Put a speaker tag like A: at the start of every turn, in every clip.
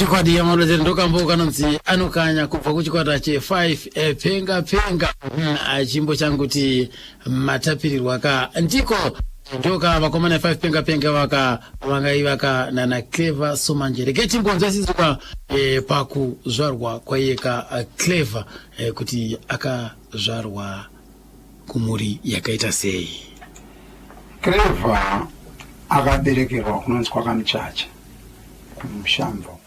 A: Chokwadi yamalozeri ndokambo kanonzi anokanya kubva kuchikwata che5 penga penga. Chimbo changuti matapirirwa ka ndiko ndoka vakomana 5 penga penga vaka vangaivaka nana Clever Somanje. Regai timbonzwisiswa pakuzvarwa kwaiyeka Clever kuti akazvarwa kumhuri yakaita sei.
B: Clever akaberekerwa kunonzi kwakamuchacha kumushamva uko.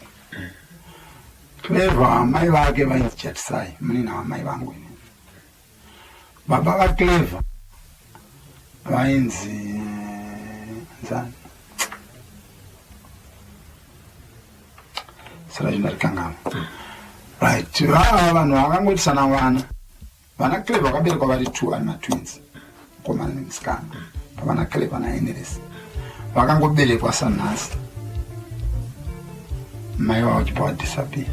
B: Clever amai vake vainzi Chatisai, munina wamai vangu inini. Baba vaClever vainzi nzani? Sara zvindarikanganwa. Right, vava vanhu vakangoitisana vana. Vana Clever vakaberekwa vari two vari matwins, mukomana nemusikana. Pavana Clever naEneres vakangoberekwa sanhasi, mai vavo vachibva vadisappear,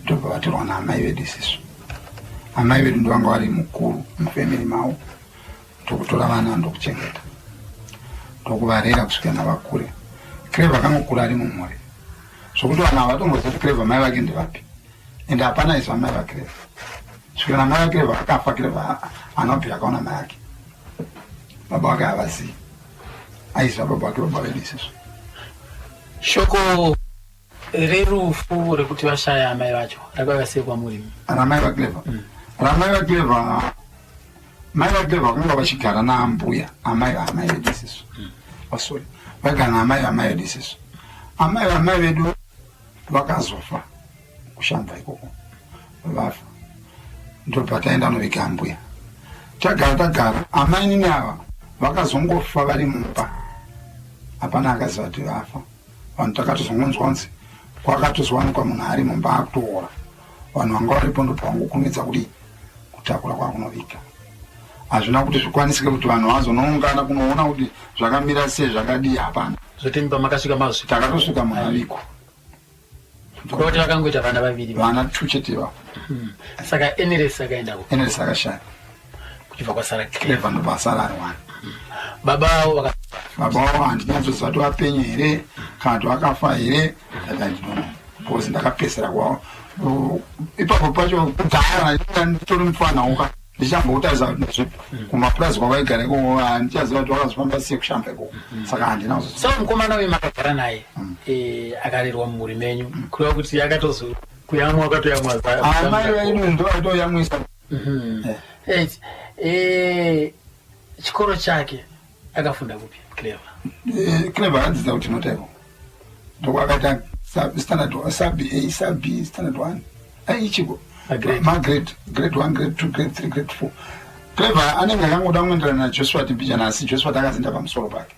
B: ndobva vatorwa naamai vedu isisu. Amai vedu ndovanga vari mukuru mufamily mavo, ndokutora vana ndokuchengeta ndokuvarera kusvika navakure. Clever akangokura ari mumhuri zvokuti vanhu havatomboziva kuti Clever mai vake ndevapi. Ende hapana izwa mai vaClever svikira namai vaClever akafa. Clever anobvira akaona mai ake, baba vake havazivi, aiziva baba vake, baba vedu isusu.
A: Shoko rerufu rekuti vashaya amai vacho rakauya sei kwamuri?
B: Ramai vaClever, ramai vaClever, mai vaClever vakanga vachigara naambuya, amai vaamai vedu isusu. Oh, sorry, vaigara naamai vamai vedu isusu. Amai vamai vedu vakazofa kushamva ikoko, vafa ndobva taenda noviga ambuya. Tagara tagara, amainini ava vakazongofa vari mumba, hapana akaziva kuti vafa. Vanhu takatozongonzwa kunzi kwakatozowanikwa munhu ari mumba akutoora. Vanhu vanga varipo ndobva vangokurumidza kudii kutakura kwakunoviga. Hazvina kuti zvikwanisike kuti vanhu vazonoungana kunoona kuti zvakamira sei, zvakadii, hapana.
A: Zvoti pamakasvika mazvika?
B: Takatosvika munhu avigwa.
A: Kureva kuti vakangoita vana vaviri?
B: Vana two chete ivavo.
A: Saka Eneres akaendako?
B: Eneres akashaya.
A: Kuchibva kwasara
B: Clever, ndobva asara ari one.
A: Baba vavo vaka
B: Baba vavo handinyatsoziva kuti vapenyu here kana kuti vakafa here, that I don't know, because ndakapesera kwavo ipapo pacho kudhara, nditori mufanauka ndichambokutarisa kuti kumapurazi kwavaigara ikoko, handichaziva kuti vakazofamba sei kushamba ikoko, saka handina kuzoziva.
A: Saka mukomana uyu makagara naye, akarerwa mumhuri menyu, kureva kuti akatozo kuyamwa akatoyamwa?
B: Amai vedu ndo vaitoyamwisa.
A: Right. Chikoro chake akafunda kupi Clever?
B: Clever akadzidza kuti notaivo ndokwakaita standard sub A, sub B, standard 1, aichiko
A: Magrade.
B: Magrade, grade 1, grade 2, grade 3, grade 4. Clever anenge akangoda kuenderana naJoshua mbijana, asi Joshua takazinda pamusoro pake.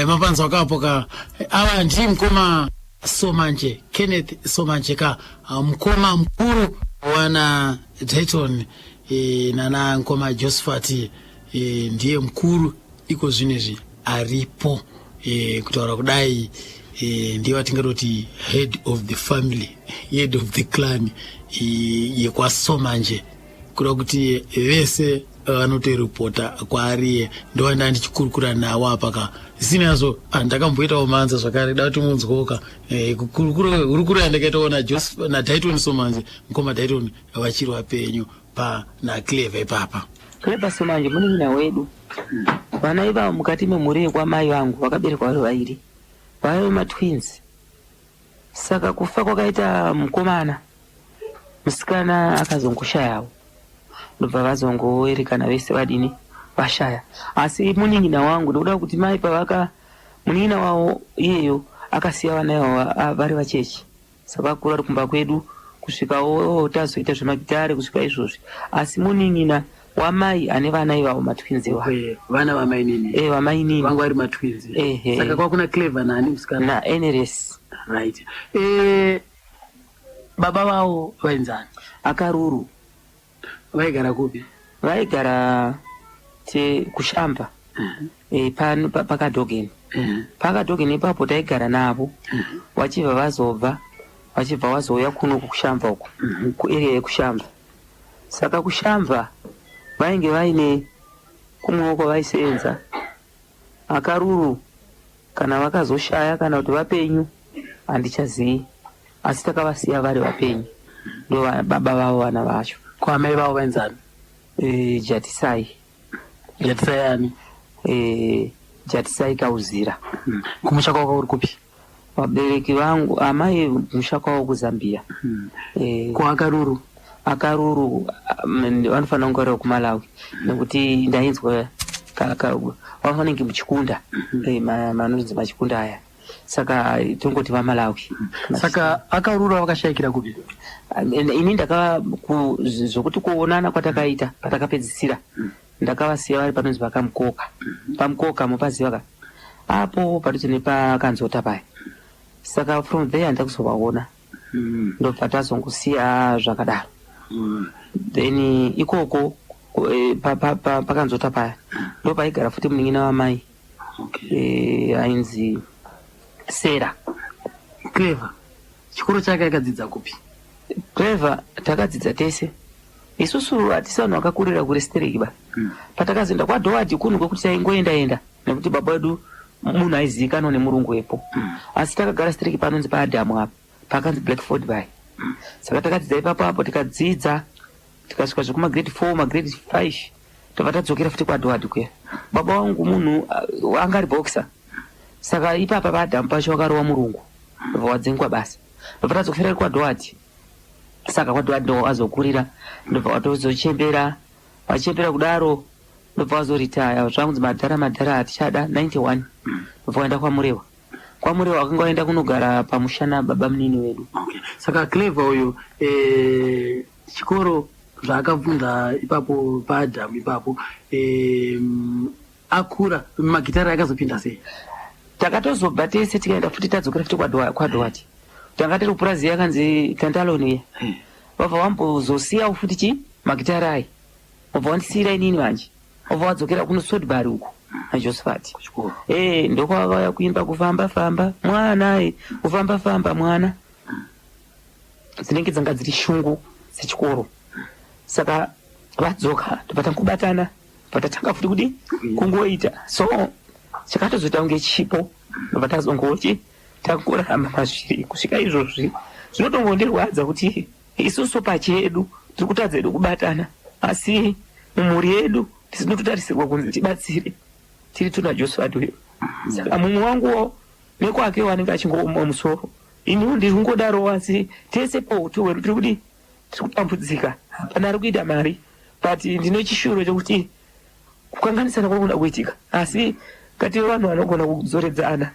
A: Mapanzwa kapo ka, ava ndiye mukoma Somanje, Kenneth Somanje ka, mukoma mukuru wana Dayton nana mukoma Josephat, ndiye mukuru iko zvinezvi aripo. Kutaura kudai, ndiye watingatoti head of the family, head of the clan yekwaSomanje, kuda kuti vese vanotoripota kwaariye. Ndowanda ndichikurukura nawo apa ka, zvisina yazvo ndakamboitawo manza zvakare, da kuti munzwoka hurukuro yandakaitawo naDaiton Somanje, mukoma Daiton vachiri vapenyu pana Clever ipapa.
C: Clever Somanje munin'ina wedu. Vana ivavo mukati memhuri yekwamai vangu vakaberekwa vari vairi, vaive matwins. Saka kufa kwakaita mukomana, musikana akazongoshayawo, ndobva vazongoerekana vese vadini vashaya. Asi munin'ina wangu, ndokuda kuti mai pavaka munin'ina wavo iyeyo akasiya vana ivavo vari vacheche, saka vakura vari kumba kwedu kusvikawo tazoita zvemagitare kusvika izvozvi. Asi munin'ina wamai ane vana ivavo matwins ivavo.
A: Vana vamainini?
C: Vamainini.
A: Vanga vari matwins?
C: Ehe.
A: Saka kwakuna Clever nani musikana?
C: NaEneres.
A: Right. Baba vavo vainzani?
C: Akaruru.
A: Vaigara kupi?
C: Vaigara te kushamba pakadhogeni. Pakadhogeni ipapo taigara navo, vachibva vazobva, vachibva vazouya kuno kushamba uku, kuarea yekushamba. Saka kushamba vainge vaine Kumwewo kwavaisevenza. Akaruru kana vakazoshaya kana kuti vapenyu handichazivi, asi takavasiya vari vapenyu. Ndo baba vavo vana vacho.
A: Ko amai vavo vainzani?
C: Jatisai.
A: Jatisai ani?
C: Jatisai Kauzira.
A: Kumusha kwavo uri kupi?
C: Vabereki vangu amai musha kwavo kuZambia.
A: Ko Akaruru?
C: Akaruru vanofanira kunge vari kuMalawi nekuti ndainzwa vanofanira kunge muchikunda, manonzi machikunda aya, saka tongoti vaMalawi.
A: Saka Akaruru vakashayikira kupi?
C: Ini ndaka zvokuti kuonana kwatakaita patakapedzisira ndakavasiya vari panonzi pakamukoka, pamukoka mupaziva ka apo padhuze nepakanzota paya. Saka from there handida kuzovaona, ndobva tazongosiya zvakadaro. Then ikoko pakanzota paya ndo paigara futi munin'ina wamai ainzi Sera.
A: Clever chikoro chake akadzidza kupi?
C: Clever takadzidza tese isusu, hatisi vanhu vakakurira kure stereki ba. Patakazoenda kwaDhowadhi kunhu kwekuti taingoenda enda nekuti baba wedu munhu aizivikanwa nemurungu wepo, asi takagara stereki panonzi paAdhamu apa pakanzi Blackford pai. Saka takadzidza ipapo apo, tikadzidza tikasvika zvekumagrade 4, magrade 5, tobva tadzokera futi kwaDhowadhi kuya. Baba vangu munhu anga ari boxer, saka ipapa paAdhamu pacho wakarova murungu ndobva wadzingwa basa, ndobva tadzokera kwaDhowadhi. Saka kwaDhowadhi ndo wazokurira, ndobva watozochembera, wachembera kudaro ndobva wazoritaya zvangunzi madhara madhara hatichada 91, ndobva waenda kwaMurewa. KwaMurewa wakanga waenda kunogara pamusha nababa munini wedu.
A: Okay. Saka Clever uyu chikoro zvaakabvunza ipapo paAdhamu ipapo, akura magitare akazopinda sei?
C: Takatozobva tese tikaenda futi, tadzokera futi kwaDhowadhi. Tanga tiri kupurazi yakanzi Tantaloni iya, vabva vambozosiyawo futi chi magitare ayi, vabva vandisiyira inini manje, vabva vadzokera kuno Sodbury uku naJosephat.
A: Kuchikoro.
C: Ndokwavauya kuimba kufamba famba mwana, kufamba famba mwana, dzinenge dzanga dziri shungu dzechikoro. Saka vadzoka tobva tangobatana, patatanga futi kudi kungoita, so chakatozoita kunge chipo, ndobva tazongoti tangorarama mazviri kusvika izvozvi. Zvinotongondirwadza kuti isusu pachedu tiri kutadza hedu kubatana, asi mumhuri yedu tisinototarisirwa kunzi tibatsire tiri tuna Josephat uyo. Saka mumwe wanguwo nekwake wanenge achingooma musoro, iniwo ndiri kungodaro, asi tese pautu hwedu tiri kudi tiri kutambudzika, hapana ari kuita mari. But ndine chishuro chekuti kukanganisana kunogona kuitika, asi ngative vanhu vanogona kudzoredzana,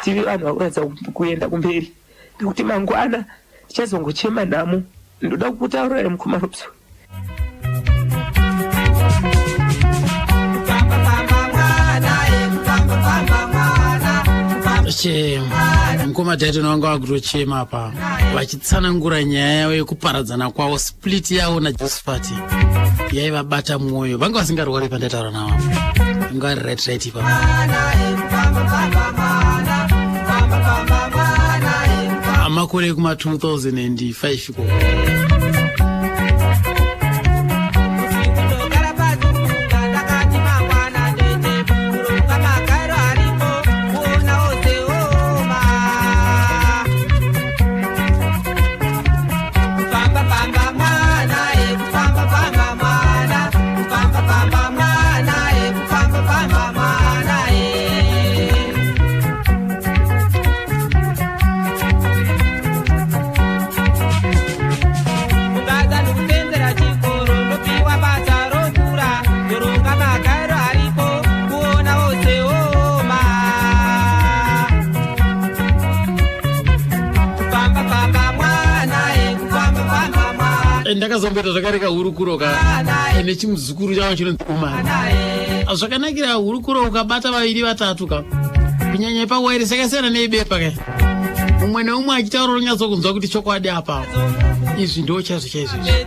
C: tive vanhu vakuratidza kuenda kumberi, nekuti mangwana tichazongochema nhamo. Ndoda kukutaurirai mukoma Robson.
A: Che mukoma Daiton vanga vakutochema apa vachitsanangura nyaya yavo yekuparadzana kwavo, split yavo naJosephat yaivabata mwoyo. Vanga vasingarwari pandaitaura navo, vanga vari right ipapo. Amakore ekuma 2005 ikoko. Ndakazomboita zvakare kahurukuro ka nechimuzukuru chavo chinonzi Umari. Zvakanakira hurukuro, ukabata vaviri vatatu ka, kunyanya ipawairi sakasiyana neibepa ka, mumwe neumwe achitaura unonyatsokunzwa kuti chokwadi apa izvi ndo chaizvo chaizvo izvi.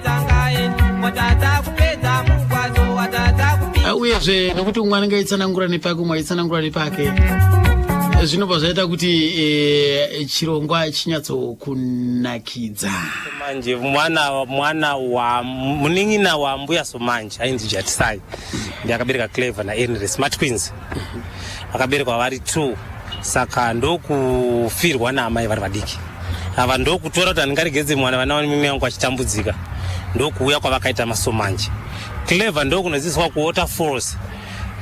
A: Uyezve nekuti umwe anenge aitsanangura nepake, umwe aitsanangura nepake, zvinobva zvaita kuti chirongwa chinyatsokunakidza.
D: Manje mwana wa munin'ina wa mbuya Somanje ainzi Jatisai. Ndiye akabereka Clever naEnris, matwins. Vakaberekwa vari two, saka ndokufirwa naamai vari vadiki. Ava ndokutora kuti handingaregedze mwana vana vamimi vangu vachitambudzika, ndokuuya kwavakaita maSomanje. Clever ndokunodzidziswa kuWaterfalls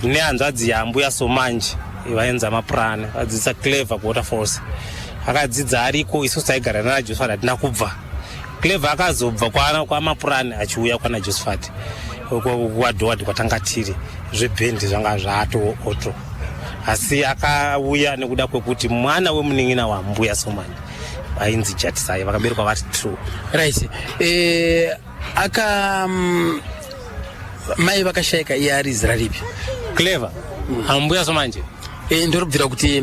D: nehanzvadzi yaambuya Somanje vaenza mapurani, vadzidzisa Clever kuWaterfalls. Akadzidza ariko, isusu taigara nana Josephat, hatina kubva. Clever akazobva kwamapurani achiuya kwana Josephat kwaDoward kwatanga tiri, zvebhendi zvanga zvato oto, asi akauya nekuda kwekuti mwana wemunin'ina wambuya Somanje ainzi Jatisai, vakaberekwa vari two.
A: Right, aka mai vakashayika iye ari zera ripi?
D: Clever, ambuya Somanje?
A: Ndorobvira kuti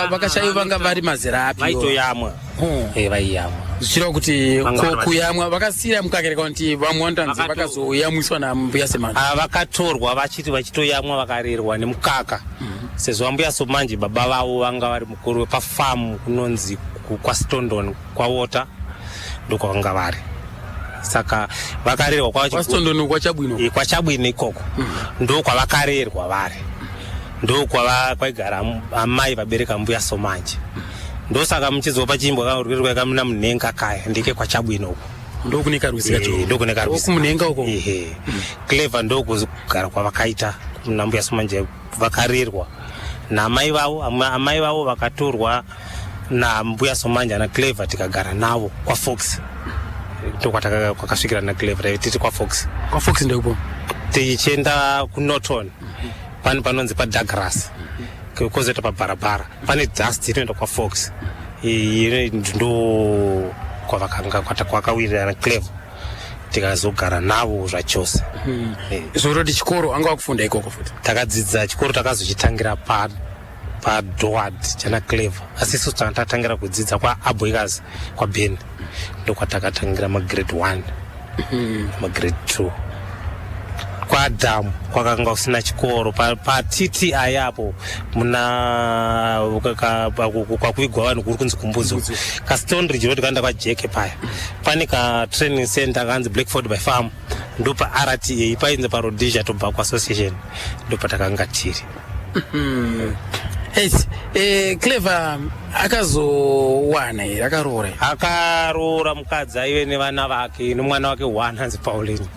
A: vakashaiwa vanga vari mazera api?
D: Vaitoyamwa. Vaiyamwa.
A: Zvichireva kuti kuyamwa vakasiyira mukaka, kana kuti vamwe vanotanzi vakazoyamwiswa nambuya Semanje?
D: Ah, vakatorwa vachiti vachitoyamwa, vakarerwa nemukaka, sezvo ambuya Somanje baba vavo vanga vari mukuru wepafamu kunonzi kwaStondon, kwaWota, ndokwavanga vari, saka vakarerwa
A: kwaStondon, kwaChabwino.
D: Kwachabwino ikoko ndo kwavakarerwa vari, ndo kwaigara amai vabereka mbuya Somanje. Ndosaka muchizwa pachiimbwa rwiri rwakamuna munhenga kaya, ndike kwaChabwino uko.
A: Ndokune karwizi kacho.
D: Ndokune karwizi.
A: Kumunhenga uko.
D: Ehe, Clever ndokugara kwavakaita nambuya Somanje, vakarerwa namai vavo. Amai vavo vakatorwa nambuya Somanje naClever, tikagara navo kwaFox, ndokwakasvikira naClever, taive tiri kwaFox.
A: KwaFox ndeupo?
D: Tichienda kuNorton, pane panonzi paDouglas, kwozoita pabharabhara pane dust inoenda kwaFox. Ndo kwavakanga kwakawirirana Clever, tikazogara navo zvachose.
A: Zvoroti chikoro anga wakufunda ikoko futi?
D: Takadzidza chikoro, takazochitangira paDoward chana Clever, asi isusu tanga tatangira kudzidza kwaAboikas, kwaBen, ndokwatakatangira magrade 1, magrade 2. KwaAdam kwakanga kusina chikoro paTTI apo muna kwakuvigwa vanhu kuri kunzi Kumbudzo, kaStonebridge Road kaenda kwaJeke paya, pane katraining center kanzi Blackford by Farm, ndopa RTA painzi paRhodesia Tobacco Association, ndopatakanga tiri.
A: Yes, Clever akazowana here, akaroora here?
D: Akaroora mukadzi aive nevana vake, nomwana wake one anzi Pauline.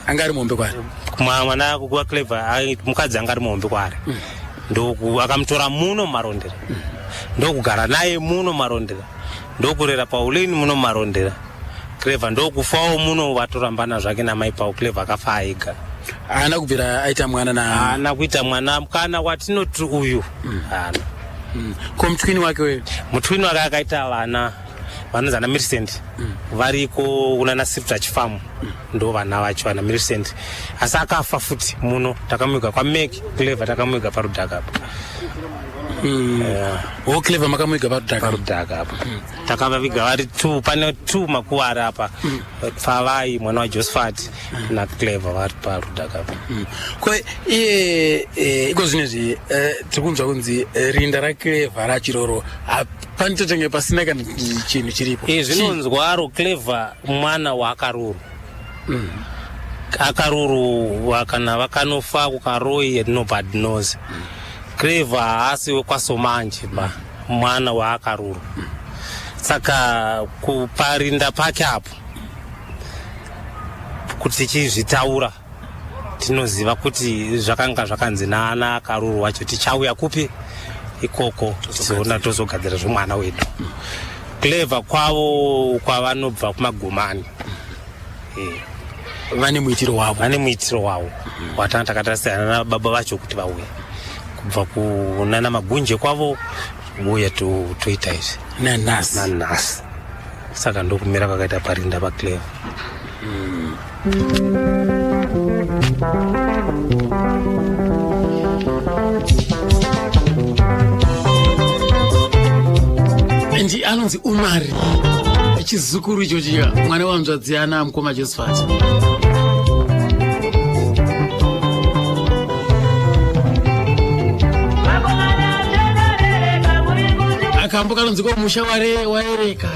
A: Anga ari muhombe kwaari?
D: Mwana waClever, mukadzi anga ari muhombe kwaari. Ndoku akamutora muno muMarondera, ndokugara naye muno muMarondera, ndokurera Pauline muno muMarondera. Clever ndokufawo muno, vatorambana zvake namai Paul. Clever akafa ega.
A: Haana kubvira aita mwana na?
D: Haana kuita mwana kana watinoti uyu, haana.
A: Ko mutwini wake weyo?
D: Mutwini wake akaita vana vanonzi ana Millicent, variko kunana Sirtach Farm, ndo vana vacho vana Millicent, asi akafa futi muno, takamuiga kwaMak. Clever takamuiga parudhaka apa.
A: O, Clever makamuiga parudhaka?
D: Parudhaka apa takavaviga vari two, pane two makuva ari apa, Pfavai mwana waJosephat naClever vari parudhaka apa.
A: Ko iye iko zvinezvi tiri kunzwa kunzi rinda raClever rachiroro panitotenge pasina kana chinhu chiripo.
D: Zvinonzwaro Clever mwana waakaruru, akarurwa kana vakanofa kuKaroi, nobody knows. Clever haasi wekwaSomanje ba, mwana waakarurwa, saka kuparinda pake apo kuti tichizvitaura tinoziva kuti zvakanga zvakanzi naana akarurwa wacho tichauya kupi ikoko tizoona tozogadzira zvemwana wedu Clever kwavo kwavanobva kumagumani.
A: Vane muitiro wavo.
D: Vane muitiro wavo watanga takatasiyana nababa vacho kuti vauye kubva kunana Magunje kwavo, uye toita izvi.
A: Nanhasi.
D: Nanhasi, saka ndokumira kwakaita parinda paClever.
A: Ndi anonzi Umari, chizukuru ichochiya, mwana wanzvadzi ana mukoma Josephat. Akambo kanonzi ko musha ware waereka.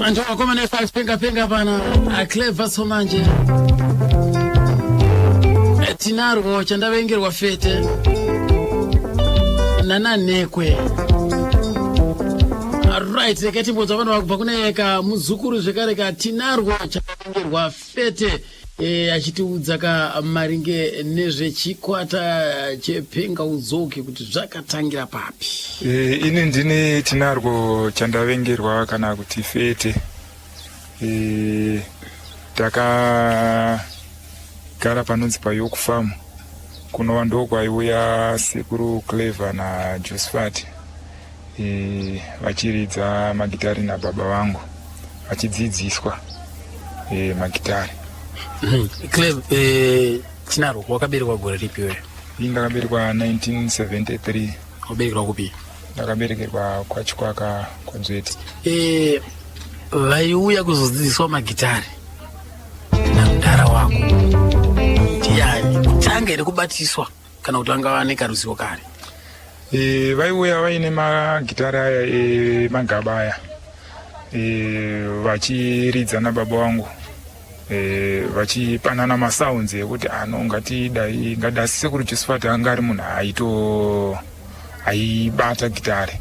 A: Antu vakomana e5 Penga Penga pana aClever Somanje. Tinarwo chandavengerwa fete nananhekwe. Right, regai timbonzwa vanhu vakubva kune ka muzukuru zvekare ka Tinarwo chandavengerwa fete, achitiudza ka maringe nezvechikwata chePenga Udzoke kuti zvakatangira papi.
E: Ini ndini Tinarwo Chandavengerwa kana kuti Fete. Takagara panonzi paYork Farm, kunova ndokwaiuya Sekuru Clever naJosephat, vachiridza magitari nababa vangu vachidzidziswa magitari.
A: Clever, Tinarwo, wakaberekwa gore ripi iwewe?
E: Ini ndakaberekwa 1973.
A: Waberekerwa kupi?
E: Ndakaberekerwa kwaChikwaka, kwaDzvete.
A: Vaiuya kuzodzidziswa magitari namudhara wako ndiani? Kutanga here kubatiswa kana kuti vanga vane karuzivo kare?
E: Vaiuya vaine magitari aya emagaba aya, vachiridza nababa vangu, vachipanana masounds ekuti ano ngatidai ngadi. Asi Sekuru Josephat anga ari munhu aito aibata gitari.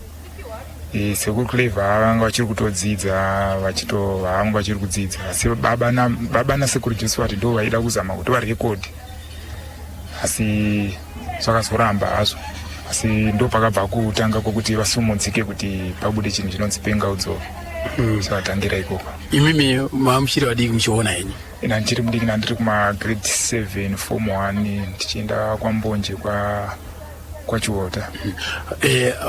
E: Sekuru Clever vanga vachiri kutodzidza, vachito vanga vachiri kudzidza, asi baba naSekuru Josephat ndo vaida kuzama kuti varekodhi, asi zvakazoramba hazvo. Asi ndo pakabva kutanga kwokuti vasumudzike kuti pabude chinhu chinonzi Penga Udzoke. Zvakatangira ikoko.
A: Imimi mamuchiri vadiki muchiona henyu?
E: Ina ndichiri mudiki, nandiri kumagrade 7, form 1, ndichienda kwaMbonje kwaChiota.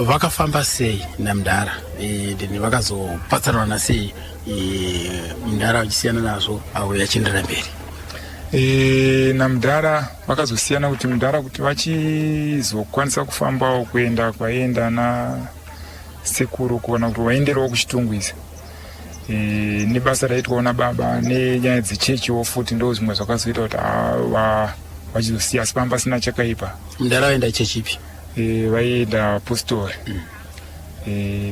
A: Vakafamba sei namudhara? Then vakazopatsanana sei, mudhara vachisiyana nazvo avo yachienderera mberi?
E: Namudhara vakazosiyana kuti mudhara kuti vachizokwanisa kufambawo kuenda kwaienda na sekuru, kuona kuti vaenderawo kuChitungwiza, nebasa raitwawo nababa nenyaya dzechechiwo futi, ndo zvimwe zvakazoita kuti vachizosiya, asi pamba pasina chakaipa.
A: Mudhara vaenda chechipi?
E: Vaienda postori.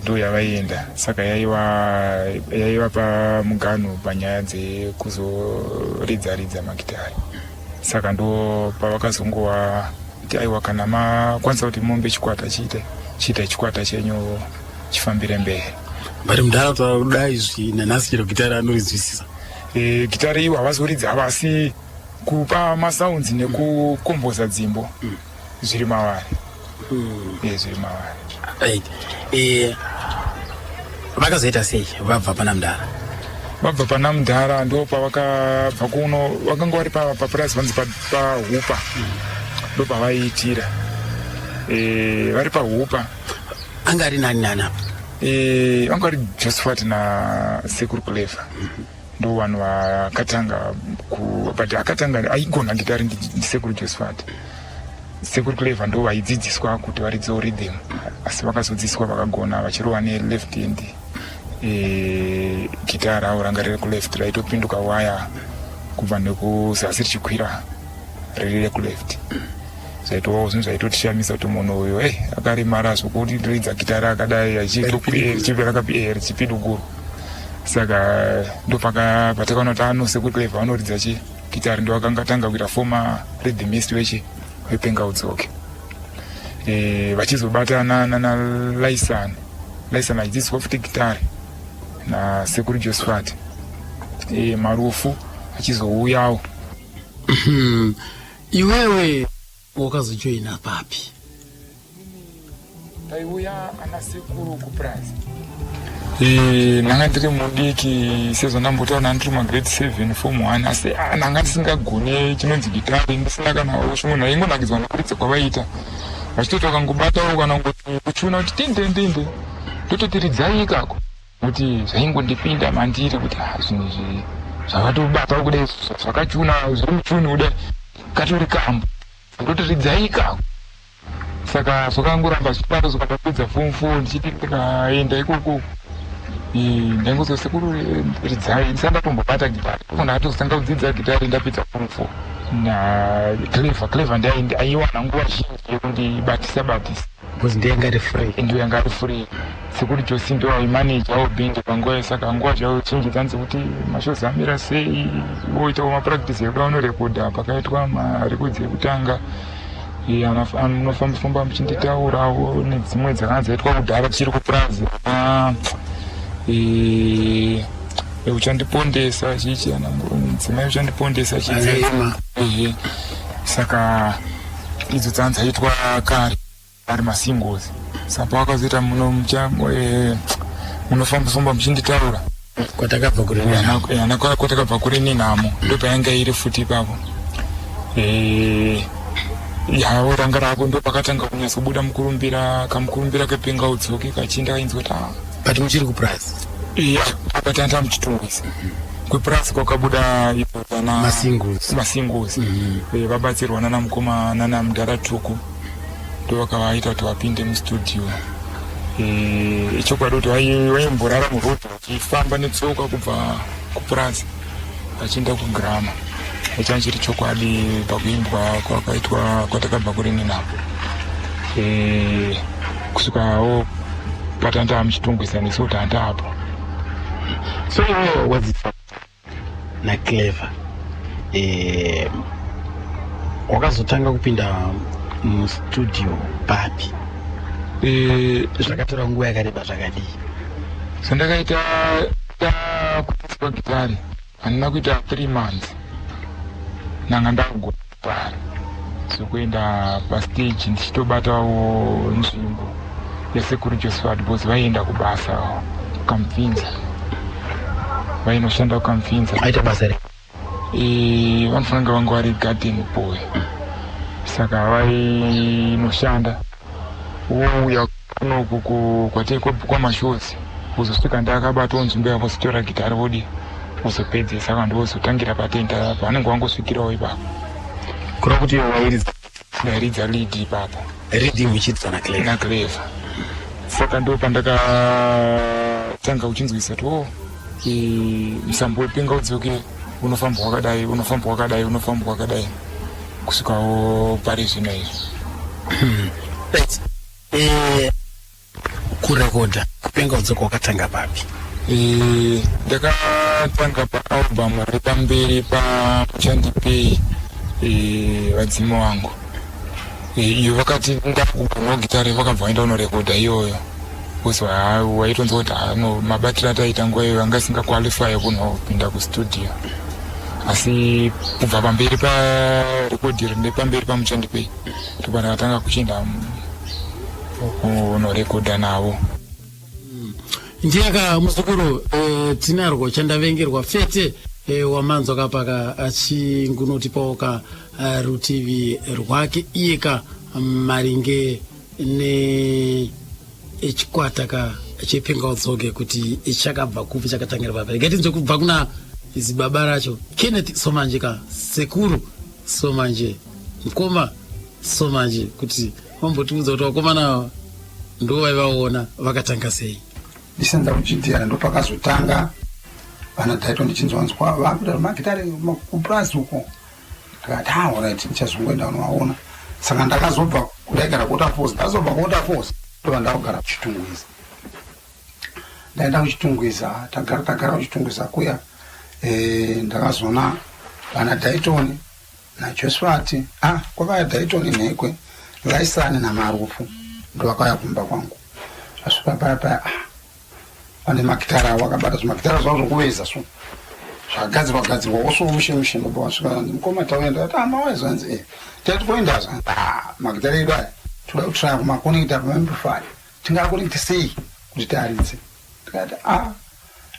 E: Ndo yavaienda, saka yaiva pamuganho panyaya dzekuzoridza ridza magitari. Saka ndo pavakazongova kuti aiwa, kana makwanisa kuti mombe chikwata, chiite chiita chikwata chenyu chifambire mberi.
A: But mudhara kutaura kudai izvi, nanhasi chero gitari anorinzwisisa?
E: Gitari ivo havazoridzi havo, asi kupa masounds nekukomboza dzimbo zviri mavari. Zviri mavari.
A: Right. Vakazoita sei vabva pana mudhara?
E: Vabva pana mudhara, ndo pavakabva kuno, vakanga vari papurazi vanzi paHupa, ndo pavaiitira, vari paHupa.
A: Anga ari nani nani apa?
E: Vanga vari Josephat naSekuru Clever, ndo vanhu vakatanga but akatanga aigona gitari ndiSekuru Josephat. Sekuru Clever ndo vaidzidziswa kuti varidzewo rhythm, asi vakazodzidziswa vakagona vachirova neleft hand. Gitari ravo ranga riri kuleft, raitopinduka waya kubva nekuzasi richikwira riri rekuleft. Zvaitovawo zvinhu zvaitotishamisa kuti munhu uyu, ei, akaremara zvokuridza gitari akadai richipidugurwa. Saka ndopaka patakaona kuti ano Sekuru Clever vanoridza chi gitari, ndo akanga tanga kuita former rhythmist wechi wePenga Udzoke. Vachizobatana nanaLaisan, Laisan achidzidziswa futi gitari naSekuru Josephat. Marufu achizouyawo.
A: Iwewe wakazojoina papi?
E: Paiuya ana sekuru kupurazi, ndanga ndiri mudiki sezvo ndambotaura, ndiri magrade 7, form 1, asi ndanga ndisingagone chinonzi gitari, ndisina kana zvimwe. Ndaingonakidzwa nekuridza kwavaita, vachitoti vakangobatawo kana kungoti kuchuna kuti tinde ndinde, ndototi ridzai ikako, kuti zvaingondipinda mandiri kuti zvinhu izvi zvavatobatawo kudai zvakachuna, zviri muchuni kudai, katori kambo, ndoti ridzai ikako. Saka zvakangoramba zvichidaro zvikandapedza form 4, ndichiti ndikaenda ikoko, ndaingozwa sekuru ridzai, ndisati ndatombobata gitari. Ndakatozotanga kudzidza gitari ndapedza form 4 naClever. Clever ndiye aiwana nguva zhinji yekundibatisa batisa.
A: Because ndiye yanga iri free.
E: Ndiyo yanga iri free. Sekuru Josi ndo vaimanejawo bhendi panguva iyo, saka nguva zvavo chinji dzanzi kuti mashows amira sei, voitawo mapractice ekuda unorekodha. Pakaitwa marekodzi ekutanga, munofamba-famba muchinditaurawo nedzimwe dzakanga dzaitwa kudhara tichiri kupurazi, uchandipondesa chichi, ana mudzimai uchandipondesa chichi. Ehe, saka idzo dzanga dzaitwa kare ari masingles. Saka pavakazoita munofamba-famba muchinditaura,
A: kwatakabva kure.
E: Ana kwatakabva kure nenhamo, ndo payanga iri futi ipapo. Yavo ranga rako, ndo pakatanga kunyatsobuda mukurumbira, kamukurumbira kepenga udzoke kachinda kainzwa kuti ah.
A: But muchiri kupurazi?
E: Apa tanga muChitungwiza. Kwepurazi kwakabuda ipo pana
A: masingles.
E: Masingles. Vabatsirwa nana mukoma nana mudhara Tuku, ndo vakavaita kuti vapinde mustudio. Ichokwadi kuti vaimborara murodhi vachifamba netsoka kubva kupurazi vachienda kugirama. Ichange chiri chokwadi pakuimbwa kwakaitwa kwatakabva kuri nenhamo, kusvikawo patanga muChitungwiza nesu tanga apo.
A: So iwe wadzidza naClever, wakazotanga kupinda mustudio papi? Zvakatora nguva yakareba zvakadii?
E: Zvandakaita kudzidziswa gitari, handina kuita 3 months, ndanga ndakugona gitari zvokuenda pastage ndichitobatawo nzvimbo yasekuru Josephat, because vaienda kubasa kukamupfinza, vainoshanda kukamupfinza.
A: Aita basa re?
E: Vanofanira kunge vanga vari garden boy, saka vainoshanda wouya kunoku kwatei kwamashozi, kuzosvika ndakabatawo nzvimbo yavo, vozotora gitari, vodi vozopedzesa, vanhu vozotangira patenda pavanenge vangosvikirawo ipapo.
A: Kureva kuti iwe wairidza?
E: Ndairidza lead ipapo.
A: Lead muchiridza naClever?
E: NaClever. Saka ndo pandakatanga kuchinzwisa kuti o musambo wepenga udzoke unofamba wakadai, unofamba wakadai, unofamba wakadai, kusvikawo pari zvino izvi.
A: Right. Kurekodha kupenga udzoke wakatanga papi?
E: Ndakatanga paalbum repamberi pamuchandipei vadzimu vangu. Iyo vakati ndakugonawo gitare, vakabva vaenda kunorekodha iyoyo, because waitonzwa kuti no, mabatiro ataita nguva iyoyo anga asingaqualify kunopinda kustudio. Asi kubva pamberi parekodhi nepamberi pamuchandipei, ndopa ndakatanga kuchienda kunorekodha navo.
A: Ndiyaka muzukuru, tinarwo chandavengerwa fete, wamanzwa kapaka achingunotipawo ka rutivi rwake iyeka maringe nechikwata ka chepenga udzoke, kuti chakabva kupi, chakatangira papi. Regai tinzwe kubva kuna zibaba racho, Kenneth Somanje ka, sekuru Somanje, mukoma Somanje, kuti vambotiudza kuti vakomana ava ndo vaivaona vakatanga sei.
B: Ndisenza kuchidhiyana, ndopakazotanga vana taito, ndichinzwanzwa vakuita magitare kupurazi uko. Ndikati, "Ha, alright, ndichazongoenda kunovaona." Saka ndakazobva kudaigara kuWaterfalls, ndazobva kuWaterfalls, ndobva ndakugara kuChitungwiza. Ndaenda kuChitungwiza, tagara tagara kuChitungwiza kuya, ndakazoona vana Daiton naJoswati. Ah, kwakauya Daiton Nhekwe, Laisani naMarufu, ndovakauya kumba kwangu. Vasvika paya paya, ah, vane magitara avo, vakabata zvimagitara zvavo zvokuveza, so zvakagadzirwa gadzirwa oso mushe mushe. Ndobva vasvika, vanzi, "Mukoma, tauya." Ndakati, "Ah, mawai?" Zvanzi, "Tati kuenda." Zvanzi, "Ah, magitara edu aya toda kutraya kumakonekta pamaamplifier, tingakonekte sei kuti tiaridze?" Ndikati, "Ah,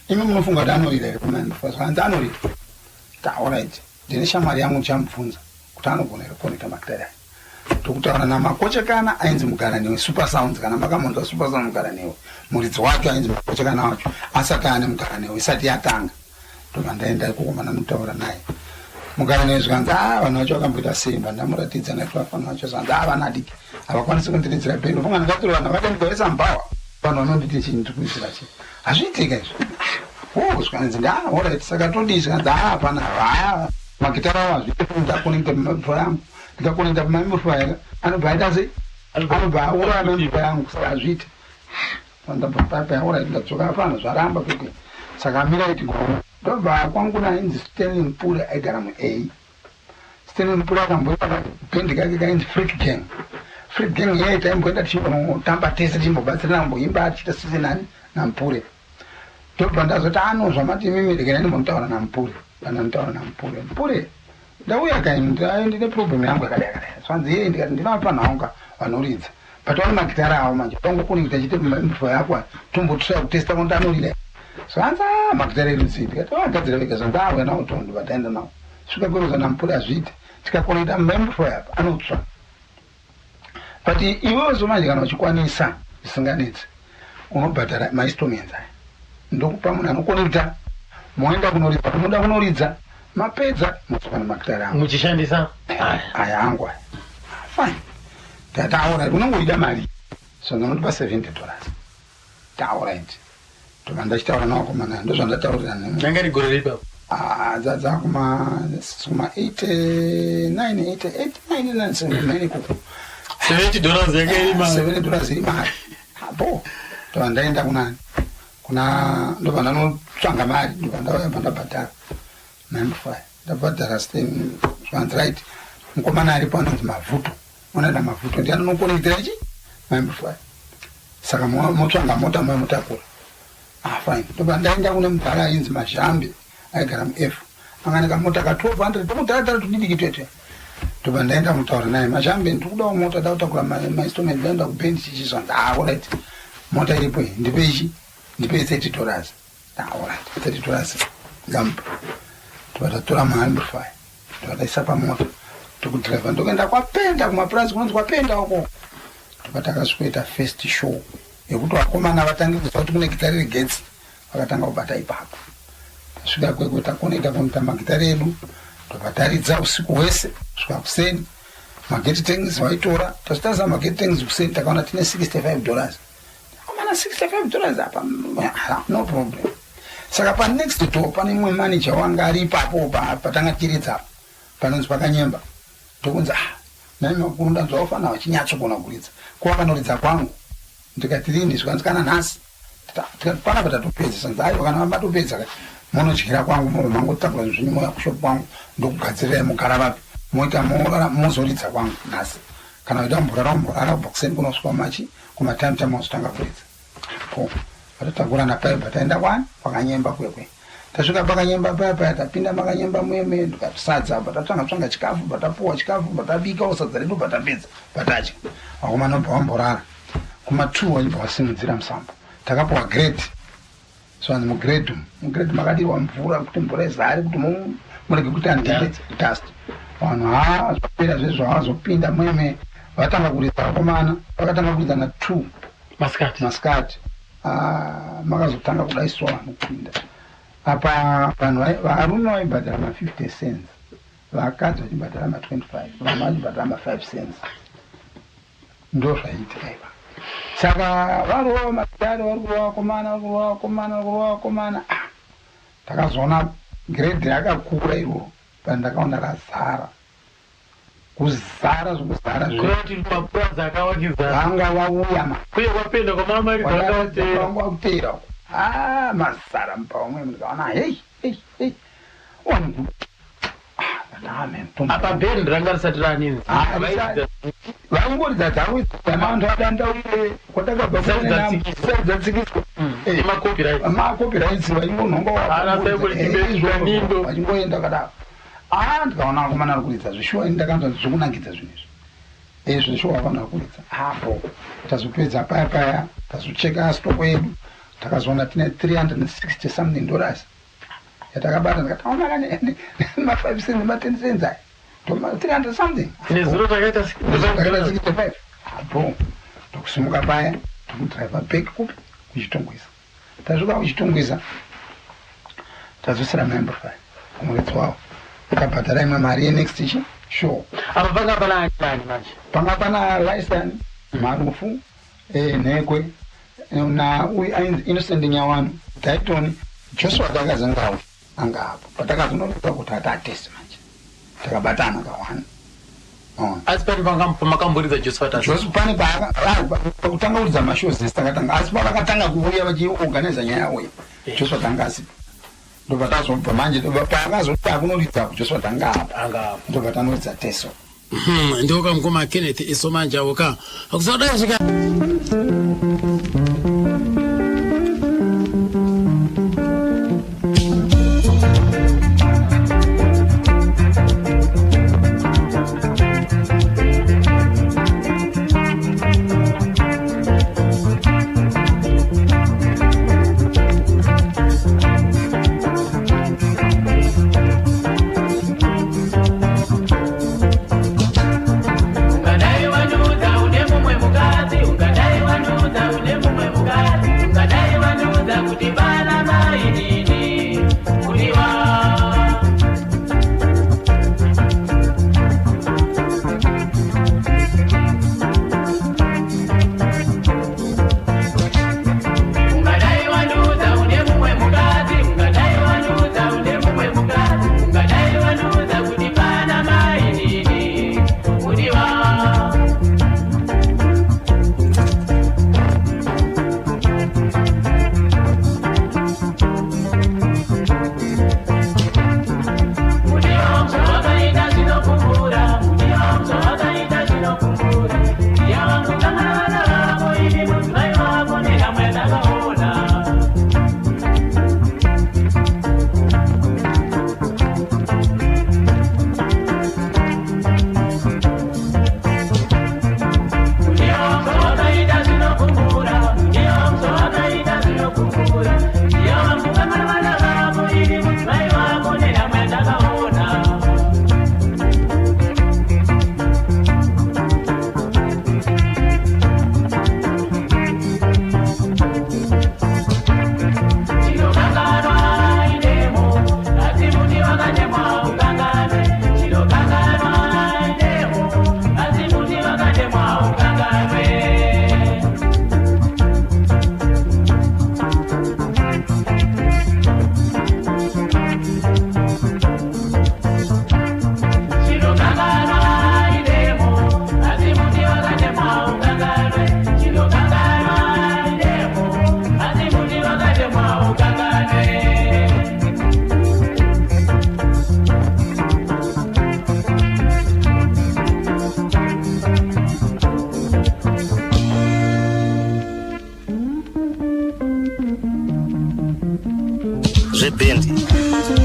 B: imi munofunga kuti anorira here pamaamplifier?" Zvanzi, "Anorira." Alright, ndine shamwari yangu, ndichamubvunza kuti anogona here kukonekta magitare aya. Tokutaura namakochekana ainzi Mugaraniwe, Super Sounds, kana makamonzwa Super Sound Mugaraniwe, muridzi wacho ainzi Makochekana wacho asati ane Mugaraniwe isati yatanga. Ndobva ndaenda ikoko, mana notaura naye Mugaraniwe. Zvikanzi, "A, vanhu vacho vakamboita sei?" Mba ndamuratidza naitwa vanhu vacho. Zvanzi, "A, vana adiki havakwanisi kundiridzira bhendo. Funga ndingatiri vanhu vakati mbawa, vanhu vanonditi chii, ndiri kuitira chii? Hazviitika izvi." O, zvikanzi, "Nda alright, saka todii?" Zvikanzi, "A, hapana, haya magitara awo hazviiti ndakonekta pamamplifier yangu. Ndikakonekta pamamplifier anobva aita sei?" Anobva auraya memba yangu, saka hazviiti. Ndabva papa, alright, ndadzoka apana zvaramba kwekwe, saka mirai tigone. Ndobva kwangu nainzi Stanley Mpure, aigara muA. Stanley Mpure akamboita bhendi kake kainzi Freak Gang. Freak Gang yai taimboenda tichimbonotamba tese, tichimbobatsirana kumboimba, tichiita sese nani naMpure. Ndobva ndazoti ano zvamati imimi, regerai ndimbonotaura naMpure. Vandanotaura naMpure, "Mpure, ndauya kaini, ndine problem yangu yakadai yakadai." Zvanzi yei? Ndikati ndinapa nhauka vanoridza, but vane magitara avo manje, tongokonekta chite mimbo yako, tombotry kutesta kuti anorira. Zvanzi a magitara erudzi? Ndikati vagadzira vega. Zvanzi auya nawo tondo. Vataenda nawo, svika kweroza naMpure, hazviiti, tikakonekta mimbo yapa anotsva. But iwewezo manje kana uchikwanisa zvisinganetsi, unobhadhara mainstruments aya, ndokupa munhu anokonekta, moenda kunoridza kunoda kunoridza, mapedza modzoka nemagitara angu.
A: Muchishandisa
B: aya angu aya. Fine, ndati alright, unongoida mari? So ndinotipa $70. Alright, ndobva ndachitaura navakomana, ndozvandataurira.
A: Ranga rigore ripapo?
B: Dzadza kuma 89, 88, 99, 79 ikoko.
A: $70 yanga iri mari.
B: $70 iri mari apo. Ndobva ndaenda kunani, kuna, ndobva ndanotsvanga mari, ndobva ndauya, bva ndabhadhara maamplifier. Ndabhadhara, zvanzi right, mukomana aripo anonzi Mavhuto, unoenda Mavhuto, ndiani unokonekitira ichi maamplifier, saka motsvanga mota momutakura. Ah, fine. Ndobva ndaenda kune mudhara ainzi Mazhambi, aigara muF, anga kamota ka 1200 tokudharadhara tudidiki twete. Ndobva ndaenda kutaura naye, "Mazhambi, ndiri kudawo mota, da kutakura mainstrument, ndaenda kubhendi chichi." Zvanzi ah, alright, mota iripo iyi, ndipe ichi, ndipe $30. Ah, alright, $30 ngamupa. Ndobva tatora maamplifier, ndobva taisa pamota, tokudhiraivha, ndokuenda kwapenda kumapurazi kunonzi kwapenda uko. Ndobva takasvikoita first show yekuti vakomana vatange kuziva kuti kune gitari regetsi, vakatanga kubata ipapo. Tasvika kwekwe, takoneta kunoita magitari edu, ndobva taridza usiku hwese kusvika kuseni. Magate tanks vaitora, tachitarisa magate tanks kuseni, takaona tine $65. Komana, $65 apa, no problem. Saka panext door pane imwe manager wanga ari ipapo patanga tichiridza, panonzi pakanyemba. Ndokunzi, "Ah, nai makuru, ndanzwa vafanira vachinyatsogona kuridza, ko vakanoridza kwangu?" Ndikati, "Rini?" Zvikanzi, "Kana nhasi." Tikati, "Panapa tatopedza." Sanzi, "Aiwa, kana matopedza munodyira kwangu, mangotakura zvinyu, mouya kushop kwangu, ndokugadzirirai, mugara vapi, moita morara, mozoridza kwangu nhasi. Kana vaita mborara, mborara kubva kuseni kunosvika machi kumatime time, mazotanga kuridza po." Vatotakurana paibva, taenda kwani kwakanyemba kwekwe. Tasvika pakanyemba paya paya, tapinda makanyemba muyeme, ndikatisadza, bva tatsvanga chikafu, bva tapuwa chikafu, bva tabikawo sadza redu, bva tapedza, bva tadya. Vakomana bva vamborara kuma 2, vachibva vasimudzira musambo. Takapuwa grade, so anzi mugrade umu, mugrade makadirwa mvura kuti mvura izare, kuti murege kuti andinde dust. Vanhu ha, zvapera zvezvo, zvavazopinda muyeme, vatanga kuridza. Vakomana vakatanga kuridza na2
A: masikati.
B: Masikati. Ah, makazotanga kudaiswa vanhu kupinda apa. Vanhu varume vaibhadhara ma50 cents, vakadzi vachibhadhara ma25, vana vachibhadhara ma5 cents. Ndo zvaiitika ipa. Saka varova magitare, vari kurova vakomana, vari kurova vakomana, vari kurova vakomana. Ah, takazoona grade rakakura iroro, pandakaona razara, kuzara zvokuzara.
A: Kurati mapurazi akawakidzana.
B: Vanga vauya ma
A: Kuye kwapenda kwamamaridza vakavatera.
B: Vanga vakuteera uko. Ah, mazara mupamwe, ndikaona, hei hei hei, wangu.
A: Apa bhendi ranga risati raninzi.
B: Ah, vaingoridza dzavo vanhu vadandaure kwatakabva.
A: Dzatsikiswa.
B: Dzatsikiswa.
A: Nemacopyrights.
B: Macopyrights vaingonhonga.
A: Ana Simon Chimbe, Nindo.
B: Vachingoenda kadaro. Ah, ndikaona vakomana vari kuridza zvishuwa, ini ndakanzwa zvokunakidza zvinhu izvi, zvishuwa vanhu vari kuridza apo. Tazopedza paya paya, tazocheka stock yedu, takazoona tine 360 something dollars yatakabata. Ndikati, aona kane ma5 cents, ma10 cents aya, 300 something.
A: Nezuro takaita
B: Takaita 65 apo. Tokusimuka paya, tokudhiraivha back kupi, kuChitungwiza. Tasvika kuChitungwiza, tadzosera maamplifier kumuridzi wavo, takabhadhara imwe mari yenext chi show.
A: Apa panga pana ani nani manje?
B: Panga pana Lysan Marufu, Nhekwe, na uyu ainzi Innocent Nyawano, Daiton Joshua takazangawo anga apo. Patakazonoridza kuti hatatesi manje, takabatana kawani.
A: Asi pane pamakamboridza Josephat asi?
B: Joseph pane pakutanga kuridza mashows ese takatanga, asi pavakatanga kuuya vachiorganiza nyaya yavo iyi, Josephat anga asipo. Ndobva tazobva manje, paakazoti akunoridza, Josephat anga apa, ndobva tanoridza teso.
A: Ndioka mukoma Kenneth Isomanja woka akusadai svika.
F: Ungadai wandiudza une mumwe mukadzi, ungadai wandiudza une mumwe mukadzi, ungadai wandiudza kuti pana mainini kudiwa. Ungadai wandiudza une mumwe mukadzi, ungadai wandiudza une mumwe mukadzi, ungadai wandiudza kuti pana mainini kudiwa. Mudiwa wakaita zvinokumbura, mudiwa wakaita zvinokumbura. Iya wangu kana vana vako, ini mudzimai wako nehamwe yandakaona. Mudiwa wakaita zvinokumbura, mudiwa wakaita zvinokumbura. Iya wangu kana vana vako, ini mudzimai wako nehamwe yandakaona. Chinokanganwa idemo, asi muti wakatemwa ukanganwe. Chinokanganwa idemo, asi muti wakatemwa ukanganwe. Chinokanganwa idemo, asi muti wakatemwa ukanganwe. Chinokanganwa idemo, asi muti wakatemwa ukanganwe.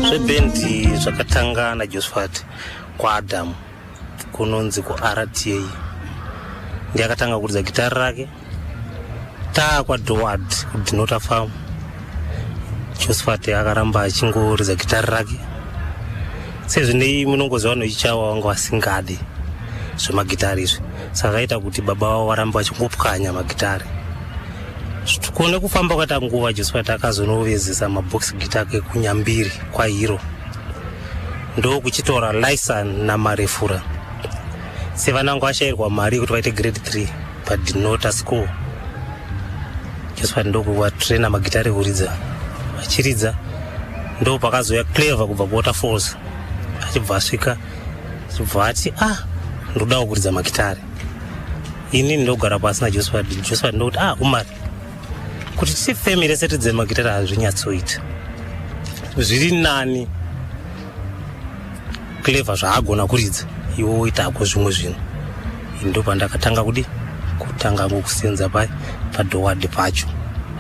D: Zvebhendi zvakatanga naJosephat kwaAdam, kunonzi kuRTA. Ndiye akatanga kuridza gitari rake. Taa kwaDoward kuDinota Farm, Josephat akaramba achingoridza gitari rake. Sezvinei munongoziva vanhu vechichawa vanga vasingadi zvemagitari izvi, saka akaita kuti baba vavo varambe vachingopwanya magitari. Kune kufamba kwaita nguva, Josephat akazonovezesa mabox gita ake kuNyambiri kwaHiro, ndokuchitora Lyson naMarefura sevanangu ashayirwa mari yekuti vaite grade 3 paDinota School. Josephat ndokuvatraina magitari ekuridza, vachiridza. Ndo pakazouya Clever kubva kuWaterfalls, achibva asvika, achibva ati, "Ah, ndodawo kuridza magitari inini." Ndogara pasi naJosephat. Josephat ndokuti, "Ah, Umar, kuti tiri family rese tidze magitari hazvinyatsoita. Zviri nani Clever zvaagona kuridza, iwe woitako zvimwe zvinhu." Ndo pandakatanga kudi kutanga ngokusenza padhowadi pacho,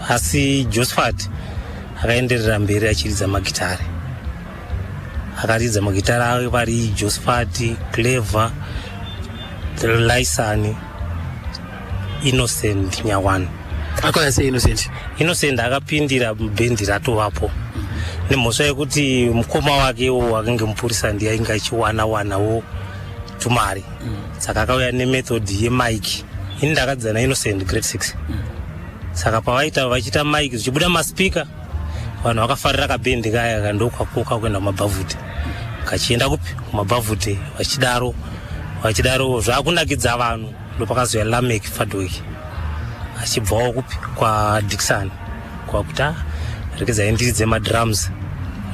D: asi Josephat akaenderera mberi achiridza magitari. Akaridza magitari ave vari Josephat, Clever, Lysani, Innocent Nyawana.
A: Akauya sei Innocent?
D: Innocent akapindira mubhendi ratovapo nemhosva yekuti mukoma wake wo akange mupurisa, ndiye ainge achiwana wanawo tumari. Saka akauya nemethod yemike. Ini ndakadzidza naInnocent grade 6. Saka pavaita vachiita mike, zvichibuda maspika, vanhu vakafarira kabhendi kaya kandokakoka kuenda kumabhavhute. Kachienda kupi? Kumabhavhute. Vachidaro vachidaro, zvakunakidza vanhu. Ndopakazouya Lamek Fadwick achibvawo kupi? KwaDixon, kwakuti, "Ah, rekedzai ndiridze madrums."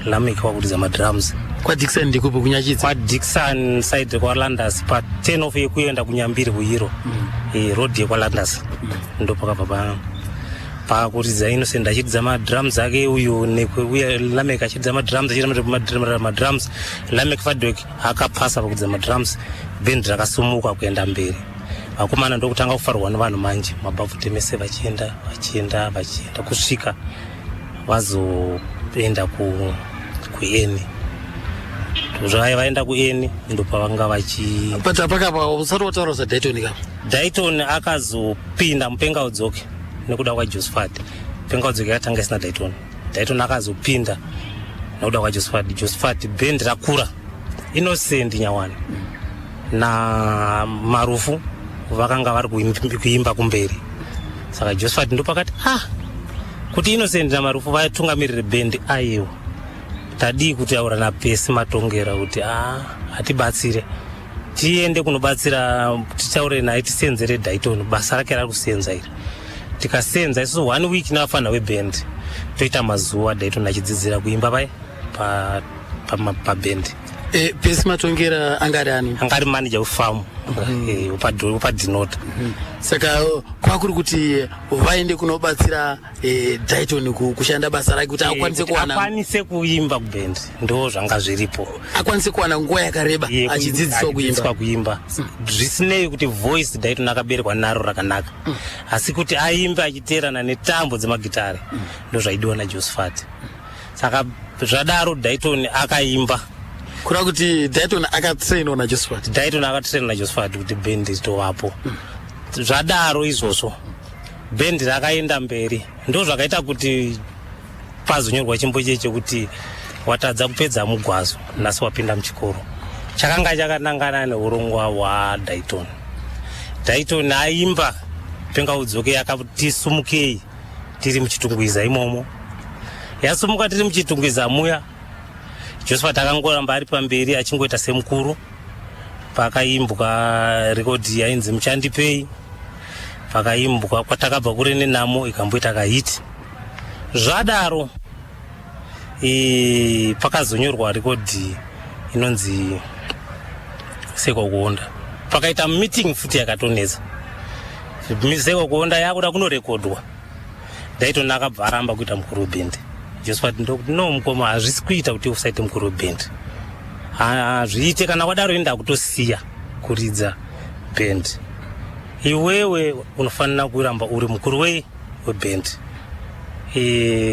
D: Lamek wakuridza madrums.
A: KwaDixon ndikupi, kuNyachidza?
D: KwaDixon side kwaLandas, pa turn off yekuenda kuNyambiri kuiro road yekwaLandas. Ndopakabva pakuridza Innocent achiridza madrums ake uyu uye Lamek achiridza madrums, achiridza madrums. Lamek Fadok akapasa pakuridza madrums. Band rakasumuka kuenda mberi. Vakomana ndokutanga kufarwa nevanhu manje, mabhavhu temese vachienda, vachienda, vachienda kusvika vazoenda kueni. Zvai vaenda kueni, ndopavanga vachi
A: But apakapa usati wataura zvaDaiton ka.
D: Daiton akazopinda muPenga Udzoke nekuda kwaJosephat. Penga Udzoke yakatanga isina Daiton. Daiton akazopinda nekuda kwaJosephat. Josephat, band rakura, Innocent Nyawana naMarufu vakanga vari kuimba kumberi. Saka Josephat ndopakati, ah, kuti Innocent naMarufu vatungamirire bhendi, aiwa, tadii kutaura naPesi Matongera kuti a atibatsire, tiende kunobatsira, titaure naye, tisenzere Daiton basa rake rari kusenza iri. Tikasenza isusu one week nevafana weband, toita mazuva Daiton achidzidzira kuimba pai pabhendi.
A: Pesi Matongera anga ari ani?
D: Anga ari manager wefamu, wepaDinota.
A: Saka kwakuri kuti vaende kunobatsira Daiton kushanda basa rake kuti akwanise kuwana
D: akwanise kuimba kubhendi. Ndo zvanga zviripo.
A: Akwanise kuwana nguva yakareba achidzidziswa kuimba.
D: Achidzidziswa kuimba, zvisinei kuti voice Daiton akaberekwa naro rakanaka, asi kuti aimbe achiteerana netambo dzemagitare, ndo zvaidiwa naJosephat. Saka zvadaro Daiton akaimba.
A: Kureva kuti Daiton akatrainwa naJosephat.
D: Daiton akatrainwa naJosephat kuti bhendi ritovapo. Zvadaro izvozvo, bhendi rakaenda mberi. Ndo zvakaita kuti pazonyorwa chimbo chiye chekuti watadza kupedza mugwazo, nhasi wapinda muchikoro. Chakanga chakanangana neurongwa hwaDaiton. Daiton aimba Penga Udzoke yakati sumukei tiri muChitungwiza imomo. Yasumuka tiri muChitungwiza muya, Josephat akangoramba ari pamberi achingoita semukuru. Pakaimbwa rekodhi yainzi Muchandipei, pakaimbwa Kwatakabva Kure Nenhamo, ikamboita kahiti. Zvadaro pakazonyorwa rekodhi inonzi Sekwa Kuonda. Pakaita meeting futi yakatonetsa. Sekwa Kuonda yakuda kunorekodwa, Daiton akabva aramba kuita mukuru webhendi. Josephat ndokuti, no mukoma, hazvisi kuita kuti usaite mukuru webhendi, hazviite. Kana kwadaro enda kutosiya kuridza bhendi. Iwewe unofanira kuramba uri mukuru webhendi.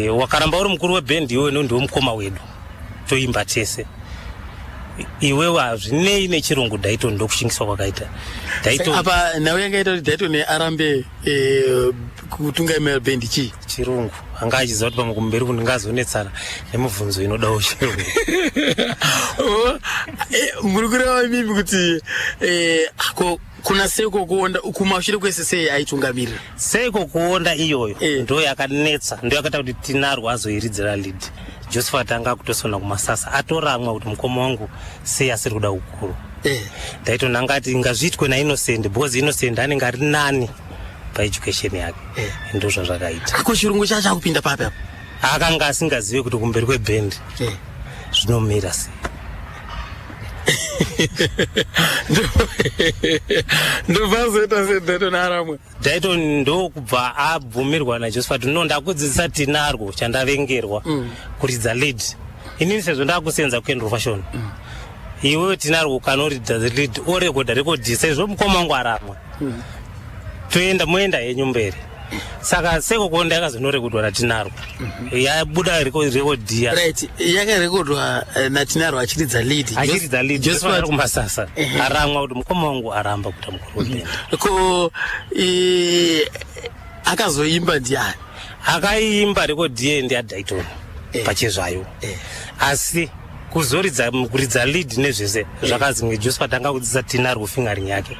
D: Wakaramba uri mukuru webhendi iwewe, no, ndiwe mukoma wedu, toimba tese. Iwewe hazvinei nechirungu. Daiton ndokushingiswa kwakaita Daiton.
A: Apa nhau yanga ita kuti Daiton arambe kutungamira bhendi chii?
D: Chirungu. Anga achiziva kuti pamwe kumberi kundingazonetsana nemibvunzo inodawo chirungu.
A: Oh, muri kureva imimi kuti ko kuna Seko Kuonda kumashure kwese sei aitungamirira?
D: Seiko Kuonda iyoyo ndo yakanetsa, ndo yakaita kuti Tinarwo azoiridzira lead. Josephat anga akutosona kumasasa, atoramwa kuti mukoma wangu sei asiri kuda ukuru. Daiton angati ngazviitwe naInnocent because Innocent anenge ari nani paeducation yake. Ndo zvazvakaita.
A: Ako chirungu chacho akupinda papi apa?
D: Akanga asingazive kuti kumberi kwebhendi zvinomira sei.
A: Ndobvazoita seDaiton aramwe.
D: Daiton ndokubva abvumirwa naJosephat, no, ndakudzidzisa Tinarwo chandavengerwa kuridza lead inini sezvo ndakusenza kuKendro Fashion. Iwewe Tinarwo ukanoridza lead, orekodha rekodhi sezvo mukoma wangu aramwa, toenda, moenda henyu mberi. Saka Seko Kuonda yakazonorekodwa naTinarwo, yabuda rekodhi.
A: Right, yakarekodwa naTinarwo achiridza lead.
D: Achiridza lead. Josephat ari kumasasa, aramwa kuti mukoma wangu aramba kuita mukuru webhendi.
A: Ko akazoimba ndiani?
D: Akaimba rekodhi iye ndiyaDaiton pachezvayo, asi kuzoridza, kuridza lead nezvese zvakazi Josephat anga kudzidzisa Tinarwo fingering yake.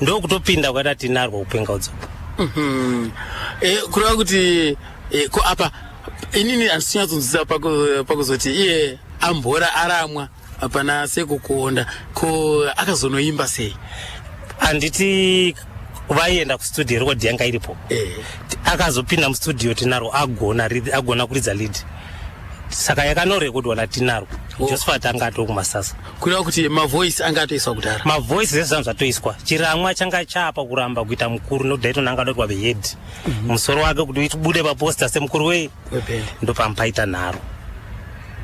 D: Ndokutopinda kwakaita Tinarwo kuPenga Udzoka.
A: Kureva kuti ko apa inini handisi pakuzoti iye ambora aramwa pana Seko Kuonda, ko akazonoimba sei?
D: Handiti vaienda kustudio, rekodhi yanga iripo. Akazopinda mustudio Tinarwo, agona agona kuridza lead. Saka yakanorekodwa naTinarwo.
A: Oh.
D: Josephat anga ato kuMasasa.
A: Kureva kuti mavoice anga atoiswa kudhara?
D: Mavoice zvese zvangu zvatoiswa. Chiramwa changa chapa kuramba kuita mukuru nokuti Daiton anga adoitwa vehead, musoro wake kuti ubude paposta semukuru wei
A: webhendi.
D: Ndopamupaita nharo.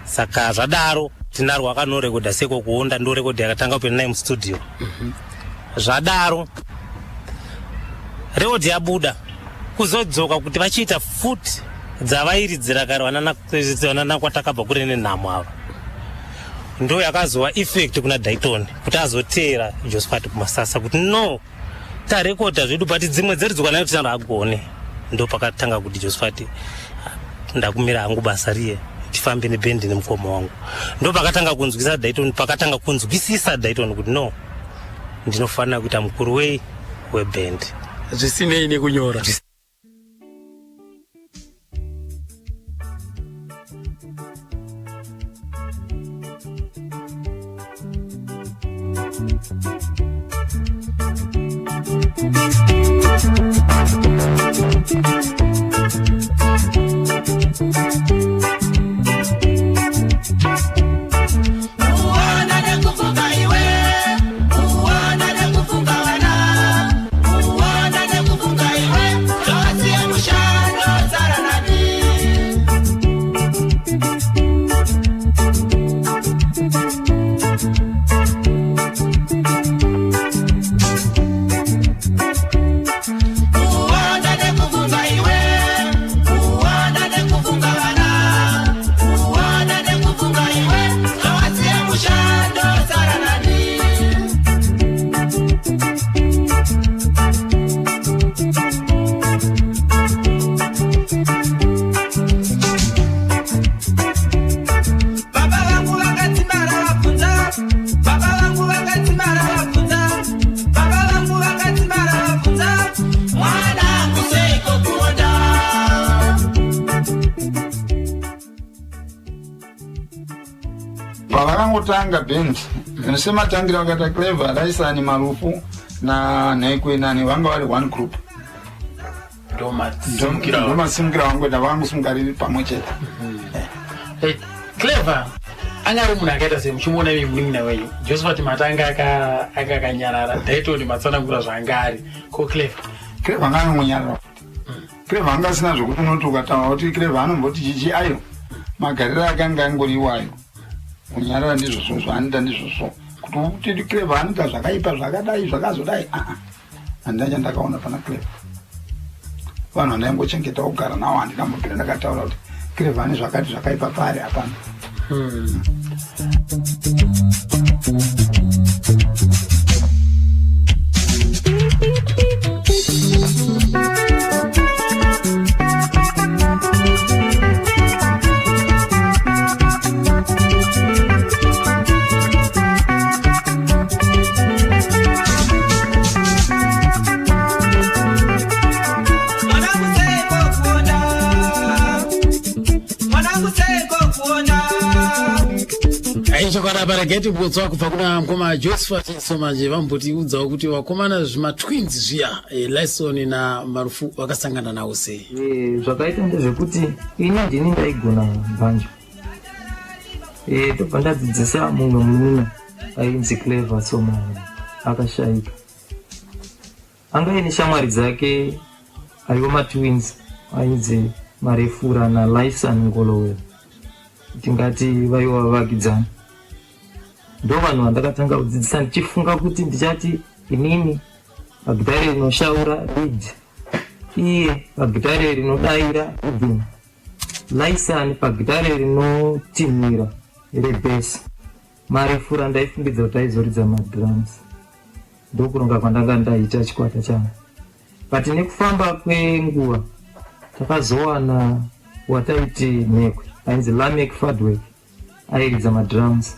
D: Saka zvadaro, Tinarwo akanorekodha seko kuonda, ndorekodha yakatanga kupinda naye mustudio. Zvadaro, rekodhi yabuda, kuzodzoka kuti vachiita futi dzavairidzira kare vanana kwatakabva kure nenhamo ava, ndo yakazova effect kuna Daiton kuti azoteera Josephat kuMasasa kuti no, tarekodha zvedu, but dzimwe dzeridzwa nayo Tinarwo agone. Ndo pakatanga kuti Josephat, ndakumira hangu basa riye, tifambe nebhendi nemukoma wangu. Ndo pakatanga kunzwisisa Daiton, pakatanga kunzwisisa Daiton kuti no, ndinofanira kuita mukuru wei webhendi.
A: Zvisinei nekunyora.
F: Uona nekufunga iwe, uona nekufunga vana, uona nekufunga iwe, zvakasiya mushando tsara nani. Uona nekufunga iwe, uona nekufunga vana, uona nekufunga iwe, zvakasiya mushando tsara nani. Baba vangu vakadzimara vabvunza, baba vangu vakadzimara vabvunza, baba vangu vakadzimara vabvunza, mwanangu seiko kuonda?
B: Pavakangotanga band sematangira vakaita Clever, Raisani, Marufu naNhekwe nani, vanga vari one group.
A: Ndomasimukira.
B: Ndomasimukira vangoita, vangosimuka riri pamwe chete.
A: Hey, Clever anga ari munhu akaita sei muchimuona imi munin'ina wenyu Josephat? Mati anga anga akanyarara, Daiton matsanangura zvaanga ari. Ko Clever?
B: Clever anga anongonyarara futi. Clever anga asina zvokuti unoti ukataura kuti Clever anomboti chichi ayo. Magariro ake anga angori iwayo, kunyarara, ndizvozvo zvaanoita, ndizvozvo kuti kuti Clever anoita zvakaipa zvakadai zvakazodai, aa, handina chandakaona pana Clever. Vanhu vandaingochengeta kugara navo, handina mbobvira ndakataura kuti Clever ane zvakati zvakaipa paari, hapana.
F: Mwanangu seiko kuonda? Mwanangu seiko kuonda?
A: Aichokwadi apa, regai tibotswa kubva kuna mukoma Josephat Somanje, vambotiudzawo kuti vakomana zvimatwins zviya, Lison naMarufu, vakasangana nawo sei?
C: Zvakaita ndezvekuti ini ndini ndaigona banjo. Tobva ndadzidzisa mumwe munina ainzi Clever Somani, akashayika. Anga aine shamwari dzake aiva matwins ainzi Marefura naLison Ngolowera, tingati vaiva vavakidzani. Ndo vanhu vandakatanga kudzidzisa ndichifunga kuti ndichati inini pagitare rinoshaura, lead, iye pagitare rinodayira, rhythm, Lison pagitare rinotinhira, rebass. Marefura ndaifungidza kuti aizoridza madrums. Ndokuronga kwandanga ndaita chikwata changu, but nekufamba kwenguva takazowana wataiti Nhekwe ainzi Lamek Fadwork, airidza madrums.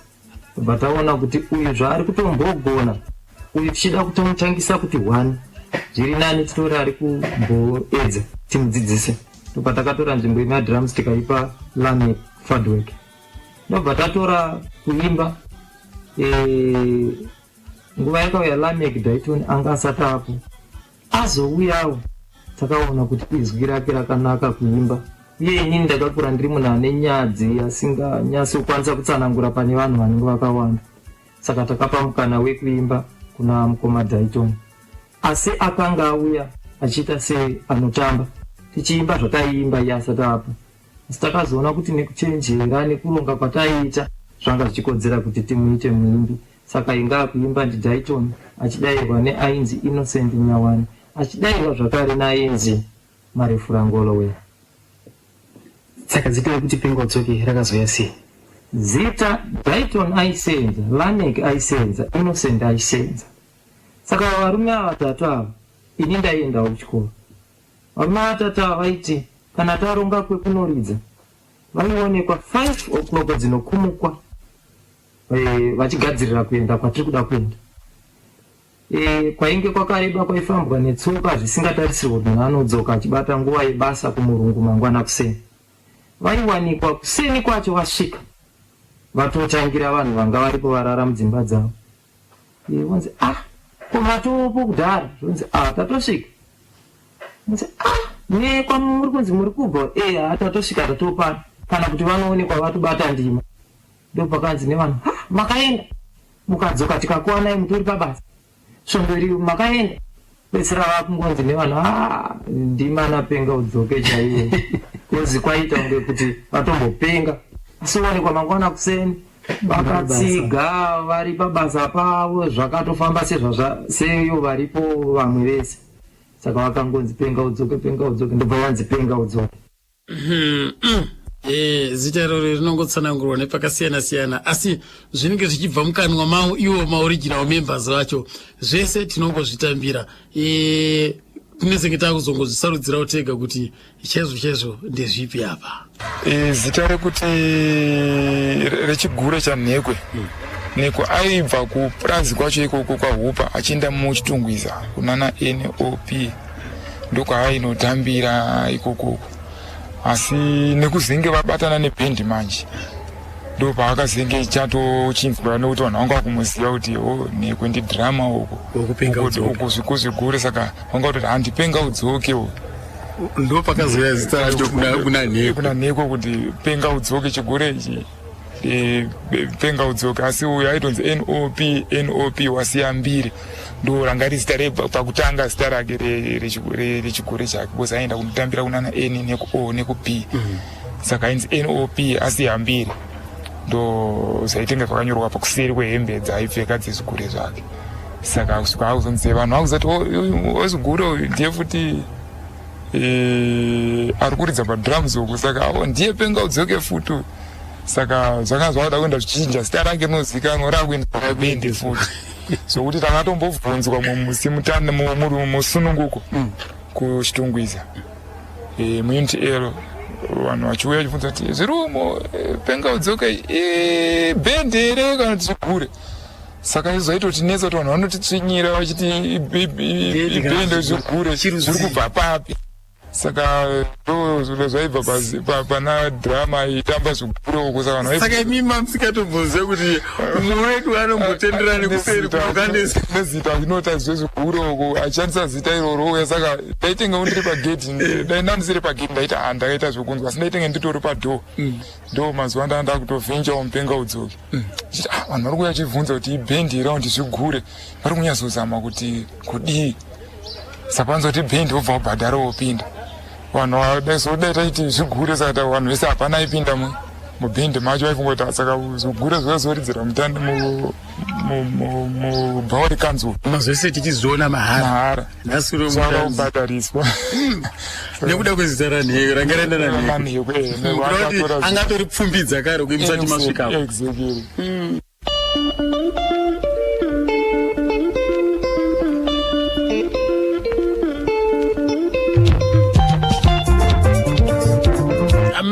C: Tobva taona kuti uyu zvaari kutombogona uyu, tichida kutomutangisa kuti one zviri nani titori ari kumboedza timudzidzise. Tobva takatora nzvimbo yemadrums tikaipa Lamek Fadwork. Ndobva tatora kuimba. Nguva yakauya Lamek, Daiton anga asati apo. Azouyawo takaona kuti izwi rake rakanaka kuimba.
G: Uye inini ndakakura ndiri munhu ane nyadzi asinganyatsi kukwanisa kutsanangura pane vanhu vanenge vakawanda. Saka takapa mukana wekuimba kuna mukoma Daiton. Asi akanga auya achiita seanotamba tichiimba zvataiimba iye asati apo. Asi takazoona kuti nekuchenjera nekuronga kwataiita zvanga zvichikodzera kuti timuite muimbi. Saka inga akuimba ndiDaiton achidairwa neainzi Innocent Nyawani achidairwa zvakare naainzi Marefurangolowe.
H: Saka zita rekuti Penga Udzoke rakazouya sei?
G: Zita Daiton aisenza, Laneck aisenza, Innocent aisenza. Saka varume ava vatatu ava ini ndaiendawo kuchikoro. Varume vatatu ava vaiti kana taronga kwekunoridza vaionekwa 5 o'clock dzinokumukwa eh, vachigadzirira kuenda kwatiri kuda kuenda. E, kwainge kwakareba kwaifambwa netsoka zvisingatarisirwe kuti munhu anodzoka achibata nguva yebasa kumurungu mangwana kuseni. Vaiwanikwa kuseni kwacho vasvika vatotangira vanhu vanga varipo varara mudzimba dzavo. E, vonzi ah ko matopo kudhara zvonzi ah tatosvika. Vonzi ah ne kwamuri kunzi muri kubva e ha tatosvika tatopano kana kuti vanoonekwa vatobata ndima. Ndopakanzi nevanhu ha makaenda mukadzoka tikakuwanai mutori pabasa svondo iri makaenda betsera vakungonzi nevanhu ha ndimana penga udzoke chaiye kozi kwaita kunge kuti vatombopenga asi wanikwa mangwana kuseni vakatsiga vari pabasa pavo zvakatofamba sezvazva seyo varipo vamwe vese saka vakangonzi penga udzoke penga udzoke ndobva yanzi penga udzoke.
A: Eh, zita iroro rinongotsanangurwa nepakasiyana siyana asi zvinenge zvichibva mukanwa mavo iwo maoriginal members vacho zvese tinongozvitambira eh, tinezenge takuzongozvisarudzirawo tega kuti chaizvo chaizvo ndezvipi apa.
E: E, zita rekuti rechigure chanhekwe Nhekwe aibva kupurazi kwacho ikoko kwaHupa achienda muChitungwiza kunana NOP ndokwaainotambira ikokoko asi nekuzenge vabatana nebhendi manje ndopaakazenge chatochinzwa nekuti vanhu vanga vakumuziva kuti o oh, nhekwe ndidrama uko uko zvikuzvigure saka vanga kutoti handipenga udzoke uko
A: ndopakazouya zita racho kuna nhekwe
E: kuna nhekwe kuti penga udzoke chigure ichi e, penga udzoke asi uyo aitonzi nop nop wasiya mbiri ndo ranga ri zita pakutanga zita rake rechigure chake because aienda kunotambira kunana n neku o neku p saka ainzi nop asiya mbiri ndo zvaitenge zvakanyorwa pakuseri kwehembe dzaaipfeka dzezvigure zvake saka kusvika akuzonzi vanhu vakuzati wezvigure uyu ndiye futi eh, ari kuridza padrums uku saka avo ndiye penga udzoke futi saka zvakanga zvavada kuenda zvichinja zita rake rinozikanwa rakuenda rabende futi zvokuti takatombobvunzwa mumusi musununguko kuchitungwiza e, muunit l vanhu vachiuya vachibvunza kuti zviri umo eh, penga udzoke eh, bhendi here kana kuti zvigure saka izvo zvaitotinetsa kuti vanhu vanotitsvinyira vachiti ibhende zvigure zviri kubva papi saka ndo zvaibva pana drama itamba zvigure uko saka vanhu
A: saka imi mamusikatombonzwe kuti mumwe wedu anombotendera nekuseri
E: nezita inota zvezvigure uko achishandisa zita iroro uya saka ndaitenge ndiri pagedhi dai ndandisiri pagedhi ndaita ha ndakaita zvekunzwa asi ndaitenge nditori padhoo ndo mazuva ndaa ndakutovhenjawo mupenga udzoke chiti ah, vanhu vari kuuya vachibvunza kuti ibhendi here kuti zvigure vari kunyatsozama kuti kudii sapanza kuti bhendi wobva wabhadhara wopinda vanhu vadai taiti zvigure saka vanhu vese hapana aipinda mubhendi macho vaifunga kuti saka zvigure zvazoridzira mutandi mubhawa rekanzuru
A: mazvese tichizviona mahara
E: nhasi unobhadhariswa
A: nekuda kwezita ranheyo ranga raenda nanheyo angatoripfumbidza kare kuimusati masvikapo.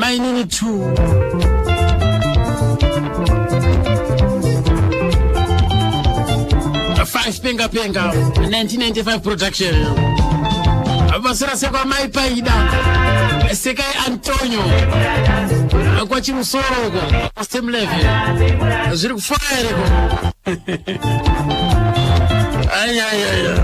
A: Mainini 2 5 penga penga 1995 production masera sekwa mai paida sekai antonio kwachimusoro uko same level zviri kufaya reko ayayaya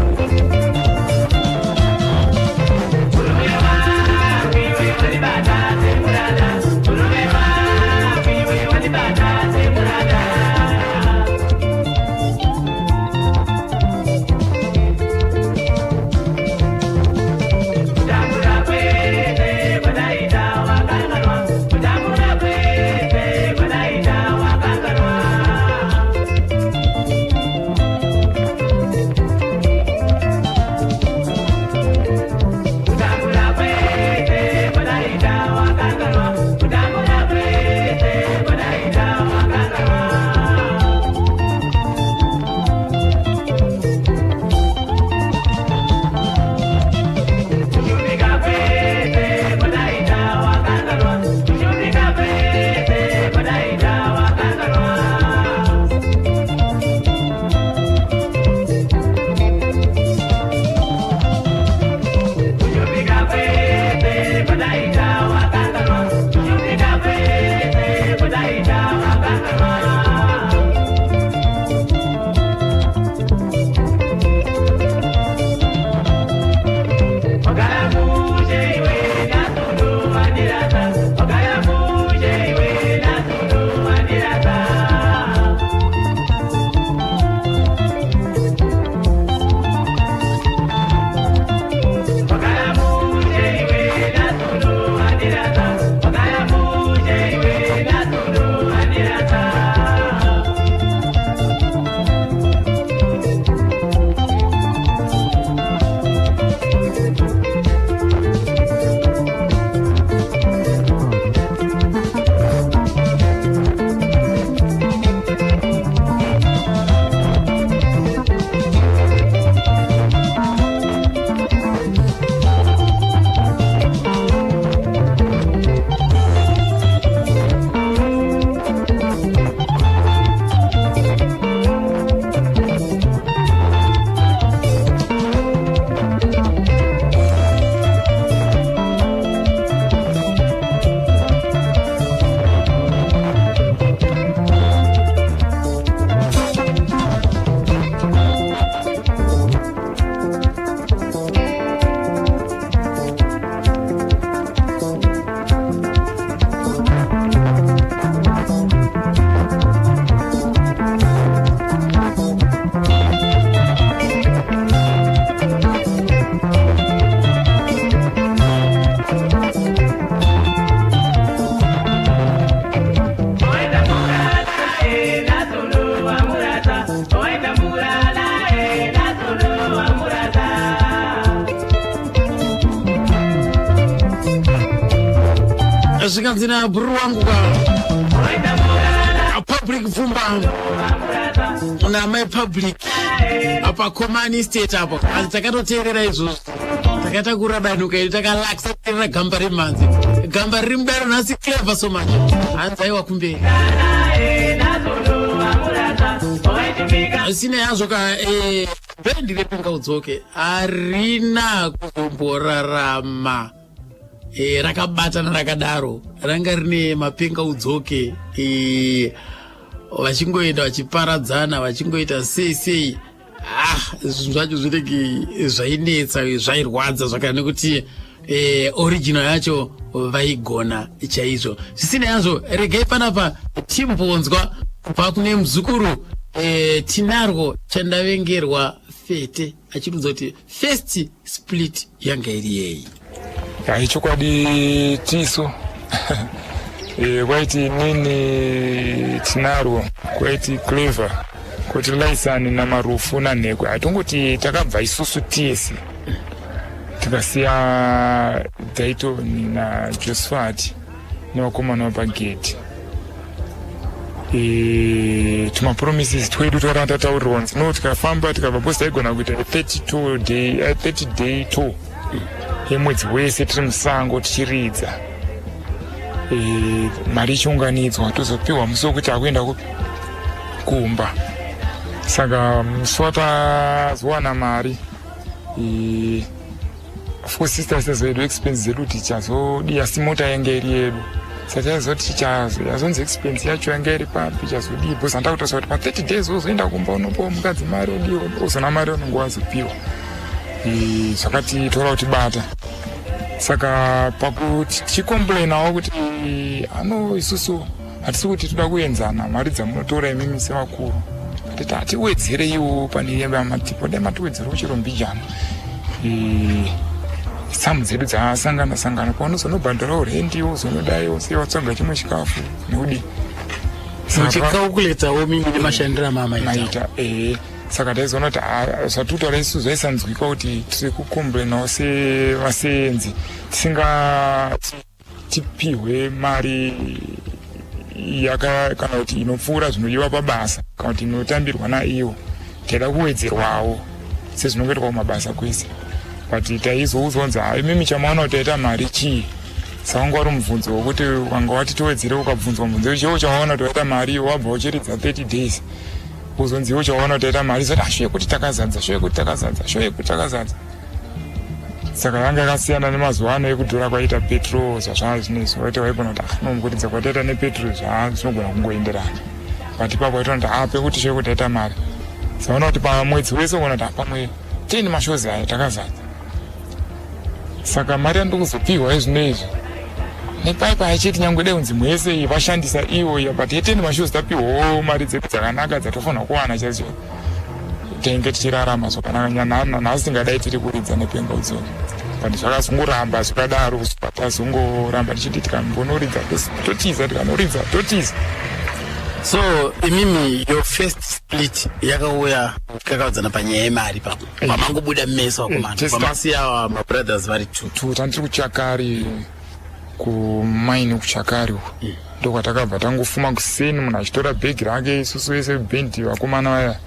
A: Zvikanzi nabhururu wangu ka public pfumba namai public apa comani state apo, asi takatoteerera izvozvo, takatakura danuka iri, takalakisa kuteerera gamba remhanzi, gamba riri mudaro nhasi. Clever so much, hanzi aiwa kumberi sine yazvo ka. Bhendi rePenga Udzoke harina kuzomborarama rakabatana rakadaro. Ranga rine maPenga Udzoke vachingoenda vachiparadzana, vachingoita sei sei. Ah, zvinhu zvacho zvinenge zvainetsa, zvairwadza zvakare, nekuti original yacho vaigona chaizvo. Zvisina yazvo, regai panapa timbonzwa kubva kune muzukuru Tinarwo Chandavengerwa Fete achiudza kuti first split yanga iri yei.
E: Hai, chokwadi tisu kwaiti nini Tinarwo, kwaiti Clever, kuti Laisani naMarufu naNhekwe. Hatongoti takabva isusu tese, tikasiya Dayton naJosephat nevakomana vapageti. Tumapromises twedu twakanga tataurirwa kunzi no, tikafamba tikabva posi taigona kuita 32 day, 30 day tour yemwedzi wese tiri musango tichiridza. Mari ichiunganidzwa, tozopiwa musi wekuti akuenda kupi, kumba. Saka musi watazowana mari, of course sister sisazoedu expense dzedu tichazodii, asi mota yange iri yedu. Saka taizoti yazonzi expense yacho yanga iri papi, chazodii, because handa kutarisa kuti pa30 days wozoenda kumba, unopiwa mukadzi mari, odii, uzona mari unonge wazopiwa. Zvakatitora kutibata. Saka pakuti tichicomplainawo kuti ano isusu hatisi kuti toda kuenzana mari dzamunotora imimi sevakuru, tati hatiwedzereiwo pane yamatipo, dai matiwedzerewo chero mbijana. Tsamu dzedu dzasangana sangana, paunozonobhadharawo rendi, wozonodaiwo sei, watsvaga chimwe chikafu nekudii.
A: Muchicalculatawo mimi nemashandiro amamaita.
E: Maita, ehe. Saka taizoona kuti zvatutaura isusu zvaisanzwikwa, kuti tiri kucomplainawo sevasenzi tisinga tipihwe mari yaka kana kuti inopfuura zvinodiwa pabasa kana kuti inotambirwa naivo. Taida kuwedzerwawo sezvinongoitwa kumabasa kwese, but taizoudzwa kunzi hai, mimi chamaona kuti taita mari chii? Saka wanga uri mubvunzo wekuti wanga wati tiwedzere, ukabvunzwa mubvunzo ichiwo chawaona kuti waita mari, wabva uchiridza 30 days, uzonzi iwo chawaona kuti taita mari, zoti ashuye kuti takazadza, shuye kuti takazadza, shuye kuti takazadza. Saka yanga yakasiyana nemazuva ano ekudhura kwaita petrol zvazvaa zvinezvi, waiti waigona kuti ah, no, kuridza kwataita nepetrol zvaa zvinogona kungoenderana, but ipapo waitoona kuti ah, pekuti shuye kuti taita mari. Saona kuti pamwedzi wese ugona kuti ah, pamwe 10 mashows aya takazadza. Saka mari yandiri kuzopiwa izvino izvi nepaipa achiti nyange dai kunzi mwese iyi vashandisa ivo iya, but ye10 mashows tapiwawo mari dzedu dzakanaka dzatofanira kuwana chaidzo, tinge tichirarama zvakanaka. Nhasi tingadai tiri kuridza nePenga Udzoke, but zvakazongoramba zvakadaro. Tazongoramba tichiti tikambonoridza totiza, tikanoridza totiza.
A: So imimi your first split yakauya kakaudzana panyaya yemari papo pamangobuda meso vakomana, pamasiya mabrothers vari two.
E: Two, tandiri kuchakari, kumaini kuchakari uku, ndokwatakabva tangofuma kuseni, munhu achitora bhegi rake. Isusu vese bhendi vakomana vaya,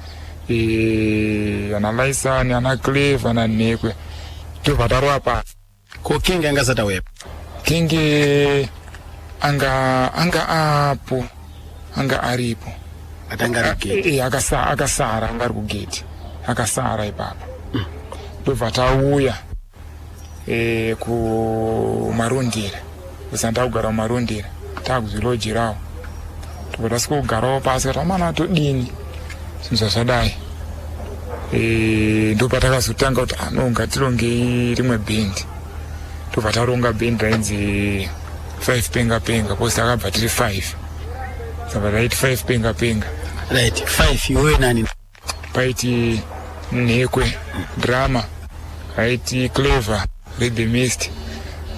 E: ana Laisani, ana Cleve, ana Nhekwe, tobva tarova pasi.
A: Ko King anga asati auya?
E: King anga apo, anga aripo.
A: Atanga ari kugate.
E: Akasara, anga ari kugate, akasara ipapo. Ndobva tauya kuMarondera, kusana takugara kuMarondera, takuzvilojerawo. Tobva tasvika kugarawo pasi kati amana todini zvinhu zvazvadai. Ndopatakazotanga kuti ano ngatirongei rimwe bhendi. Tobva taronga bhendi rainzi Five Penga Penga, because takabva tiri five, saka taiti Five Penga Penga.
A: Right, five iwewe nani?
E: Paiti Nhekwe drama, aiti Clever rhythmist,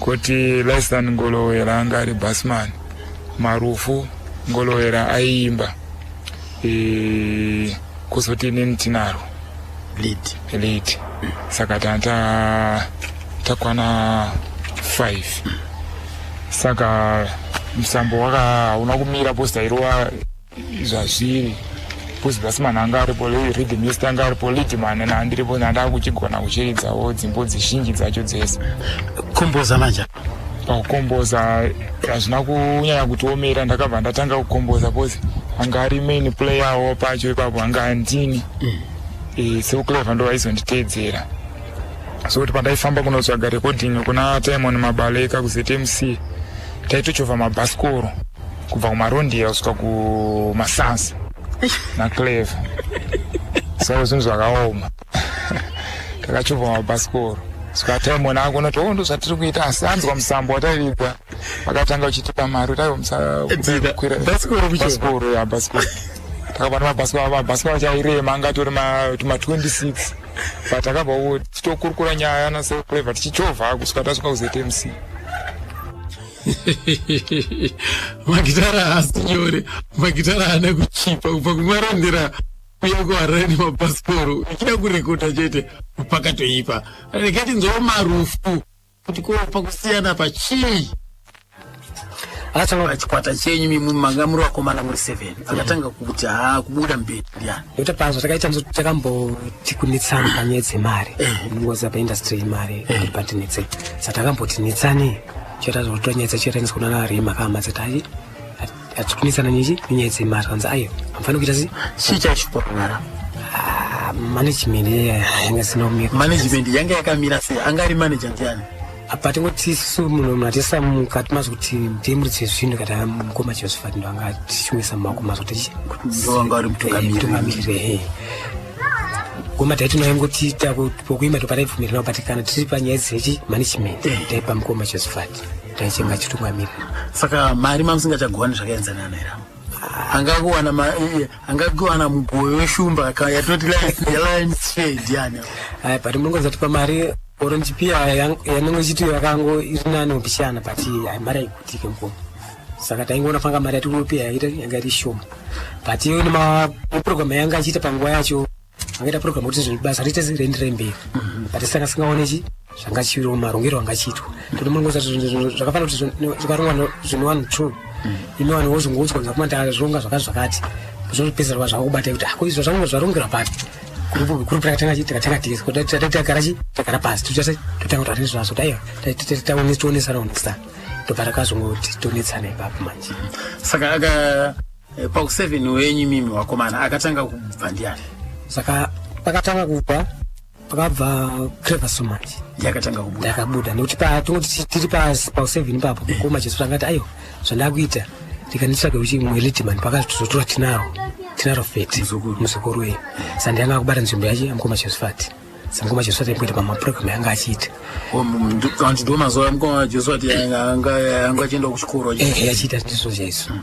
E: kuti Lyson Ngolowera anga ari bassman, Marufu Ngolowera aiimba, kuzoti inini Tinaro
A: lead.
E: Lead. Saka tanta takwana 5. Saka musambo waka hauna kumira posi tairova zvazviri posi basman anga aripo, rhythmist anga aripo, leadman nandiripo, nandakuchigona kuchiridzawo dzimbo dzizhinji dzacho dzese.
A: Komboza manje?
E: Pakukomboza hazvina kunyanya kutiomera. Ndakabva ndatanga kukomboza posi anga ari main playerwo pacho ipapo anga andini. SekuClever ndo vaizonditeedzera, so kuti pandaifamba kunotsvaga recording kuna Timon Mabaleka kuZMC, taitochovha mabhasikoro kubva kuMarondera kusvika kuMasasa naClever. So zvinhu zvakaoma, takachovha mabhasikoro svika Timon akuona kuti, "Oh, ndo zvatiri kuita." Asi anzwa musambo watairidza, vakatanga uchitipa mari kuti aiwa.
A: Dzida, bhasikoro kuchovha?
E: Bhasikoro ya, bhasikoro. Takabva nemabhasikoro, mabhasikoro acho airema, anga atori tuma 26, but takabva tichitokurukura nyaya naSeclever tichichovha kusvika tasvika kuZMC.
A: Magitara haasi nyore, magitara haana kuchipa. Kubva kuMarondera kuya kuHarare nemabhasikoro ichida kurekota chete, pakatoipa. Rega tinzwawo Marufu kuti ko pakusiyana pachii.
H: Akatanga
A: Pachikwata chenyu mimwe manga muri vakomana muri 7, akatanga kuti haa, kubuda mberi ndiani?
H: Nekuti panzo takaita takamboti kunetsana panyaya dzemari. Unongoziva paindustry yemari kuti patinetse, saka takamboti netsane chaita zvokutora nyaya dzacho yataendeswa kunana Rema kama dzati ai, hatisi kunetsana nechi nenyaya dzemari. Kanzi aiwa, hamufaniri kuita sei.
A: Chii chaishupa?
H: Ah, management yanga isina kumira.
A: Management yanga yakamira sei? Anga ari manager ndiani?
H: Apa tingoti isusu munhu atisa mukati mazvo kuti ndiye muridzi wezvinhu, kati mukoma Josephat ndo anga achichumisa mumaoko mazvo kuti
A: Ndo vanga vari mutungamiriri.
H: Mutungamiriri, ehe. Goma taiti naingoti pokuimba topataibvumirana, but kana tiri panyaya dzechi management taipa mukoma Josephat, taichenga chitungamirira.
A: Saka mari mamusingachagowani zvakaenzanana here? Angakuwana angakuwana mugove weshumba yatoti lion share ndiani?
H: Aya, but munongoziva kuti pamari orange pia yanenge ichiti yakango iri nani kupishana, but ai, mari haigutike mukoma. Saka taingoona fanga mari yatikupiya yaita yanga iri shoma, but iyo neprogram yanga achiita panguva yacho, angaita program kuti zvinhu basa riite rienderere mberi, but saka singaonechi zvangachiro marongero angachiitwa toti munongoziva kuti zvinhu zvakafanira kuti zvikarongwa zvinhu one two, imi vanhu wozongoudzwa kunzi akuma tazvironga zvakati zvakati, zvozopedzera zvakakubata kuti ako izvo zvanga zvarongerwa papi. Gurupu rakatanga tikatanga tese kuti tagara chi tagara pasi, tochase totanga kuti hatini zvazvo kuti aiwa, tionesana onesana, ndobva takazongoti tonetsana ipapo manje.
A: Saka aka paku7 wenyu mimi wakomana akatanga kubva ndiani?
H: Saka pakatanga kubva, pakabva Clever so manje.
A: Ndiye akatanga kubuda?
H: Ndakabuda nekuti tongoti tiri pa7 ipapo, koma Jesu tangati aiwa, zvandakuita ndikanditsvage uchi mumwe leadman, pakatozotora Tinaro fet.
A: Muzukuru.
H: Muzukuru wenyu. Saka ndiyanga akubata nzvimbo yacho yamukoma Josephat. Saka mukoma Josephat aimboita pamaprogram yanga achiita.
A: Kanti ndo mazuva mukoma Josephat anga achienda kuchikoro?
H: Ehe, achiita ndizvo chaizvo.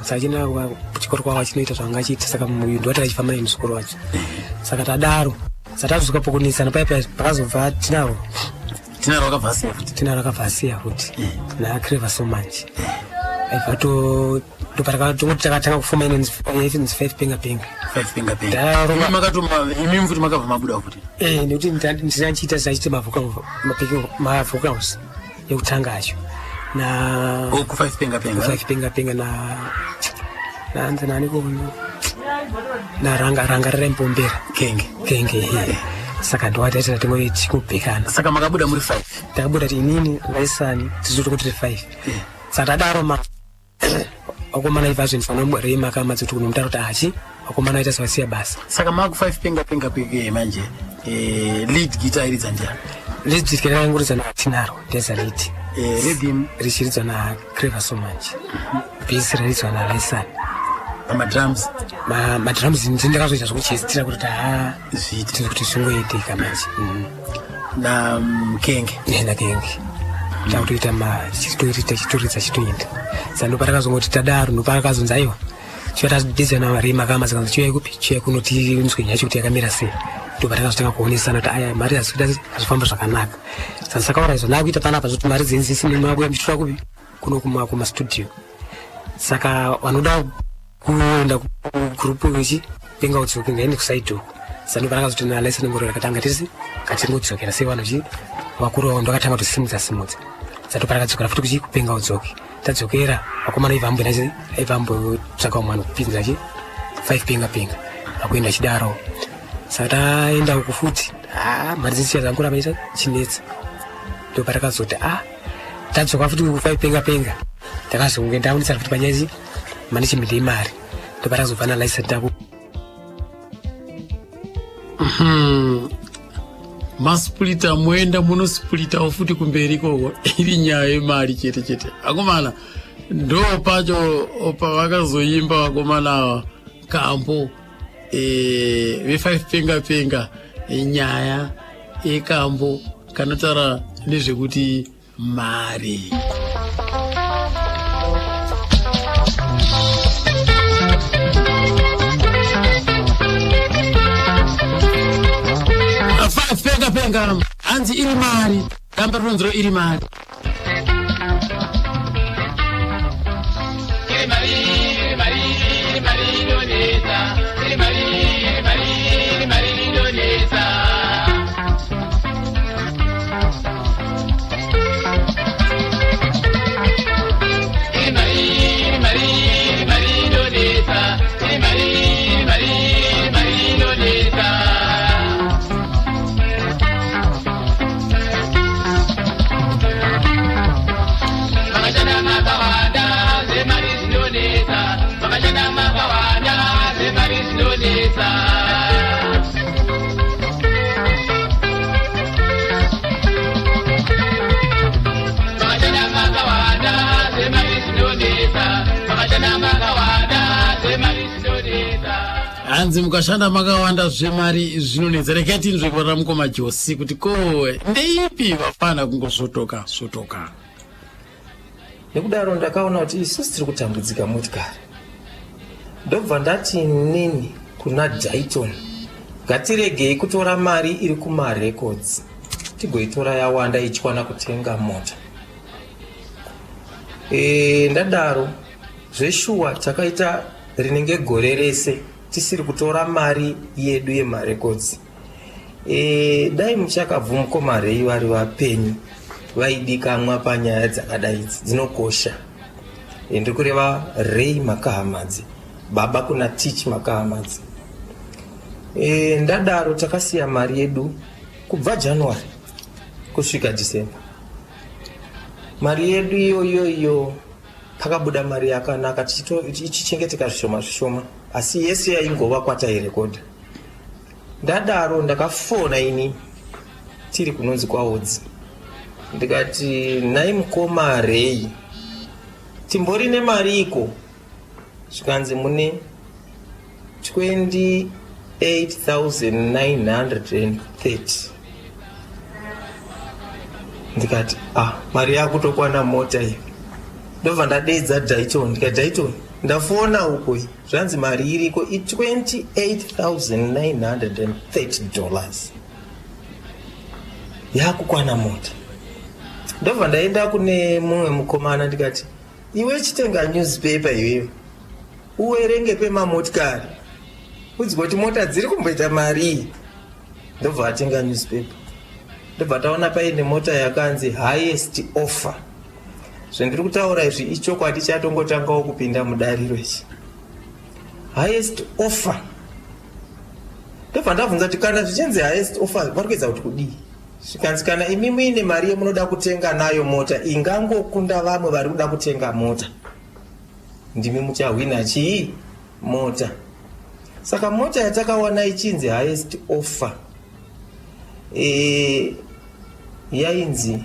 H: Saka achienda kuchikoro kwavo achinoita zvanga achiita. Saka uyu ndiwati achifamba naye muzukuru wacho. Saka tadaro, saka tazosvika pokunetsana paya paya pakazobva Tinaro.
A: Tinaro akabva asiya futi?
H: Tinaro akabva asiya futi naClever so manje aibva to ndopatakatongoti takatanga kufoma inonzi Five Penga Penga.
A: Five Penga Penga.
H: Ndaroma-
A: Imi makatoma imi futi makabva mabuda futi?
H: Eh, nekuti ndinachiita zvachiita mavocals ekutanga acho na
A: Oh, ku Five Penga Penga.
H: Five Penga Penga na naanzi nani kono na ranga rerempombera.
A: Kenge.
H: Kenge, ehe. Saka ndowataitira tingoe tichingobhekana.
A: Saka makabuda muri five?
H: Takabuda ti inini, Laisani, tichitoti tiri five. Saka tadaro ma vakomana ibva zvinhu remakama dzekuti kunomutaura kuti achi vakomana aita sevasiya basa.
A: Saka maku Five Penga Penga peke manje, lead guitar iridza ndiani?
H: Lead raingoridzwa naTinaro, ndeza lead.
A: Rhythm?
H: Richiridzwa naClever so manje, bass raridzwa naLaisani.
A: Pamadrums?
H: Madrums ndakazoita zvokuchestira kuti ha
A: Zviite.
H: Tiri kuti zvingoitika manje.
A: Na Kenge?
H: Nakenge takutoita chitoridza chitoenda. Saka ndopatakazongoti tadaro, ndopatakazonzi aiwa, chivatadedzana remakama, zikanzi chiuyai kupi, chiuyai kuno tinzwe nyaya yacho kuti yakamira sei. Ndopatakazotanga kuonesana kuti aya mari hazikuita, hazvifamba zvakanaka. Saka sakaura izvo ndakuita panapa zvoti mari dzenyu dzisine makuya muchitora kupi kuno kumastudio. Saka vanoda kuenda kugurupu ichi Penga Udzoke ngaende kusaidi uko. Saka ndopatakazoti nalaisani ngoro rakatanga tisi katingodzokera sei vanhu chi vakuru vavo ndokatanga kutosimudza simudza. Satopa futi kuchi kupenga udzoke. Tadzokera vakomana ibva amboenda chi aibva ambotsvaka umwe anokupinza chi 5 penga penga. Akuenda chidaro. Saka taenda uku futi. Ah, mari dzichiya dzangoramba icha chinetsa. Ndopatakazoti ah tadzoka futi uku 5 penga penga. Takazonge ndaonesa futi panyaya chi management yemari. Ndopatakazobva na license taku
A: Masplita moenda munosplitawo futi kumberi ikoko, iri nyaya yemari chete chete. Akomana, ndo pacho pavakazoimba vakomana ava kambo ve5 Penga Penga, nyaya yekambo kanotaura nezvekuti mari. Five Penga Penga, hanzi iri mari, damba rinonziro iri mari.
F: Iri mari inonetsa, iri mari, iri mari, iri mari inonetsa. Iri mari, iri mari, iri mari inonetsa, iri mari, iri mari, iri mari inonetsa. Makashanda makawanda, zvemari zvinonetsa. Makashanda makawanda, zvemari zvinonetsa. Makashanda makawanda, zvemari zvinonetsa. Makashanda makawanda, zvemari zvinonetsa.
A: Hanzi mukashanda makawanda, zvemari zvinonetsa. Regai tinzwe kuvara mukoma Josi kuti ko ndeipi vafana kungosvotoka svotoka.
G: Nekudaro ndakaona kuti isusu tiri kutambudzika motikari. Ndobva ndati nini kuna Daiton, ngatiregei kutora mari iri kumarecords, tigoitora yawanda ichikwana kutenga mota. Ndadaro zveshuwa takaita rinenge gore rese tisiri kutora mari yedu yemarecords. Dai muchakabvu mukoma Rei vari vapenyu, vaidikamwa panyaya dzakadai idzi dzinokosha. Ndiri kureva Rei Makahamadzi, baba kuna Tich Makahamadzi. Ndadaro takasiya mari yedu kubva January kusvika December. Mari yedu iyoyo iyo pakabuda mari yakanaka ichichengeteka zvishoma zvishoma, asi yese yaingova kwatairekodha. Ndadaro ndakafona ini tiri kunonzi kwaOdzi, ndikati, "Nhai mukoma Rei, timbori nemari iko?" Zvikanzi mune 28,930. Ndikati, "Ah, mari yakutokwana mota iyo." Ndobva ndadedza Daiton, ndikati, "Daiton, ndafona uko, zvanzi mari iriko i$28,930, yakukwana mota." Ndobva ndaenda kune mumwe mukomana, ndikati, "Iwe, chitenga newspaper iwewe, uwerenge pemamotikari, udzwe kuti mota dziri kumboita marii." Ndobva atenga newspaper, ndobva taona paine mota yakanzi highest offer. Zvendiri kutaura izvi ichokwadi chatongotangawo kupinda mudariro ichi. Highest offer. Ndobva ndabvunza kuti kana zvichinzi highest offer, vari kuedza kuti kudii? Zvikanzi kana imi muine mari yemunoda kutenga nayo mota ingangokunda vamwe vari kuda kutenga mota, ndimi muchahwina chii? Mota. Saka mota yatakawana ichinzi highest offer yainzi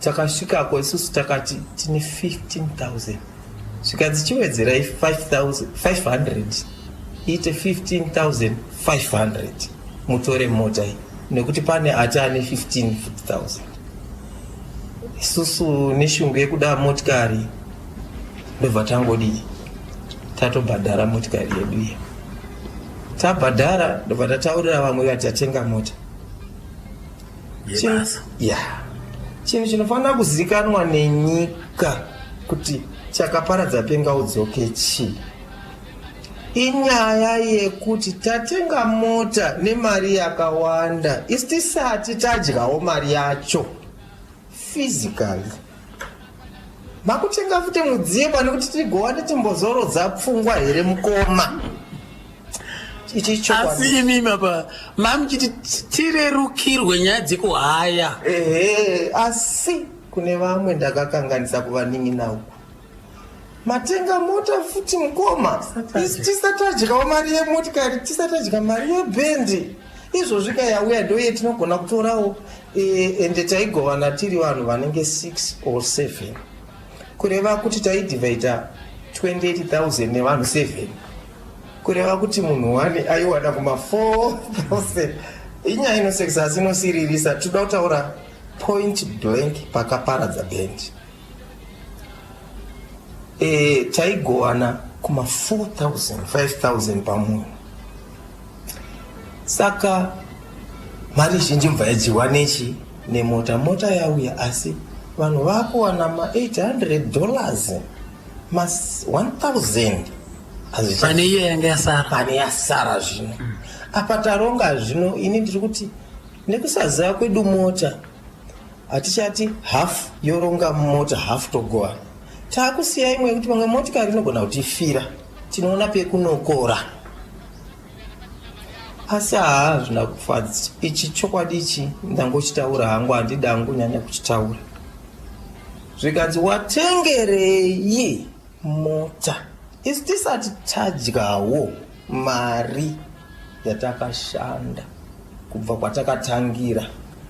G: takasvikako isusu takati tine 15,000, zvikanzi chiwedzerai 500 iite 15,500 mutore mota iyi, nekuti pane ati ane 15,000. Isusu neshungu yekuda motikari ndobva tangodii, tatobhadhara motikari yedu iya. Tabhadhara, ndobva tataurira vamwe vati tatenga mota.
A: Yebasa.
G: Ya, chinhu chinofanira kuzivikanwa nenyika kuti chakaparadza Penga Udzoke chii, inyaya yekuti tatenga mota nemari yakawanda, isi tisati tadyawo mari yacho physically.
I: Makutenga futi mudziyo pane kuti tigowane timbozorodza pfungwa here mukoma? Ichi chokwadi.
A: Asi imimi apa mamuchiti tirerukirwe nyaya dzekuhaya.
I: Ehe, asi kune vamwe ndakakanganisa kuvanin'ina uku. Matenga mota futi mukoma. Isu tisatadyawo mari yemotikari, tisatadya mari yebhendi. Izvozvi ka yauya ndoye tinogona kutorawo ende taigovana tiri vanhu vanenge 6 or 7. Kureva kuti taidivhaita 28,000 nevanhu 7. Kureva kuti munhu wani aiwana kuma 4,000. Inyaya inosekesa asi inosiririsa. Tinoda kutaura point blank pakaparadza bhendi. Taigowana kuma 4000 5000 pamunhu, saka mari zhinji mubva yadyiwa nechi nemota. Mota yauya, asi vanhu vakuwana ma800 dollars, ma 1000.
A: Pane iyo yanga yasara.
I: Pane yasara. Zvino apa taronga zvino, ini ndiri kuti nekusaziva kwedu mota, hatichati half yoronga mota, half togowana. Taakusiya imwe yekuti pamwe motikari inogona kutifira, tinoona pekunokora. Asi haa, zvina kufadza ichi chokwadi ichi. Ndangochitaura hangu, handidi hangu kunyanya kuchitaura. Zvikanzi, "Watengerei mota isi tisati tadyawo mari yatakashanda kubva kwatakatangira?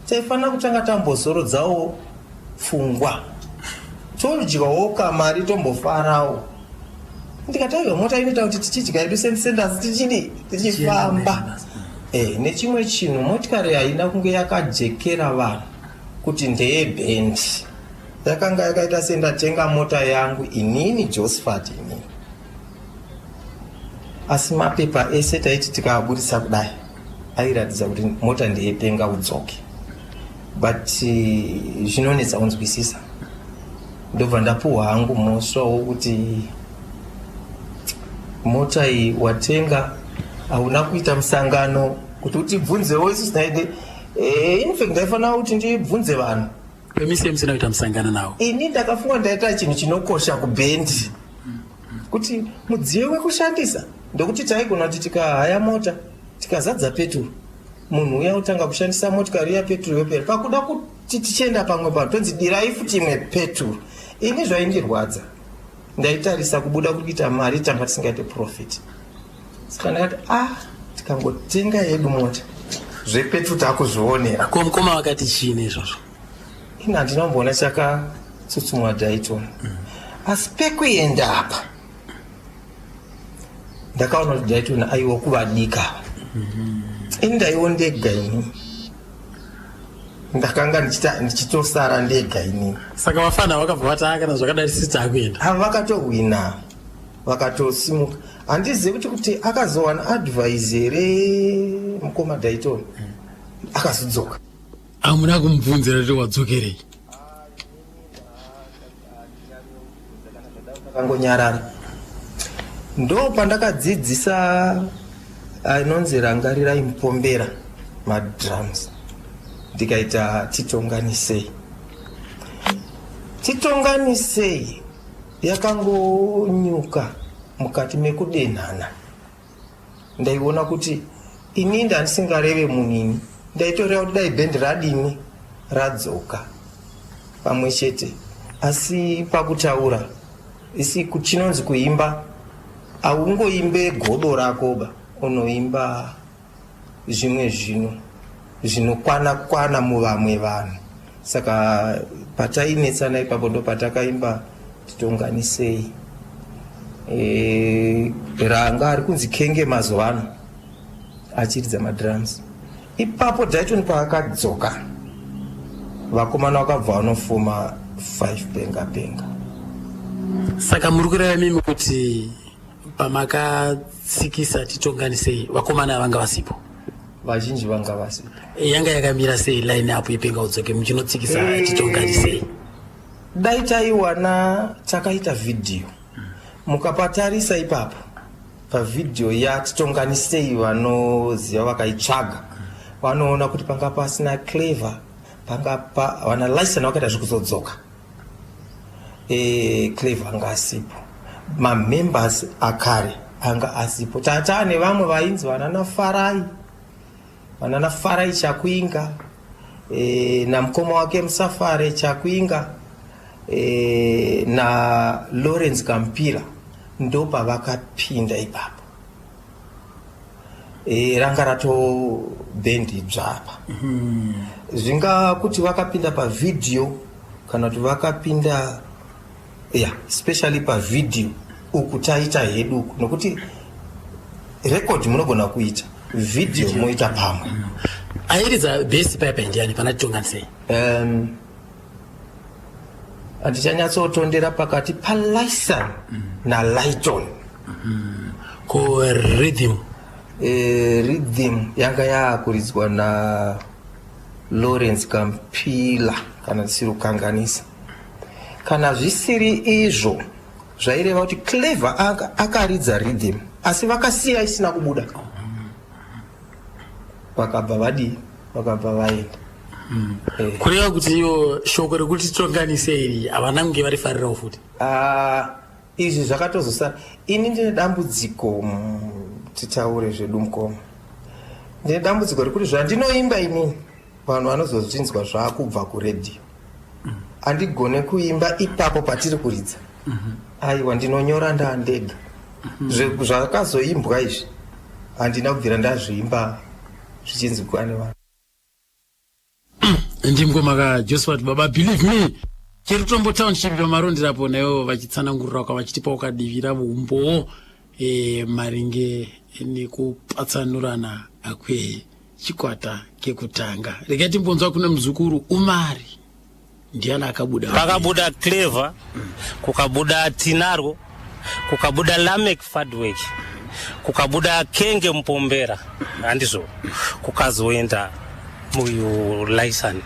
I: Taifanira kutanga tambozorodzawo pfungwa, todyawo kamari, tombofarawo." Ndikati, "Aiwa, mota inoita kuti tichidya yedu sendisendasi, tichidi tichifamba." Nechimwe chinhu, motikari haina kunge yakajekera vanhu kuti ndeyebhendi. Yakanga yakaita sendatenga mota yangu inini, Josephat inini, asi mapepa ese taiti tikaabudisa kudai airatidza kuti mota ndeyePenga Udzoke. But zvinonetsa kunzwisisa. Ndobva ndapuhwa hangu mhosva wokuti mota iyi watenga, hauna kuita musangano kuti utibvunzewo isusu. Taide, in fact ndaifanira kuti ndibvunze vanhu.
A: Pemise musina kuita musangano nawo.
I: Ini ndakafunga ndaita chinhu chinokosha kubhendi, kuti mudziyo wekushandisa, ndokuti taigona kuti tikahaya mota, tikazadza peturu, munhu uya utanga kushandisa motikari iya, peturu yopera. Pakuda kuti tichienda pamwe panhu, tonzi dirai futi imwe peturu. Ini zvaindirwadza, ndaitarisa kubuda kuri kuita mari, tanga tisingaite profit. Saka ndakati, "Ah, tikangotenga yedu mota, zvepeturu takuzvionera."
A: Ko mukoma vakati chii neizvozvo?
I: Ini handina chakatsutsumwa Daiton, asi pekuenda apa ndakaona kuti Daiton aiwa kuvadika. Ini ndaiwo ndega, ini ndakanga ndichitosara ndega inini.
A: Saka vafana vakabva vati, "Ah, kana zvakadai sisi taakuenda."
I: Ava vakatohwina, vakatosimuka. Handizivi kuti akazowana advice here mukoma Daiton, akazodzoka.
A: Hamuna kumubvunzira kuti wadzokerei?
I: Akangonyarara. Ndo pandakadzidzisa anonzi Rangarirai Mupombera madrums, ndikaita Titonganisei. Titonganisei yakangonyuka mukati mekudenhana. Ndaiona kuti ini ndandisingareve munini, ndaitoreva kuti dai bhendi radini radzoka pamwe chete. Asi pakutaura isi chinonzi kuimba, haungoimbe godo rakoba, unoimba zvimwe zvinhu zvinokwana kwana muvamwe vanhu. Saka patainetsana ipapo, ndo patakaimba Titonganisei. Ranga ari kunzi Kenge mazuva ano achiridza madrums ipapo. Daiton paakadzoka, vakomana vakabva vanofuma 5 Penga Penga.
A: Saka muri kureva mimi kuti pamakatsikisa Titonganisei, vakomana vanga vasipo?
I: Vazhinji vanga vasipo.
A: Yanga yakamira sei line up yePenga Udzoke muchinotsikisa Titonganisei?
I: Dai taiwana takaita vhidhiyo, mukapatarisa ipapo pavhidhiyo yaTitonganisei, vanoziva vakaitsvaga vanoona kuti panga pasina Clever, panga pa vana Lison vakaita zvekuzodzoka. Clever anga asipo, mamembers akare anga asipo. Tata nevamwe vainzi vanana Farai, vanana Farai Chakuinga namukoma wake Musafare Chakuinga na Lawrence Kampira, ndopavakapinda ipapo. Ranga rato bhendi idzva apa. Zvinga kuti vakapinda pavhidhiyo kana kuti vakapinda, ya, especially pavhidhiyo uku taita hedu uku, nokuti rekodhi munogona kuita, vhidhiyo moita pamwe.
A: Airidza bass paya ndiani pana Titonganisei?
I: Handichanyatsotondera pakati paLyson naLyton.
A: Ko rhythm?
I: Rhythm yanga yaakuridzwa na Lawrence Kampila, kana ndisiri kukanganisa. Kana zvisiri izvo, zvaireva kuti Clever akaridza rhythm, asi vakasiya isina kubuda, vakabva vadii, vakabva vaenda.
A: Kureva kuti iyo shoko rekuti tonganise iri havana kunge varifarirawo futi?
I: Ah, izvi zvakatozosara. Ini ndine dambudziko, titaure zvedu mukoma, ndine dambudziko rekuti zvandinoimba inini vanhu vanozozvinzwa zvaakubva kuredhiyo. Handigone kuimba ipapo patiri kuridza, aiwa, ndinonyora ndandega. Zvakazoimbwa izvi handina kubvira ndazviimba zvichinzwikwa nevanhu.
A: Ndimukoma ka Josephat Baba Believe Me, Cherutombo Township pamaronderapo, naivo vachitsanangurira kwa vachitipawo kadivi ravo, umbowo maringe nekupatsanurana kwechikwata kekutanga. Regai timbonzwa kune muzukuru Umari, ndiani akabuda?
D: Pakabuda Clever, kukabuda Tinarwo, kukabuda Lamek Fadwek, kukabuda Kenge Mupombera, handizvo? Kukazoenda uyu Lyson.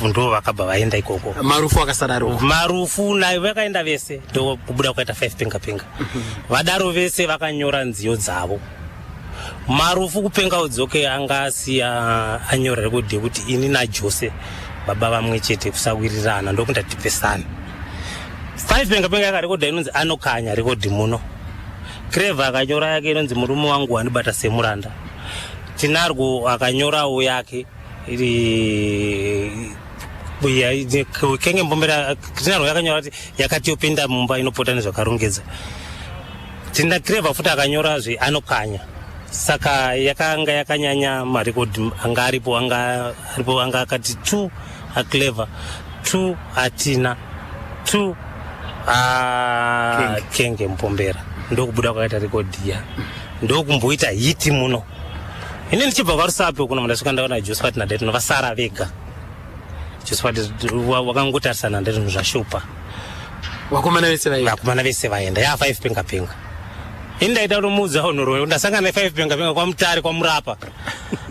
D: Ndo vakabva vaenda ikoko.
A: Marufu akasara ari uko.
D: Marufu nayo vakaenda vese, ndo kubuda kwaita Five Penga Penga. Vadaro vese vakanyora nziyo dzavo. Marufu kupenga udzoke anga asiya anyora rekodi yekuti ini naJose baba vamwe chete, kusawirirana ndokuti tipesane. Five Penga Penga yakarekodha inonzi Anokanya rekodhi muno. Clever akanyora yake inonzi Murume Wangu Wandibata Semuranda. Tinarwo akanyorawo yake iri Kenge Mbombera. Tinarwo yakanyora kuti yakati yopinda mumba inopota nezvakarongedza. Tinda Clever futi akanyorazve Anokanya. Saka yakanga yakanyanya marekodhi anga aripo, anga aripo anga akati two aClever, two aTina, two aKenge Mupombera. Ndokubuda kwakaita rekodhi iya, ndokumboita hit muno. Ini ndichibva kwaRusape kuno, ndasvika ndaona Josephat naDetno vasara vega. Josephat wakangotarisana ndezvinhu zvashupa.
A: Vakomana vese vaenda.
D: Vakomana vese vaenda, ya Five Penga Penga. Ini ndaita kutomuudza nhoroondo, ndasangana neFive Penga Penga kwaMutare, kwamurapa.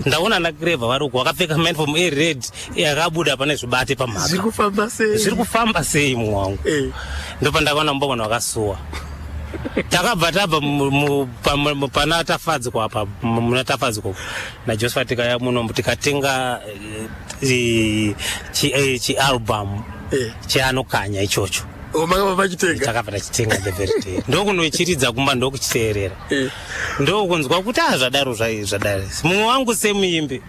D: Ndaona naClever vari uko vakapfeka uniform ered yakabuda pane zvibate pamhaka.
A: Zviri kufamba sei?
D: Zviri kufamba sei mumwe wangu? Ndopandakaona mbongona wakasuwa. Takabva tabva pana Tafadzwa apa, muna Tafadzwa naJosephat, tikaya muno tikatenga chialbum cheAnokanya ichocho.
A: Oh, makabva machitenga?
D: Takabva tachitenga the very day, ndokunochiridza kumba, ndokuchiteerera, ndokunzwa kuti a zvadaro, zvadaro. Mumwe wangu semuimbi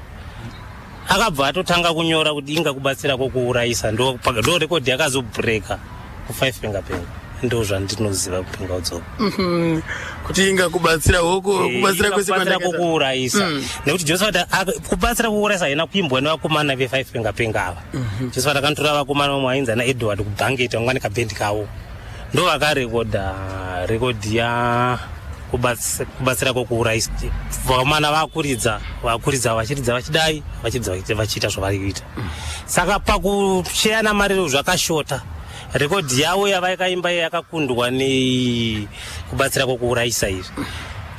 D: akabva atotanga kunyora kuti inga kubatsira kwokuurayisa. Ndo rekodhi yakazobreaka kuFive Penga Penga. Ndo zvandinoziva kupenga udzoka.
A: Kuti inga kubatsira hoko kubatsira kwese
D: kubatsira kwokuurayisa, nekuti Josephat kubatsira kwokuurayisa haina kuimbwa nevakomana veFive Penga Penga ava. Josephat akanotora vakomana vamwe vainzi ana Edward kubhangeti, vanga nekabhendi kavo, ndo vakarekodha rekodhi ya kubatsira kwokuurayisa. Vakomana vakuridza, vakuridza, vachiridza, vachidai, vachiridza, vachiita zvavari kuita. Saka pakusheyana mari zvakashota. Rekodhi yavo yavakaimba yakakundwa nekubatsira kwokuurayisa izvi.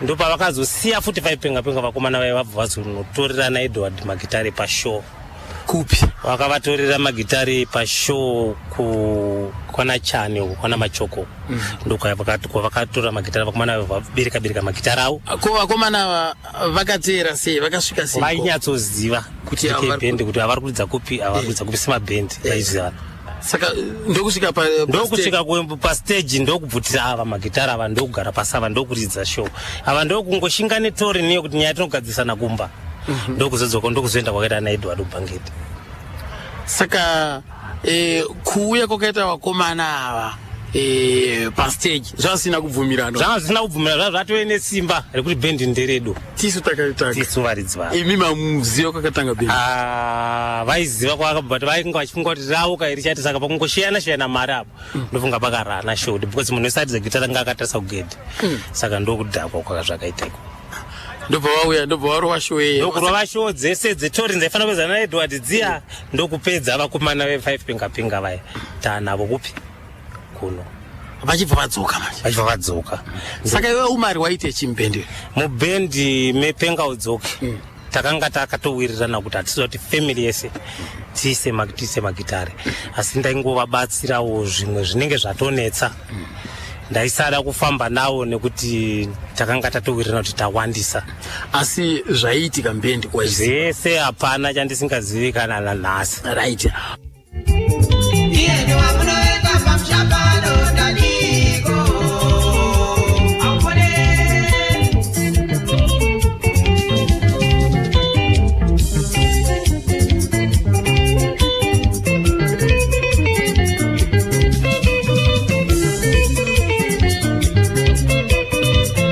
D: Ndopavakazosiya futi Five Penga Penga. Vakomana vaiva vabva vazonotorerana Edward magitare pashow.
A: Kupi?
D: Vakavatorera magitare pashow kwana Chani uko, kwana Machoko. Ndokwavakatora magitare. Vakomana vabereka bereka magitare avo.
A: Ko vakomana ava vakateera sei, vakasvika sei?
D: Vainyatsoziva
A: Kuti
D: kuti bhendi, kuti avari kuridza kupi, avari kuridza kupi, semabhendi vaizivana.
A: Saka ndokusvika pa
D: ndokusvika pastage, ndokubvutira ava magitara ava, ndokugara pasi ava, ndokuridza show ava, ndokungoshinga netori niyo kuti nyaya tinogadzisana kumba. Ndokuzodzoka, ndokuzoenda kwakaita ana Edward Ubhangeti.
A: Saka kuuya kwakaita vakomana ava pastage zvasina kubvumirana.
D: Zvanga zvisina kubvumirana, zvanga zvatove nesimba rekuti bhendi nderedu.
A: Tisu takaitanga.
D: Tisu varidzi vavo.
A: Imi mamuziva kwakatanga bhendi?
D: Ah, vaiziva kwakabva, but vainge vachifunga kuti ravo kairi chati, saka pakungoshiyana shiyana mari apo, ndofunga pakarana shoti, because munhu wese aridza gitara anga akatarisa kugedhi. Saka ndokudhakwa kwaka zvakaita iko.
A: Ndobva vauya, ndobva varova show yeye.
D: Ndokurova show dzese dzetori dzaifanira kupedza naEdward dziya, ndokupedza vakomana ve5 Pinga Pinga vaya taanavo kupi kuno.
A: Vachibva vadzoka manje.
D: Vachibva vadzoka.
A: Saka iwe umari waite chimubhendi?
D: Mubhendi mePenga Udzoke takanga takatowirirana kuti hatisiza kuti family yese tiise magitare, asi ndaingovabatsirawo zvimwe zvinenge zvatonetsa. Ndaisada kufamba navo nekuti takanga tatowirirana kuti tawandisa.
A: Asi zvaiitika mubhendi
D: waiziva? Zvese, hapana chandisingazivi kana nanhasi.
A: Right.
F: Iyeni wamunoenda pamusha pano ndadiko aupone.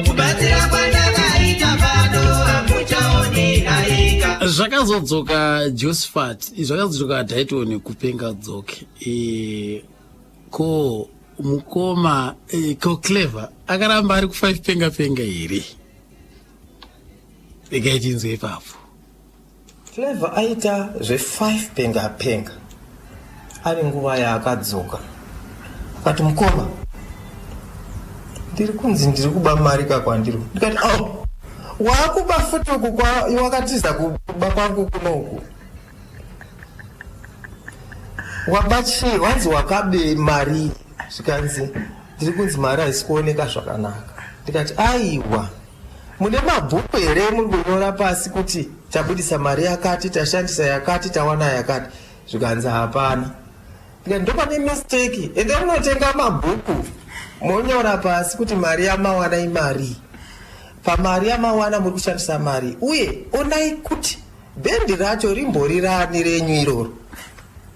F: Kubatsira kwandakaita pano hamuchaoni naika.
A: Zvakazodzoka Josephat, zvakazodzoka Daiton kuPenga Dzoke. Ko mukoma ko Clever akaramba ari ku5 Penga Penga here? Regai tinzwe ipapo.
I: Clever aita zve5 Penga Penga ari nguva yaakadzoka, akati, "Mukoma, ndiri kunzi ndiri kuba mari kakwandiri." Ndikati, "Oh, waakuba futi uku wakatiza kuba kwangu kunoku, waba chii? Wanzi wakabe mari?" Zvikanzi, "Ndiri kunzi mari haisi kuoneka zvakanaka." Ndikati, "Aiwa, mune mabhuku here muri kunyora pasi kuti tabudisa mari yakati, tashandisa yakati, tawana yakati?" Zvikanzi, "Hapana." Ndikati, "Ndopane mistake. Ende munotenga mabhuku, monyora pasi kuti mari yamawana imari, pamari yamawana muri kushandisa mari, uye onai kuti bhendi racho rimbori rani renyu iroro.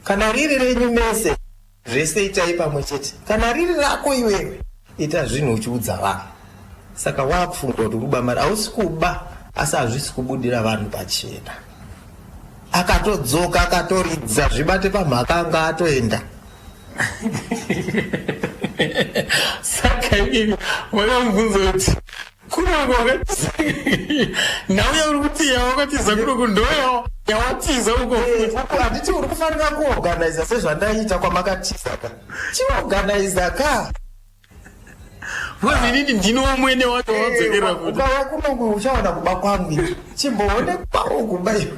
I: Kana riri renyu mese, zvese itai pamwe chete. Kana riri rako iwewe, ita zvinhu uchiudza vanhu. Saka waakufunga kuti uri kuba mari, hausi kuba, asi hazvisi kubudira vanhu pachena." Akatodzoka, akatoridza zvibate pamhaka, anga atoenda.
A: Saka inini wakamubvunza kuti kunoku wakatiza, nauya uri kuti yawakatiza kunoku ndo yawatiza uko?
I: Uku handiti uri kufanira kuorganiza sezvandaiita kwamakatiza ka? Chiorganiza ka.
A: Because inini ndino mwene wacho wadzokera kuti.
I: Ukauya kunoku uchaona kuba kwangu izvi. Chimboone kwawo kuba iwe.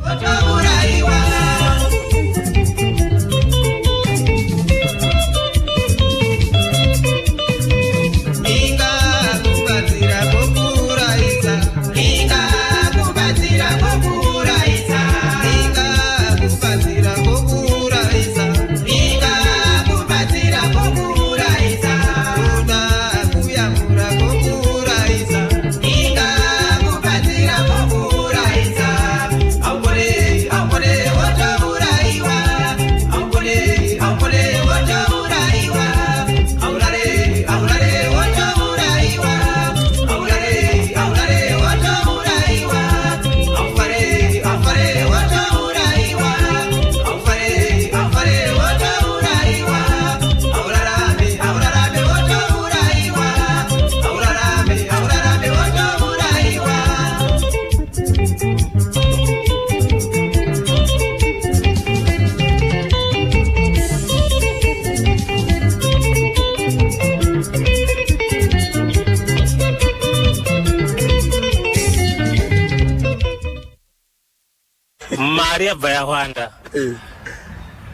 F: Otouraiwa. Inga kubatsira kokuuraisa, inga kubatsira kokuuraisa, inga kubatsira kokuuraisa, inga kubatsira kokuuraisa, una kuyamura kokuuraisa, inga kubatsira kokuuraisa. Aupone, aupone, wotouraiwa. Aupone, aupone, wotouraiwa. Aurare, aurare, wotouraiwa. Aurare, aurare, wotouraiwa. Aufare, aufare, wotouraiwa. Aufare, aufare, wotouraiwa. Aurarame, aurarame, wotouraiwa. Aurarame, aurarame, wotouraiwa.
D: Mari yabva yawanda.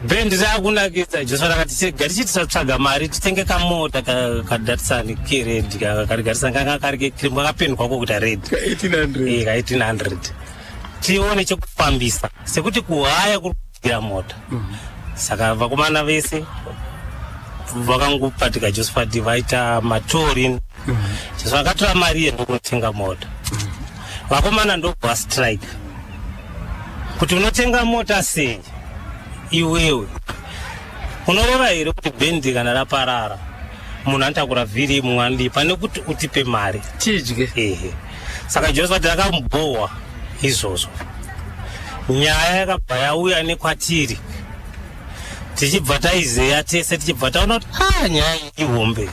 D: Bhendi rakunakidza. Joshua rakati chega tichiti mari titenge kamota kaDatsun kered, kari Datsun kanga kari kecream, kakapendwa kokuita red.
A: Ka 1800.
D: Ka 1800, tione chekufambisa sekuti kuhaya kuri kugira mota. Saka vakomana vese vakangopatika Josephat vaita matorin. Jesu akatora mari iye ndokunotenga mota. Vakomana ndobva strike kuti unotenga mota sei iwewe? Unoreva here kuti bhendi kana raparara munhu anotakura vhiri, mumwe anodii, pane kuti utipe mari
A: tidye?
D: Ehe. Saka Josephat akambohwa izvozvo. Nyaya yakabva yauya nekwatiri, tichibva taizeya tese, tichibva taona kuti a nyaya iyi ihombe.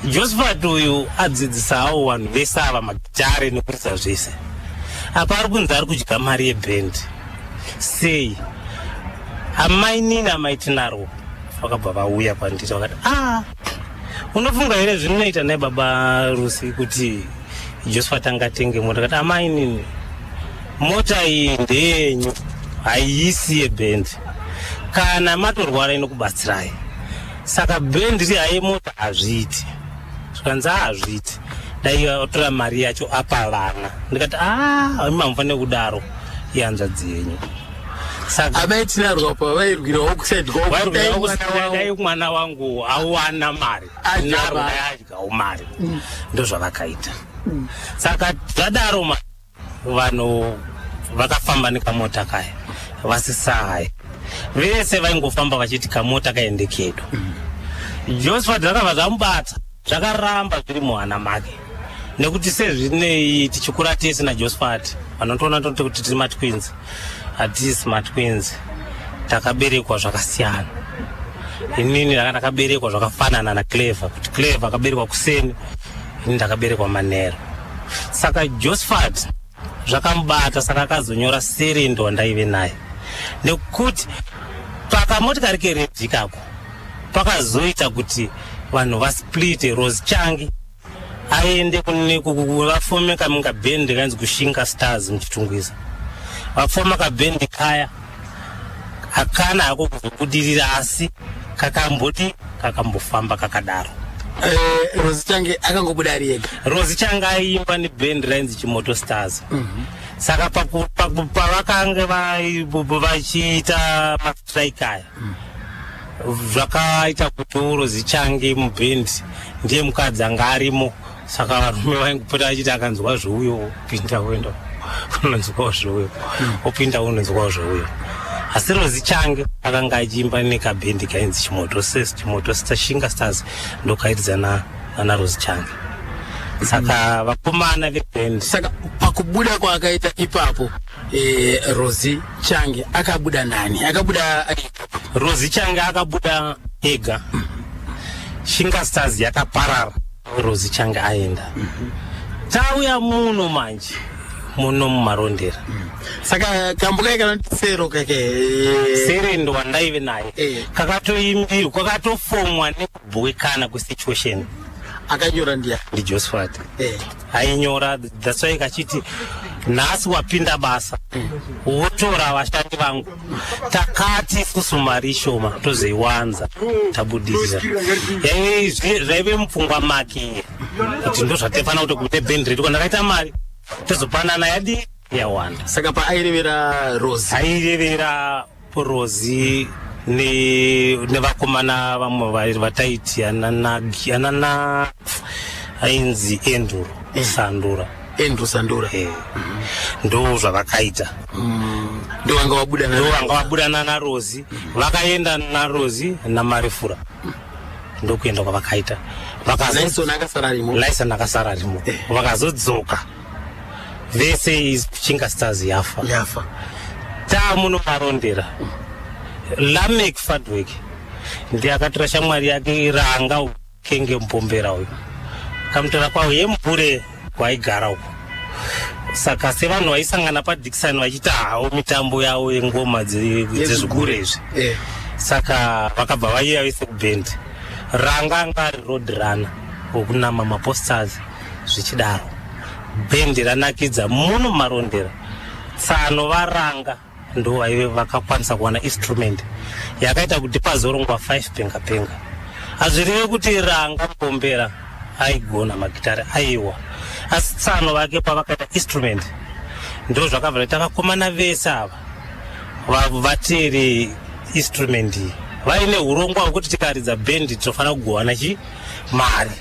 D: Josephat uyu adzidzisawo vanhu vese ava magitare nekuridza zvese, apa ari kunzi ari kudya mari yebhendi sei? Amainini amaitinarwo vakabva vauya kwandiri vakati, "A unofunga here zvinoita nai baba Rusi kuti Josephat angatenge mota?" Kati, "Amainini, mota iyi ndeyenyu, haiisi yebhendi. Kana matorwara inokubatsirai, saka bhendi rihaye mota hazviiti." Zvikanzi, "Hazviiti, dai atora mari yacho apa vana." Ndikati, "A imi hamufaniri kudaro, ihanzvadzi yenyu." Saka
A: Amai Tinarwo pa vairwirawo kuside.
D: Dai mwana wangu awana mari.
A: Adya
D: naro
A: mari.
D: Dai adyawo mari. Ndozvavakaita. Saka zvadaro vanhu vakafamba nekamota kaya vasisahaya. Vese vaingofamba vachiti kamota kaende kedu. Josephat zvakabva zvamubata, zvakaramba zviri muhana make, nekuti sezvinei tichikura tese naJosephat, vanotoona toti kuti tiri matwins. Hatisi matwins, takaberekwa zvakasiyana. Inini ndanga ndakaberekwa zvakafanana naClever, kuti Clever akaberekwa kuseni, ini ndakaberekwa manero. Saka Josephat zvakamubata, saka akazonyora serendo wandaive naye, nekuti pakamotikari kered ikako pakazoita kuti vanhu vasplite. Rose Changi aende kune vafome kamunga bhendi kainzi Kushinga Stars muChitungwiza. Vafoma kabhendi kaya, hakana hako kuzobudirira, asi kakamboti kakambofamba kakadaro.
A: Rosi Change akangobuda ari ega.
D: Rosi Change aiimba nebhendi rainzi Chimoto Stars. Saka pavakange vachiita mastrike aya, zvakaita kuti Rosi Change mubhendi ndiye mukadzi anga arimo. Saka varume vaingopota vachiti akanzwa zveuyo opinda, oenda unonzwawo zveuyo, opinda unonzwawo zveuyo. Asi Rosi Change akanga achiimba nekabhendi kainzi Chimoto Ses, Chimoto Shinga Stars, ndokairidza nana Rosi Change. Saka vakomana vebhendi
A: Saka pakubuda kwaakaita ipapo, Rosi Change akabuda nani? Akabuda ari ega?
D: Rosi Change akabuda ega. Shinga Stars yakaparara, Rosi Change aenda. Tauya muno manje, muno muMarondera.
A: Saka kambo kai kanoti sero kake
D: Serendo wandaive naye kakatoimbirwa, kakatofomwa nekubhowekana kwesituation.
A: Akanyora ndiya?
D: NdiJosephat ainyora. That's why kachiti, "Nhasi wapinda basa, wotora vashandi vangu. Takati isusu mari ishoma, tozoiwanza tabudirira." Zvaive mupfungwa make iye kuti ndo zvatifana kuti kune bhendi redu, kana ndakaita mari tozopanana yadi yawanda.
A: Saka paairevera Rosi?
D: Airevera Rosi nevakomana vamwe vataiti anana ainzi Enduro Sandura.
A: Andrew Sandura.
D: Ndo zvavakaita.
A: Ndo vanga vabuda.
D: Ndo vanga vabuda naRosi. Vakaenda naRosi naMarifura, ndokuenda kwavakaita.
A: Laison akasara arimo?
D: Laison akasara arimo. Vakazodzoka vese, Chinga Stars yafa.
A: Yafa.
D: Taamuno Marondera, Lamek Fadwick ndiye akatora shamwari yake Ranga Kenge Mupombera uyu, kamutora kwawo yemupure kwaigara uko. Saka sevanhu vaisangana paDikson vachiita hawo mitambo yavo yengoma dzezvigure izvi, saka vakabva vaiya vese kubhendi. Ranga anga ari road runner wokunama maposters. Zvichidaro, bhendi ranakidza muno Marondera. Tsano varanga. Ndo vaive vakakwanisa kuwana instrument yakaita kuti pazorongwa 5 penga penga. Hazvireve kuti Ranga Mupombera aigona magitare, aiwa, asi tsano vake pavakaita instrument ndo zvakabva zvaita vakomana vese ava vateere instrument iyi, vaine urongwa hwekuti tikaridza bhendi tinofanira kugowana chi mari,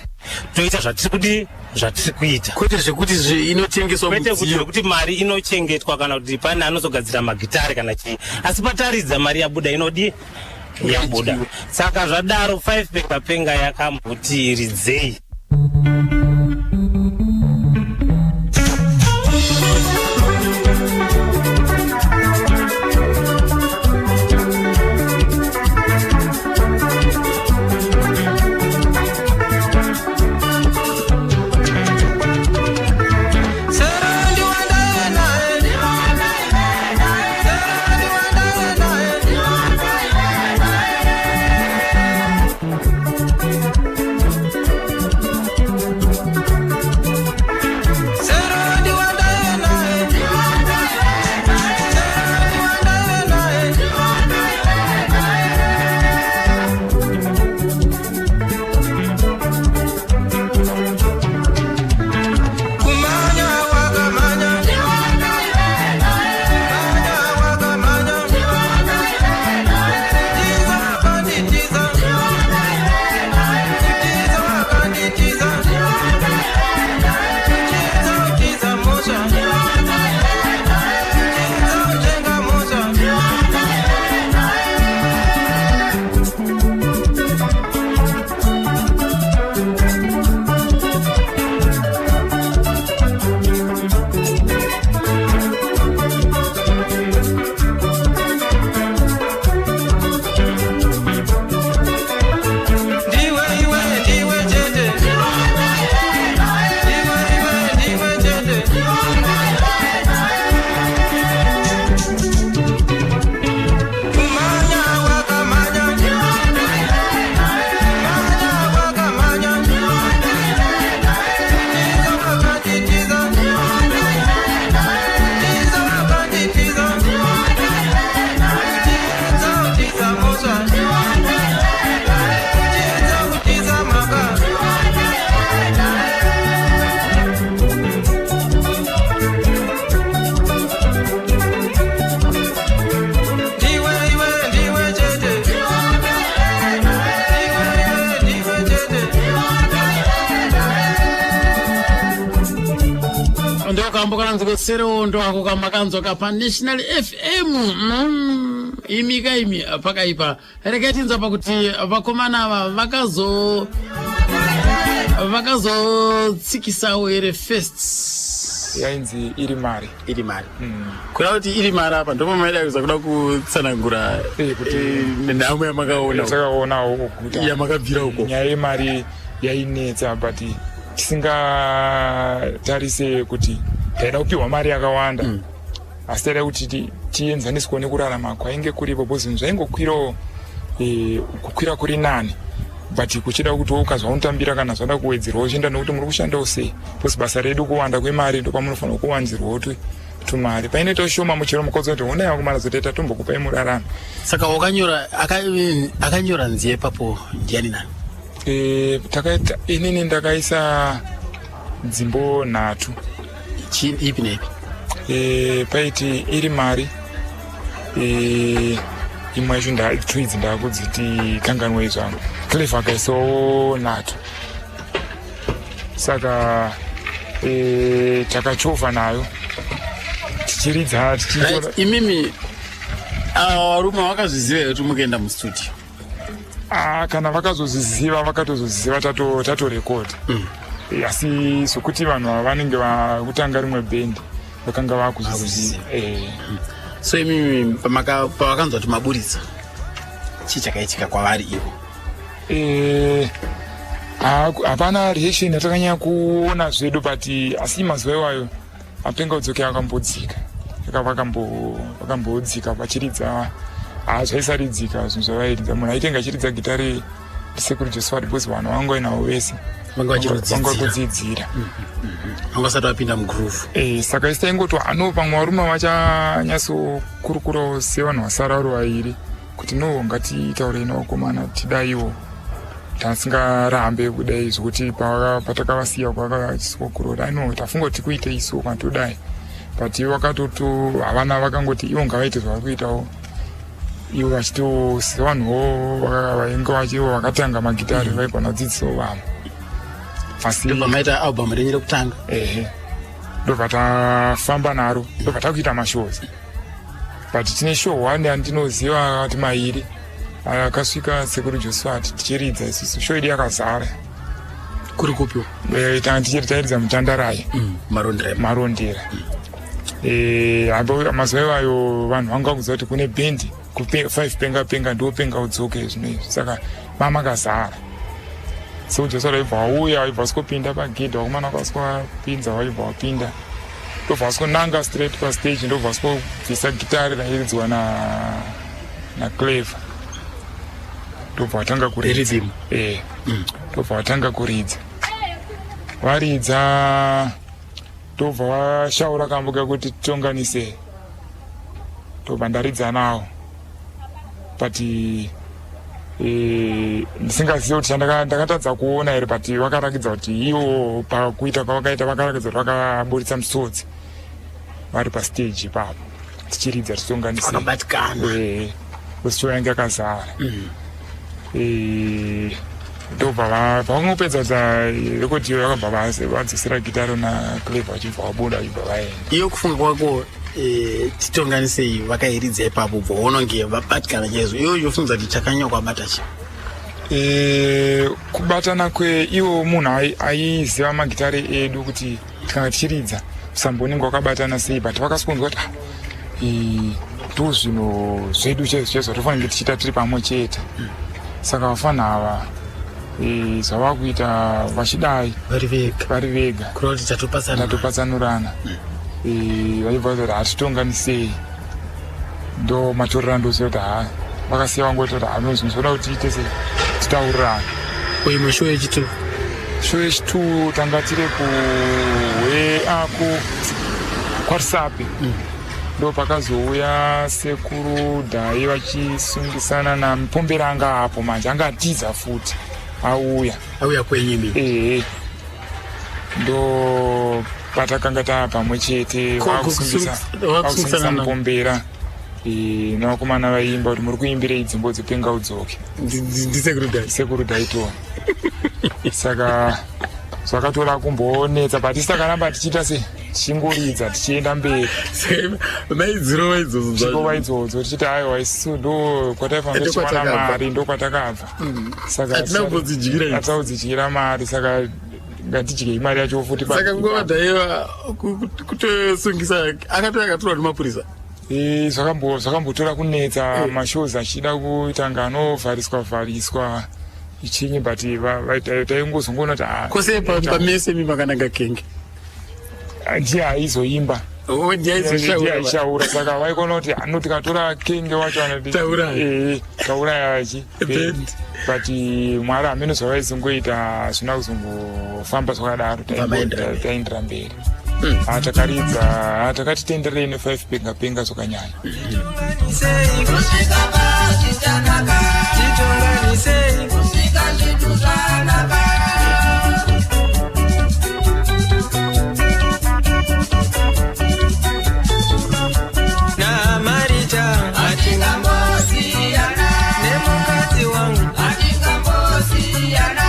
D: toita zvatiri kudi zvatiri kuita,
A: kwete zvekuti inotengeswa.
D: Kwete kuti zvekuti mari inochengetwa kana kuti pane anozogadzira magitare kana chii, asi pataridza mari yabuda inodi yabuda. Saka zvadaro 5 penga penga yakamboti ridzei.
A: Ndokambo kananzi kuserewo ndoako kamakanzwa pa National FM. Imi ka imi, pakaipa. Regai tinzwa pakuti vakomana ava vakazotsikisawo here first.
E: Yainzi Iri Mari.
A: Iri Mari. Kuda kuti Iri Mari apa ndopamaida kuza kuda kutsanangura nenhamo yamakaona.
E: Takaonawo kuti
A: yamakabvira uko.
E: Nyaya yemari yainetsa, but tisingatarise kuti taida kupiwa mari yakawanda, asi taida kuti tienzaniswe nekurarama kwainge kuripo, because zvinhu zvaingokwirawo, kukwira kuri nani, but kuchida kuti ukazwa unotambira kana zvada kuwedzerwa uchienda nokuti muri kushandawo sei, because basa redu kuwanda kwemari ndopamunofanira kuwanzirwawo tumari. Painoita shoma muchero mukodza kuti honai vakomana, zotoita tombokupai murarame.
A: Saka wakanyora akanyora nziyo ipapo ndiani nani?
E: Takaita inini ndakaisa dzimbo nhatu.
A: Ipi neipi?
E: Paiti Iri Mari, imwe yacho twidzi ndakudziti kanganwei zvangu. Clever akaisawo nhatu. Saka takachovha nayo tichiridza tichitora.
A: Right, imimi ava varume vakazviziva here kuti mukuenda mustudio?
E: Ah, kana vakazozviziva, vakatozoziva tatorekodha. Asi sokuti vanhu ava vanenge vakutanga rimwe bhendi, vakanga vakuzviziva.
A: So imimi pavakanzwa kuti maburitsa, chii chakaitika kwavari ivo?
E: Hapana reaction yatakanyanya kuona zvedu, but asi mazuva iwayo apenga udzoke akambodzika. Saka vakambodzika vachiridza, zvaisaridzika zvinhu zvavairidza. Munhu aitenga achiridza gitare ndisekuru Josephat, because vanhu vanga vainavo vese.
A: Vanga vachirudzidzira.
E: Vanga kudzidzira.
A: Vanga vasati vapinda mugroove.
E: Eh, saka isi taingoti ano vamwe varume vachanyatsokurukurawo sevanhu vasara vari vairi kuti no, ngatitaurei nevakomana tidaiwo, tasingarambe kudai zvekuti patakavasiya kwakachisikokurora ano tafunga kuti kuite isu kana todai, but ivo vakatoto havana, vakangoti ivo ngavaite zvavari kuitawo ivo, vachito sevanhuwo vainge vachivo vakatanga magitari, vaigona kudzidzisawo vamwe, asi
A: Ndobva maita album renyu rekutanga.
E: Ehe, ndobva tafamba naro, ndobva takuita mashows, but tine show one yandinoziva kuti mairi akasvika Sekuru Josephat tichiridza isusu, show yedu yakazara.
A: Kuri kupiwa?
E: Tanga tichiri tairidza muTandarai.
A: Marondera.
E: Marondera. Apo mazuva iwayo vanhu vanga vakuziva kuti kune bhendi five Penga Penga, ndo Penga Udzoke zvino izvi, saka mamakazara. Sekuru Josephat vaibva vauya, vaibva vasikopinda pagedhi, vakomana vakasvikopinza, vaibva vapinda, ndobva vasikonanga straight pastage, ndobva vasikobvisa gitari rairidzwa naClever, ndobva vatanga kuridza.
A: Rhythm.
E: Ndobva vatanga kuridza, varidza, ndobva vashaura kambo kekuti "Titonganise", ndobva ndaridza nawo, but ndisingazivi kuti ndakatadza kuona here, but vakarakidza kuti ivo pakuita kwavakaita vakarakidza kuti vakaburitsa musodzi vari pastage ipapo tichiridza "Titonganise".
A: Vakabatikana.
E: Show yange yakazara. Ndobva vangopedza kuti rekodi iyo, vakabva vadzosera gitaro naClever, vachibva vabuda, vachibva vaenda.
A: Iyo kufunga kwako, "Titonganisei" vakairidza ipapo, bva unonge vabatikana chaizvo, iwe uchifunza kuti chakanyanya kwabata chi?
E: Kubatana kweiwo munhu aiziva magitare edu kuti tikanga tichiridza musambo unenge wakabatana sei, but vakasikunzwa kuti ah, ndo zvinhu zvedu chaizvo chaizvo tofanira kunge tichiita tiri pamwe chete, saka vafana ava zvava kuita vachidai
A: vari vega,
E: vari vega,
A: kureva kuti tatopatsanura.
E: Tatopatsanurana. Vaibva kuti hatitonganisei, ndo matorero andoziva kuti ha vakasiya vangoti kuti hano zvinhu zvoda kuti tiite sei, titaurirane.
A: Kuimwe show yechitu?
E: Show yechitu tanga tiri kuhwe kwaRusape. Ndo pakazouya Sekuru Dhai vachisungisana naMupombera, anga apo manje anga atiza futi auya.
A: Auya kwenyu imi?
E: Ehe, ndo patakanga taa pamwe chete.
A: Vakusungisana
E: Vakusungisa Mupombera nevakomana vaiimba kuti "Muri kuimbirei dzimbo dzePenga Udzoke?"
A: Ndisekuru Dhai?
E: Sekuru Dhaitona. Saka zvakatora kumbonetsa, but isi takaramba tichiita se tichingoridza tichienda mberi.
A: Maidzirova idzodzo?
E: Tichingova idzodzo tichiti aiwa, isusu ndo kwataifanira
A: Ndo
E: tichiwana
A: kwatakabva.
E: mari, ndo kwatakabva, saka
A: Hatina kumbodzidyira idzi.
E: Hatina kudzidyira mari, saka ngatidyei mari yacho futi
A: Saka nguva Dhaiva kutosungisa akatouya akatorwa nemapurisa?
E: Zvakambotora kunetsa, mashows achida kuita nga anovhariswa vhariswa ichinyi, but taingozongoona kuti ah,
A: Kwose pamese mi makananga kenge?
E: Ndiye aizoimba.
A: Oh, ndiye aizoshaura.
E: Aishaura, saka vaikona kuti ano tikatora kenge wacho anoti
A: Tauraya.
E: Tauraya chi
A: Band.
E: But Mwari hamene zvavaizongoita, hazvina kuzombofamba zvakadaro.
A: Vamaendera mberi.
E: Taendera mberi. Ah, takaridza, ah, takati tenderei ne5 Penga Penga zvakanyanya.
F: Kusvika pachichanaka, titonganisei kusvika zvinhu zvanaka.
G: NaMarita
F: Hatingambosiyana
G: nemukadzi wangu.
F: Hatingambosiyana.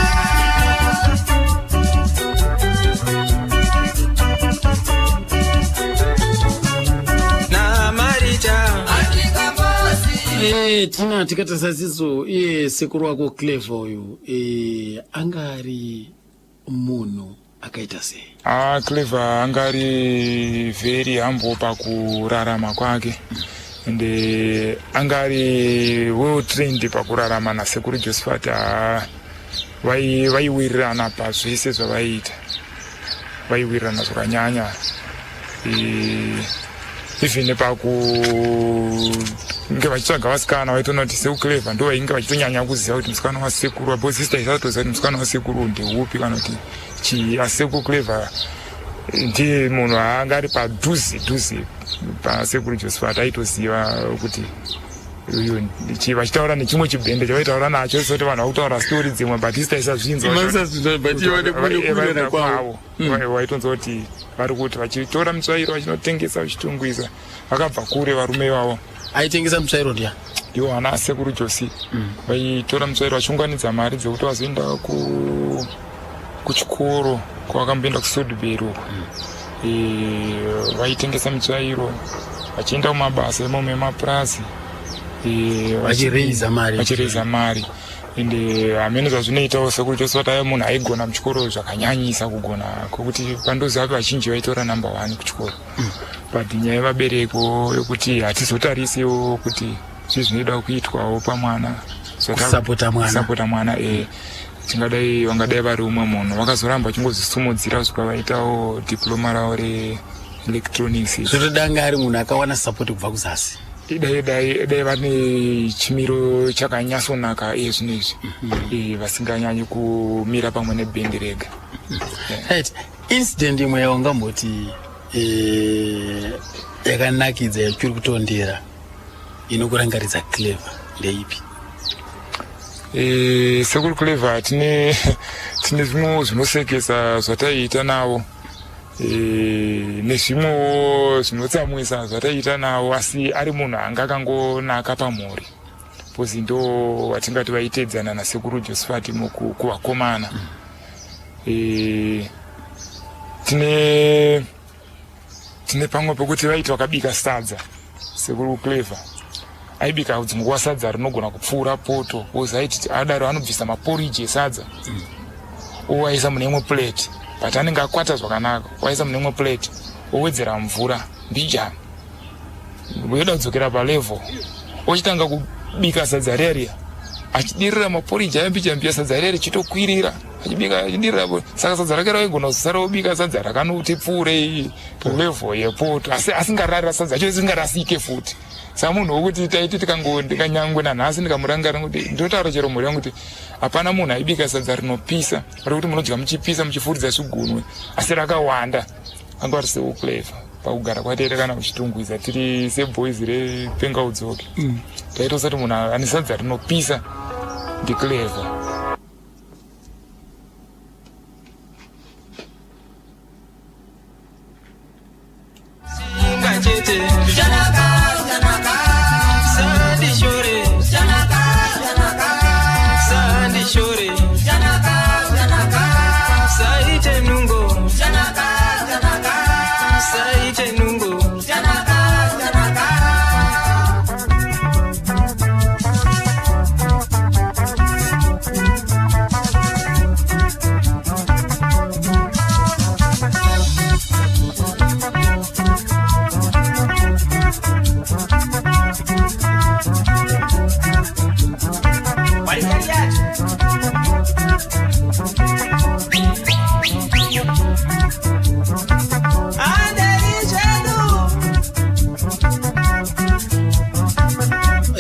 G: NaMarita.
F: Hatingambosiyana.
A: Tina tikatarisa siso, iye sekuru wako Clever uyu anga ari munhu akaita sei?
E: Ah, Clever anga ari very humble pakurarama kwake, ende anga ari well trained pakurarama naSekuru Josephat. Ah, vaiwirirana pazvese zvavaiita, vaiwirirana zvakanyanya. Even paku Vainge vachitsvaga vasikana vaitoona kuti seuclever ndo vainge vachitonyanya kuziva kuti musikana wasekuru, because sister isatoziva kuti musikana wasekuru ndeupi kana kuti chii. Asi sekuru Clever ndiye munhu anga ari padhuze dhuze pasekuru Josephat, aitoziva kuti uyu chii. Vachitaura nechimwe chibhende chavaitaura nacho, soti vanhu vakutaura story dzimwe, but isi taisazvinzwa.
A: Masazvinzwa, but ivo nekuwirirana kwavo.
E: Waitonzwa kuti vari kuti vachitora mutsvairo vachinotengesa vachitungwiza. Vakabva kure varume ivavo.
A: Aitengesa mutsvairo ndiya?
E: Ndiwo ana sekuru Josi. Vaitora mutsvairo vachiunganidza mari dzekuti vazoenda kuchikoro kwavakamboenda kuSodbury uko. Vaitengesa mitsvairo vachienda kumabasa imomo emapurazi.
A: Vachireisa mari.
E: Vachireisa mari. Ende hamene zvazvinoitawo, sekuru Josi vati aya munhu aigona muchikoro zvakanyanyisa, kugona kwekuti pandoziva kuti vazhinji vaitora number one kuchikoro. But nyaya yevabereko yekuti hatizotarisiwo kuti zvii zvinoda kuitwawo pamwana.
A: Kusapota mwana.
E: Kusapota mwana, eh. Tingadai vangadai vari umwe munhu vakazoramba vachingozvisumudzira kusvika vaitawo diploma ravo reelectronics.
A: Zvotodanga ari munhu akawana support kubva kuzasi.
E: Dai vane chimiro chakanyatsonaka iye zvino izvi, vasinganyanyi kumira pamwe nebhendi rega.
A: Right, incident imwe yaungamboti yakanakidza yachiri kutondera inokurangaridza Clever ndeipi?
E: Sekuru Clever tine zvimwewo zvinosekesa zvataiita navo, nezvimwewo zvinotsamwisa zvataiita navo, asi ari munhu anga akangonaka pamhuri, because ndo vatingati vaitedzana nasekuru Josephat kuvakomana. Tine pamwe pekuti vaiti vakabika sadza, sekuru Clever aibika dzimwe nguva sadza rinogona kupfuura poto, because aiti adaro anobvisa maporiji esadza, owaisa mune imwe plate, but anenge akwata zvakanaka, waisa mune imwe plate, owedzera mvura mbijana, yoda kudzokera palevel, ochitanga kubika sadza riya riya achidirira maporiji aya mbija mbija, sadza riya richitokwirira, achibika achidirira. Saka sadza rake raigona kuzosara obika sadza rakanoti pfuurei level yepoto, asi asingarari sadza acho isingarasike futi. Saka munhu wokuti taiti tikango ndikanyangwe nanhasi ndikamurangarira kuti ndinotaura chero mhuri yangu kuti hapana munhu aibika sadza rinopisa rekuti munodya muchipisa muchifuridza zvigunwe asi rakawanda anga ari seuclever. Pakugara kwataita kana kuchitungwiza tiri seboys repenga udzoke, taitosati munhu ane sadza rinopisa ndiclever.
F: Chete zvichakanaka, zvichakanaka, sandishore zvichakanaka, zvichakanaka, sandishore zvichakanaka, zvichakanaka, saite nungo zvichakanaka, zvichakanaka, saite nungo zvichakanaka, zvichakanaka.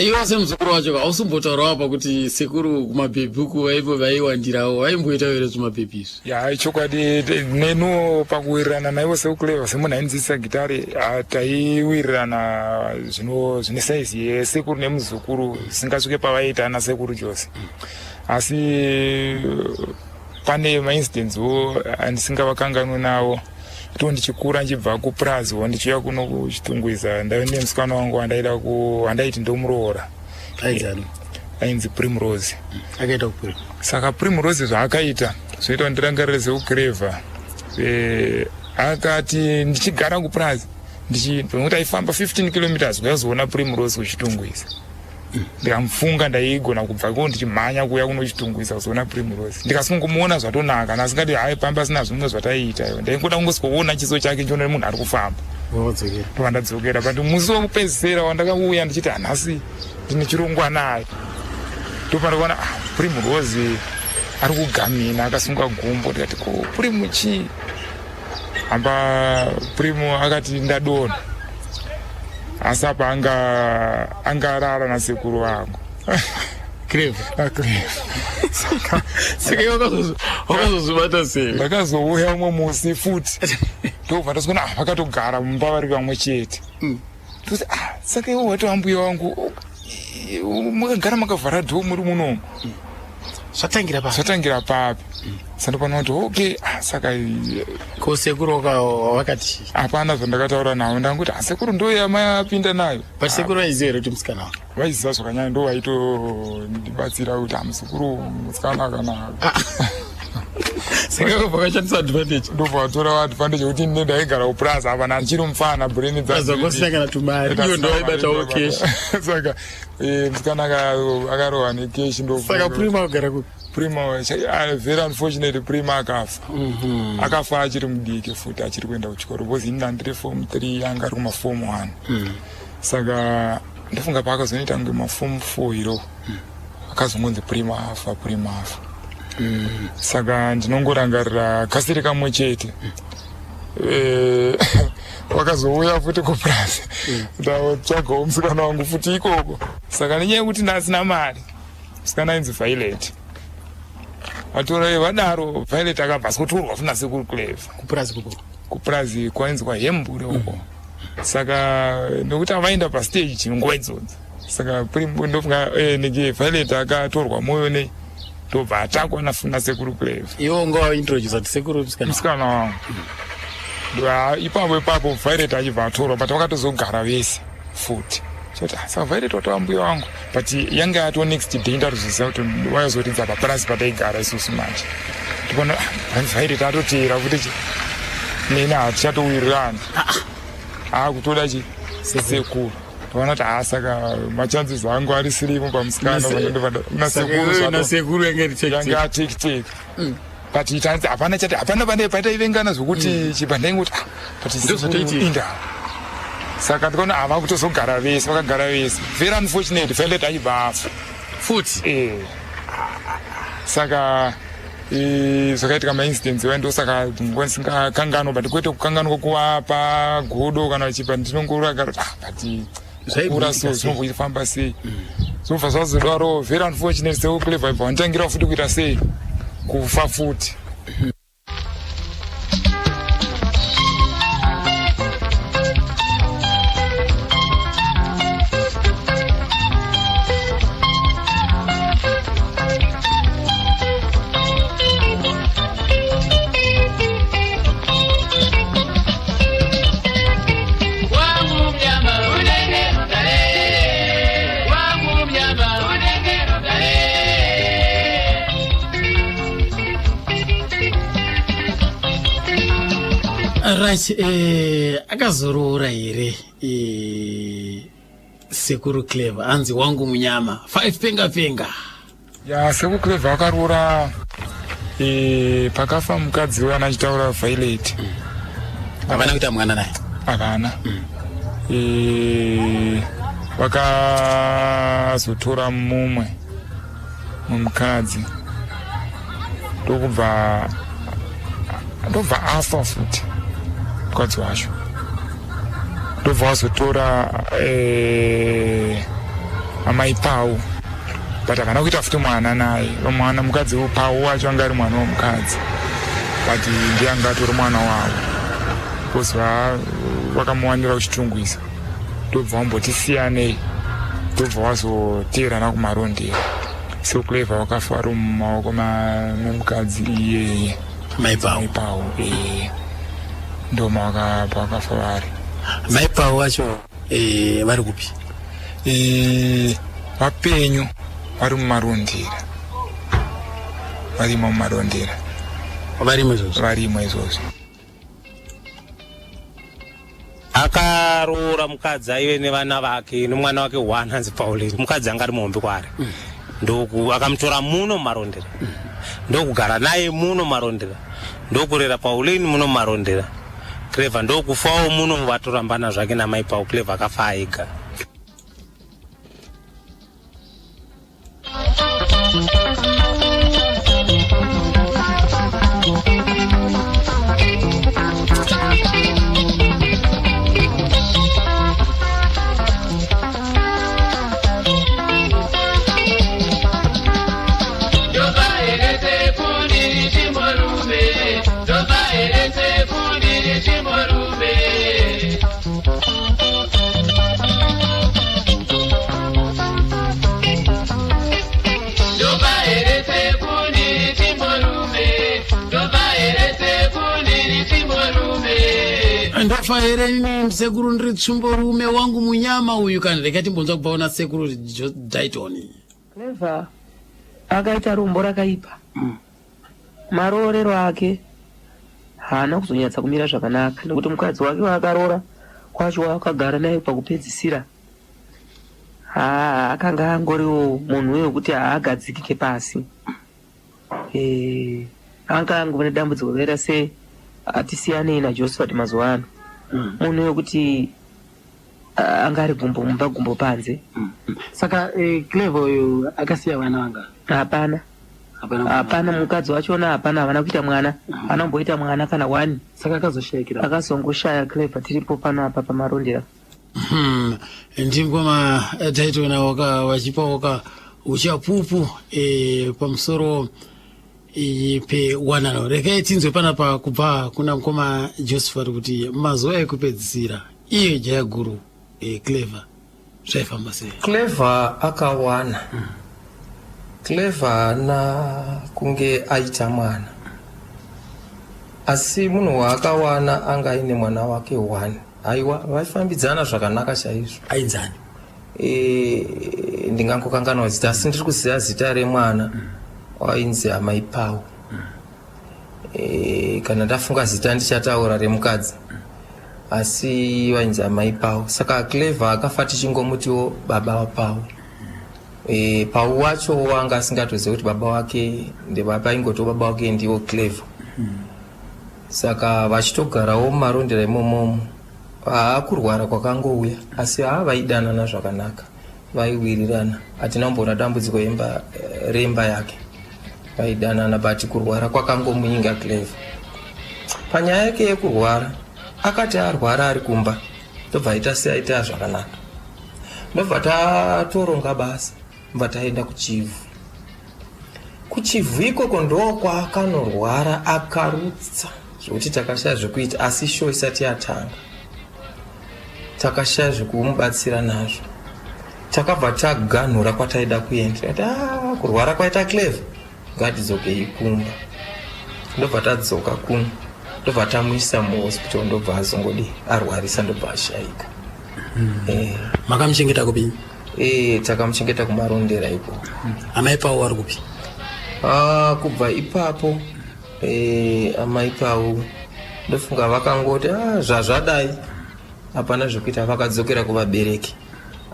A: Iwe semuzukuru wacho hausumbotaurawo apa kuti sekuru kumabhebhi uku vaivo vaiwandirawo, vaimboita here zvimabhebhi izvi?
E: Ya, chokwadi nenuwo pakuwirirana naivo seuclever, semunhu aindidzidzisa gitare, taiwirirana zvino zvine saizi yesekuru nemuzukuru zvisingasvike pavaiita ana sekuru Jose. Asi pane maincidents-wo andisingavakanganwi nawo to ndichikura ndichibva kupuraziwo ndichiuya kuno kuChitungwiza, ndaive nemusikana wangu wandaida wandaiti ndomuroora.
A: Ainzi?
E: Ainzi Primrose.
A: Akaita kupura.
E: Saka Primrose zvaakaita zvinoita kuti ndirangarire seuclever. Akati ndichigara kupurazi nokuti aifamba 15 kilometers kuyazoona Primrose kuChitungwiza, ndikamufunga ndaigona kubva ko ndichimhanya kuuya kunoChitungwiza kuzoona Primrose. Ndikasingomuona zvatonaka nasingati hai pamba asina zvimwe zvataiita iwo, ndaingoda kungosikoona chiso chake ndichiona munhu ari kufamba.
A: Wodzokera.
E: Ndobva ndadzokera, but musi wekupedzisira wandakauya ndichiti hanhasi ndine chirongwa naye, ndopandakaona Primrose ari kugamina akasunga gumbo. Ndikati, "Ko Primu chii?" Amba Primu akati, "Ndadonha." Asi apa anga angarara nasekuru vangu.
A: Clever.
E: Clever.
A: Saka iwe wakazozvibata sei?
E: Ndakazouya umwe musi futi. Ndobva ndasikuona ah, vakatogara mumba vari vamwe chete. Toti ah, saka iwe wati ambuya wangu makagara makavhara dhoo muri munomu.
A: Zvatangira papi?
E: Zvatangira papi? Sandopano kuti okay, ah, saka
A: ko sekuru wakati
E: hapana zvandakataura navo, ndangoti ah, sekuru ndo yamayapinda nayo.
A: But sekuru vaiziva here kuti musikana wako?
E: Vaiziva zvakanyanya, ndo vaitondibatsira kuti ah, muzukuru musikana akanaka.
A: Saka vabva vashandisa advantage.
E: Ndobva vatora advantage yekuti ini ndaigara kupurazi apa nandichiri mufana brain
A: dzazvangosina kana tumari, iyo ndo vaibatawo cash.
E: Saka musikana akarohwa necash ndo.
A: Saka Prima akagara kupi?
E: Prima, very unfortunately Prima akafa. Akafa achiri mudiki futi, achiri kuenda kuchikoro because ini ndandiri form 3, anga ari kuma form 1. Saka ndofunga paakazonoita kunge maform 4 iro, akazongonzi Prima afa, Prima afa. Saka ndinongorangarira kasiri kamwe chete. Wakazouya futi kupurazi, ndatsvagawo musikana wangu futi ikoko. Saka nenyaya yekuti ndasina mari, musikana ainzi Violet vatora vadaro, Violet akabva asikutorwa futi nasekuru Clever.
A: Kupurazi kuko?
E: Kupurazi kwainzi kwaHembure uko. Saka nekuti avaenda pastage nguva idzodzo, saka ndofunga neke Violet akatorwa mwoyo nei, ndobva atakwa nasekuru Clever.
A: Iwo unga introduce kuti sekuru musikana.
E: Musikana wangu. Ipapo ipapo Violet achibva atorwa, but vakatozogara vese futi. Choti saka Violet watova mbuya wangu, but yanga yato next day ndatozoziva kuti wazoridza papurasi pataigara isusu manje. Ndikuona Violet atoteera futi chi neni hatichatowirirana, akutoda chi sekuru. Ndikaona kuti haa, saka machances angu ari sirimu pamusikana
A: nasekuru. Nasekuru yange iri
E: yanga atekiteki, but tanzi hapana chati, hapana pane pataivengana zvokuti chibva ndaingoti ah, but
A: Ndozvatoitika.
E: inda. Saka ndikaona hava kutozogara vese, vakagara vese. Very unfortunate, Violet achibva afa
A: futi.
E: Saka zvakaitika maincidents iwayo, ndosaka nguva ndisingakanganwa, but kwete kukanganwa kuvapa godo kana chipa, ndinongoragara ah, but kukura so zvinombofamba sei, zvinobva zvazodaro. Very unfortunate, sekuClever ibva wanditangira futi kuita sei, kufa futi.
F: Wangu mnyama unenge rugare, wangu mnyama unenge rugare.
A: Right, akazoroora here sekuru Clever anzi wangu munyama 5 penga penga?
E: Ya, sekuru Clever akaroora pakafa mukadzi uyo anachitaura Violet.
A: Havana kuita mwana naye?
E: Havana. Vakazotora mumwe mukadzi, ndokubva ndobva afa futi mukadzi wacho, ndobva wazotora amai Pau, but havana kuita futi mwana naye. Mwana mukadzi Pau wacho anga ari mwana womukadzi, but ndiye anga atori mwana wavo because vakamuwanira kuChitungwiza. Ndobva wamboti siyanei, ndobva wazoteerana kuMarondera. So Clever wakafa ari mumaoko memukadzi iyeye.
A: Mai Pau.
E: Mai Pau, ndo pavakafa vari.
A: Mai Pau wacho vari kupi?
E: Vapenyu, vari muMarondera, varimo muMarondera.
A: Varimo izvozvo?
E: Varimo izvozvo.
D: Akaroora mukadzi aive nevana vake nomwana wake one anzi Pauline. Mukadzi anga ari muhombe kwaari. Ndoku akamutora muno muMarondera, ndokugara naye muno muMarondera, ndokurera Pauline muno muMarondera. Clever ndokufawo muno, vatorambana zvake namai Pau. Clever akafa ega.
A: Ndofa here ini sekuru, ndiri tsvimborume wangu munyama uyu kana. Rega timbonzwa kubva kuna sekuru Daiton.
C: Clever akaita rombo rakaipa. Maroorero ake haana kuzonyatsa kumira zvakanaka nekuti mukadzi wake waakaroora kwacho waakagara naye pakupedzisira haa akanga angoriwo munhu uye wekuti haagadzikike pasi. Eh, anga angova nedambudziko rakaita se atisiyanei naJosephat mazuva ano. Munhu wekuti anga ari gumbo mumba gumbo panze.
H: Saka Clever uyu akasiya vana vanga?
C: Hapana.
H: Hapana.
C: Hapana, mukadzi wachona hapana, havana kuita mwana, haana kumboita mwana kana one.
H: Saka akazoshayikira?
C: Akazongoshaya Clever tiripo pano apa paMarondera.
A: Ndingoma Taitona waka vachipa waka uchapupu pamusoro iyi pewanano. Regai tinzwe panapa kubva kuna mukoma Josephat kuti mazuva ekupedzisira iye jaya guru Clever zvaifamba sei.
I: Clever akawana. Clever haana kunge aita mwana, asi munhu waakawana anga aine mwana wake one. Aiwa, vaifambidzana zvakanaka chaizvo.
A: Ainzani?
I: Ndingangokanganwa zita, asi ndiri kuziva zita remwana wainzi Amai Pau. Kana ndafunga zita ndichataura remukadzi, asi vainzi Amai Pau. Saka Clever akafa tichingomutiwo baba waPau. Pau wacho wanga asingatozivi kuti baba wake ndebaba, aingotiwo baba wake ndiwo Clever. Saka vachitogarawo muMarondera imomomo, haa kurwara kwakangouya, asi haa vaidanana zvakanaka, vaiwirirana, hatina kumboona dambudziko remba yake, vaidanana, but kurwara kwakangomuinga Clever. Panyaya yake yekurwara, akati arwara ari kumba, ndobva aita seaita zvakanaka, ndobva tatoronga basa, ndobva taenda kuChivhu. KuChivhu ikoko ndokwakanorwara akarutsa zvekuti takashaya zvekuita, asi show isati yatanga takashaya zvekumubatsira nazvo. Takabva taganhura kwataida kuenda, tikati ah, kurwara kwaita Clever, ngatidzokei kumba. Ndobva tadzoka kuno, ndobva tamuisa muhospital, ndobva azongodi arwarisa, ndobva ashayika.
A: Makamuchengeta kupi?
I: Takamuchengeta kuMarondera ikoko.
A: Amai Pau vari kupi?
I: Ah, kubva ipapo Amai Pau ndofunga vakangoti ah, zvazvadai hapana zvekuita, vakadzokera kuvabereki,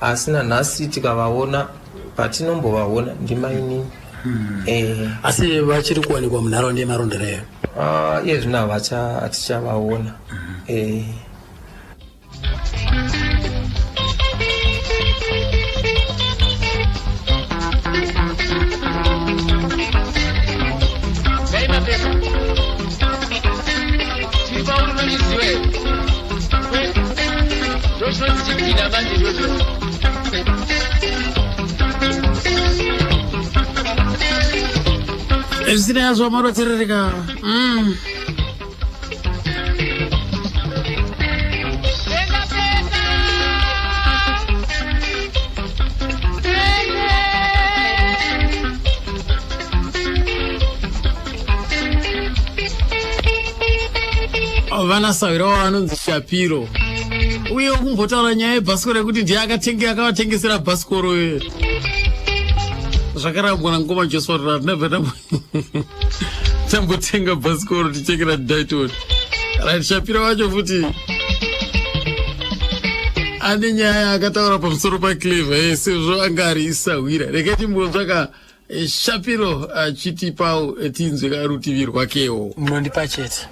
I: asi nanhasi tikavaona, patinombovaona ndimainini.
A: Asi vachiri kuwanikwa munharaunda yeMarondera iyo?
I: Ah, iye zvino havacha, hatichavaona.
A: Zvisina yazvo maroterereka. Vana sawira wavo vanonzi Shapiro, uye kumbotaura nyaya yebhasikoro yekuti ndiye akatenge akavatengesera bhasikoro zvakarambwa nangoma Joshua ratinabva tambotenga bhasikoro tichekera Daiton. Right, Shapiro wacho futi ane nyaya akataura pamusoro paClever sezvo anga ari isahwira. Regai timbonzvaka Shapiro achitipawo tinzwe karutivi rwakewo.
H: Munondipa chete.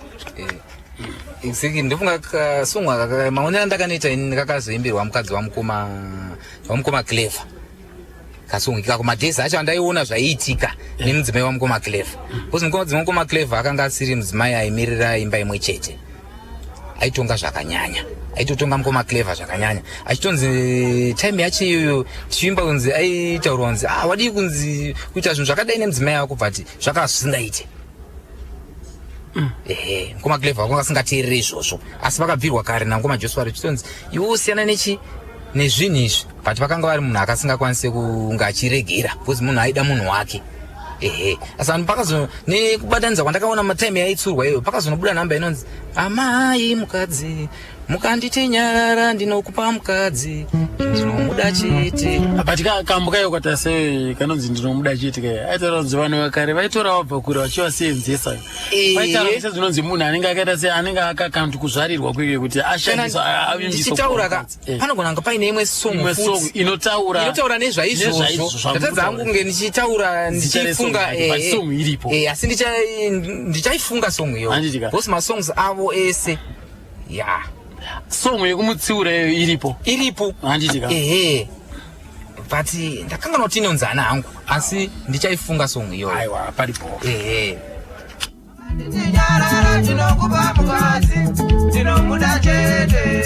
J: Exactly, ndofunga kasong aka, maonero andakanoita ini, kakazoimbirwa mukadzi wamukoma Clever. Kasong ikako madhezi acho andaiona zvaiitika nemudzimai wamukoma Clever, because mudzimai wamukoma Clever akanga asiri mudzimai aimirira imba imwe chete, aitonga zvakanyanya, aitotonga mukoma Clever zvakanyanya, achitonzi time yacho iyoyo tichiimba kunzi aitaurwa kunzi ah, wadii kunzi kuita zvinhu zvakadai nemudzimai wako, but zvakava zvisingaite. Ehe, mukoma Clever vakanga vasingateerere izvozvo, asi vakabvirwa kare namukoma Joshua richitonzi iwe usiyana nechi nezvinhu izvi, but vakanga vari munhu akasingakwanise kunge achiregera because munhu aida munhu wake. Ehe, asi vanhu pakazo nekubatanidza kwandakaona matime yaitsurwa iyoyo, pakazonobuda nhamba inonzi amai mukadzi mukanditi nyarara ndinokupa mukadzi ndinomuda chete.
A: But kambo kayo kata sei kanonzi ndinomuda chete kaya aitaura kunzi vanhu vakare vaitora vabva kure vachivaseenzesa. Vaitaura kuti sezvinonzi munhu anenge akaita se anenge akakanti kuzvarirwa kweke kuti ashandiswa avimbiswa.
J: Ndichitaura ka panogona kunge paine imwe song
A: Imwe
J: futi
A: song inotaura
J: inotaura nezvaizvozvo.
A: Nezvaizvozvo
J: Ndatadza hangu kunge ndichitaura
A: Zita resong
J: ndichifunga
A: yacho, but song iripo.
J: asi ndichaifunga song iyoyo
A: Handiti ka?
J: because masongs avo ese ya
A: Song yekumutsiura iyo iripo.
J: Iripo.
A: Handiti ka?
J: Ehe, but ndakanganwa kuti inonzi ana hangu, asi ndichaifunga song iyoyo.
A: Aiwa, paripo.
J: Ehe.
F: Nyarara ndinokupa mukadzi ndinomuda chete.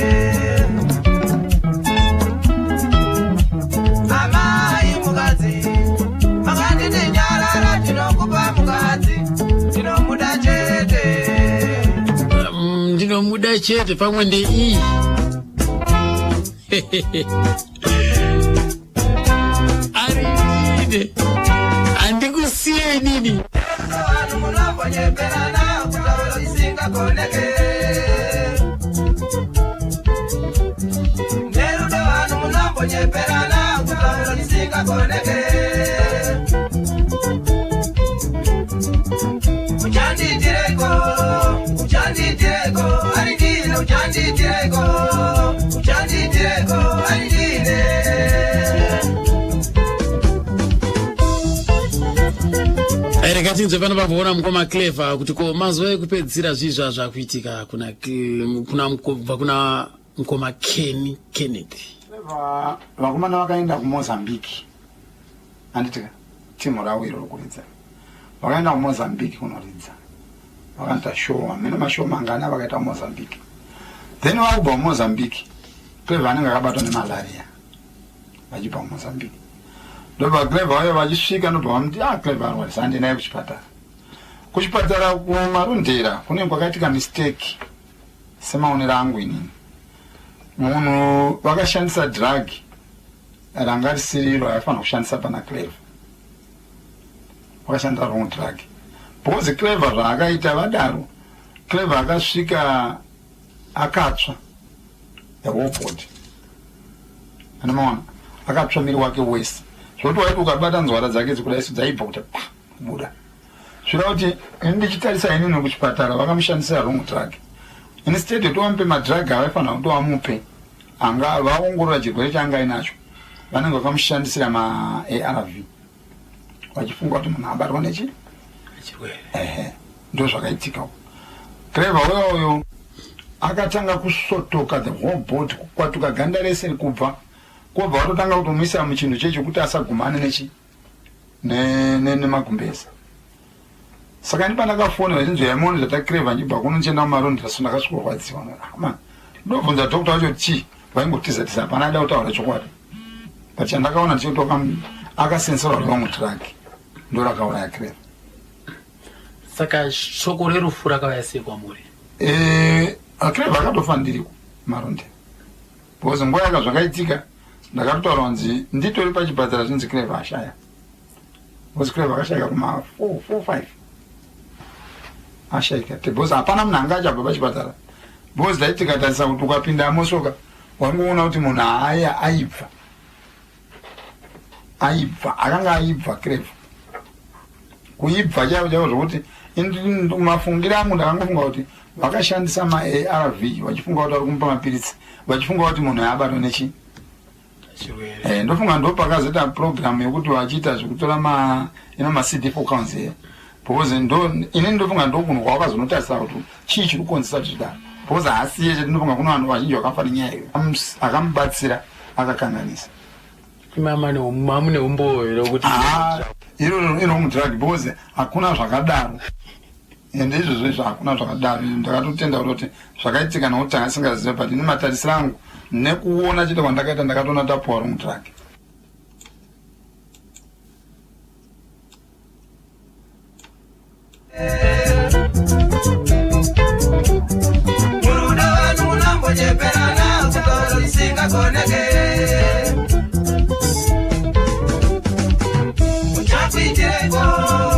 F: Amai mukadzi makanditi nyarara ndinokupa mukadzi ndinomuda chete.
A: Ndinomuda chete pamwe ndeiyi. Ari handikusiye inini.
F: Vanhu munombonyeperana kutaura isingagoneke. Nerudo vanhu munombonyeperana kutaura isingagoneke. Uchandiitireko, uchandiitireko, ari ndine, uchandiitireko, uchandiitireko, ari ndine.
A: Rega tinzwe pano pabvoona mukoma Clever kuti ko mazuva ekupedzisira zvii zvaa zvakuitika kuna kuna kubva kuna mukoma Kenny Kenneth.
B: Vakomana vakaenda kuMozambique, handitika timu ravo iro rokuridza, vakaenda kuMozambique kunoridza, vakaita show amene mashow mangani avakaita kuMozambique. Then vakubva kuMozambique, Clever anenge akabatwa nemalaria vachibva kuMozambique. Ndobva Clever vauya vachisvika, ndobva vamuti, ah, Clever arwarisa, hande naye kuchipatara. Kuchipatara kuMarondera kunenge kwakaitika mistake semaonero angu inini. Munhu vakashandisa drug ranga risiri iro raifanira kushandisa pana Clever, vakashandisa wrong drug because Clever zvaakaita vadaro, Clever akasvika akatsva the whole body, anomaona akatsva miri wake wese zvokuti waiti ukabata nzwara dzake dzikudai so dzaibva kuti pa kubuda. Zvireva kuti ini ndichitarisa inini kuchipatara vakamushandisira wrong drug instead yekuti vamupe madrug avaifanira kuti vamupe anga vaongorora chirwere chaanga ainacho, vanenge vakamushandisira maARV vachifunga kuti munhu abatwa nechi ehe. Ndo zvakaitika. Clever uyo uyo akatanga kusotoka the whole body, kukwatuka ganda rese rikubva kwobva watotanga kutomuisa muchinhu chechekuti asagumane nechi nemagumbeza. Saka ini pandakafona vachinzi yaimuone zvataclever nchibva kuno ndichienda kuMarondera, so ndakasvikorwadziwa man. Ndobvunza doctor wacho chii, vaingotiza tiza, hapana aida kutaura chokwadi, but chandakaona ndechekuti akasenserwa wrong drug, ndo rakauraya Clever.
A: Saka shoko rerufu rakauya sei kwamuri?
B: Clever akatofa ndiriko Marondera because nguva yaka zvakaitika ndakatotaura kunzi nditori pachipatara zvinzi Clever ashaya, because Clever akashayika kuma 4 4 5 ashayika, because hapana munhu anga achabva pachipatara, because dai tikatarisa kuti ukapinda mosoka wangoona kuti munhu haaya aibva aibva akanga aibva Clever kuibva chaivo chaivo zvokuti mafungiro angu ndakangofunga kuti vakashandisa maARV vachifunga kuti vari kumupa mapiritsi, vachifunga kuti munhu abatwa nechi. Ndofunga ndo pakazoita program yekuti vachiita zvekutora ma ino maCD4 counts here, because ndo ini ndofunga ndokunhu kwavakazonotarisa kuti chii chiri kukonzesa kuti zvidaro, because haasiye chete, ndofunga kuna vanhu vazhinji vakafa nenyaya iyo. Akamubatsira akakanganisa.
A: Imama mamune umbowo here wekuti
B: Iro wrong drug, because hakuna zvakadaro, ende izvozvo izvo hakuna zvakadaro. Ndakatotenda kutoti zvakaitika nokuti tanga singazive, but ini matarisiro angu nekuona chete kwandakaita ndakatoona tapuwa wrong drug.
F: Murudo vanhu munambonyeperana kutaura isingagoneke. Uchakuitireko.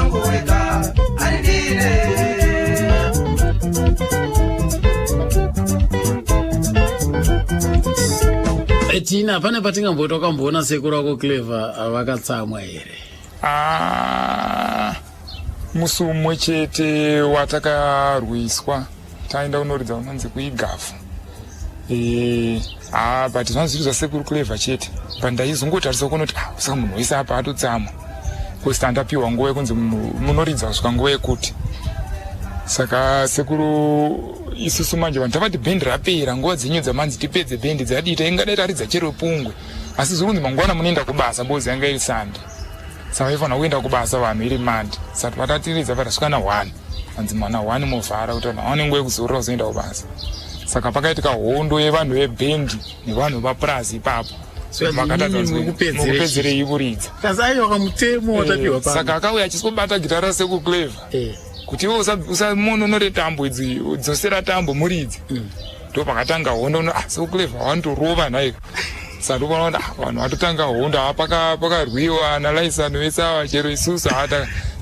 K: wangu wega arindire.
A: Tina, pane patingamboita ukamboona sekuru wako Clever vakatsamwa here?
E: Ah, musi umwe chete watakarwiswa taenda kunoridza unonzi kuigafu. Ah, but zvanga zviri zvasekuru Clever chete, but ndaizongotarisa kuona kuti ah, saka munhu wese apa atotsamwa because tandapiwa nguva yekunzi munoridza kusvika nguva yekuti. Saka sekuru isusu manje vanhu tavati bhendi rapera, nguva dzenyu dzamanzi tipedze bhendi dzadii, taingadai taridza chero pungwe, asi zviri kunzi mangwana munoenda kubasa bozi yanga iri Sunday, saka vaifanira kuenda kubasa vanhu iri Monday. Saka patatiridza patasvika na 1, hanzi mwana 1 movhara kuti vanhu vawane nguva yekuzorora kuzoenda kubasa. Saka pakaitika hondo yevanhu vebhendi nevanhu vepapurazi ipapo, mukupedzerei kuridza?
A: Kasi aiwa kamutemo watapiwa pano.
E: Saka akauya achiswobata gitara rasekuru Clever kuti iwe usamononore tambo idzi, dzosera tambo muridzi. Ndo pakatanga hondo no, ah, sekuru Clever wanotorova nhai. Saka ndopaona kuti ah, vanhu vatotanga hondo, ah, pakarwiwa ana Laisani vese ava, chero isusu ah,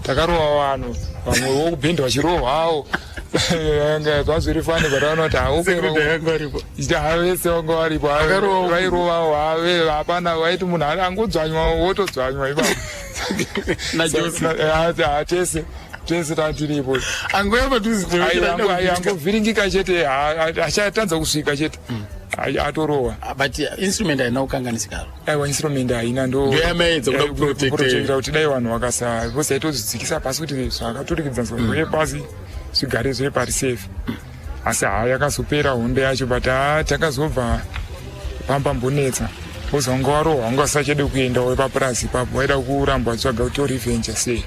E: takarova vanhu, vamwe vokubhendi vachirohwawo. Zvazviri fani, but vanoona kuti ah, vese vanga varipo vairovawo, hapana vaiti munhu angodzvanywa wotodzvanywa ipapo. Tese tese tatiripo, angovhiringika chete, achatadza kusvika chete, atorohwa.
A: But instrument haina kukanganisika?
E: Aiwa, instrument haina,
A: ndoyamaedza kuda
E: kuprotectira kuti dai vanhu vakasa vosaitodzidzikisa pasi kuti zvakaturikidzaniswa zviuye pasi zvigare zviri pari safe. Asi haa, yakazopera hondo yacho, but haa, takazobva pambambonetsa because wanga warohwa, wanga usachade kuenda wepapurazi ipapo, waida kuramba watsvaga kuti orevenge sei sei.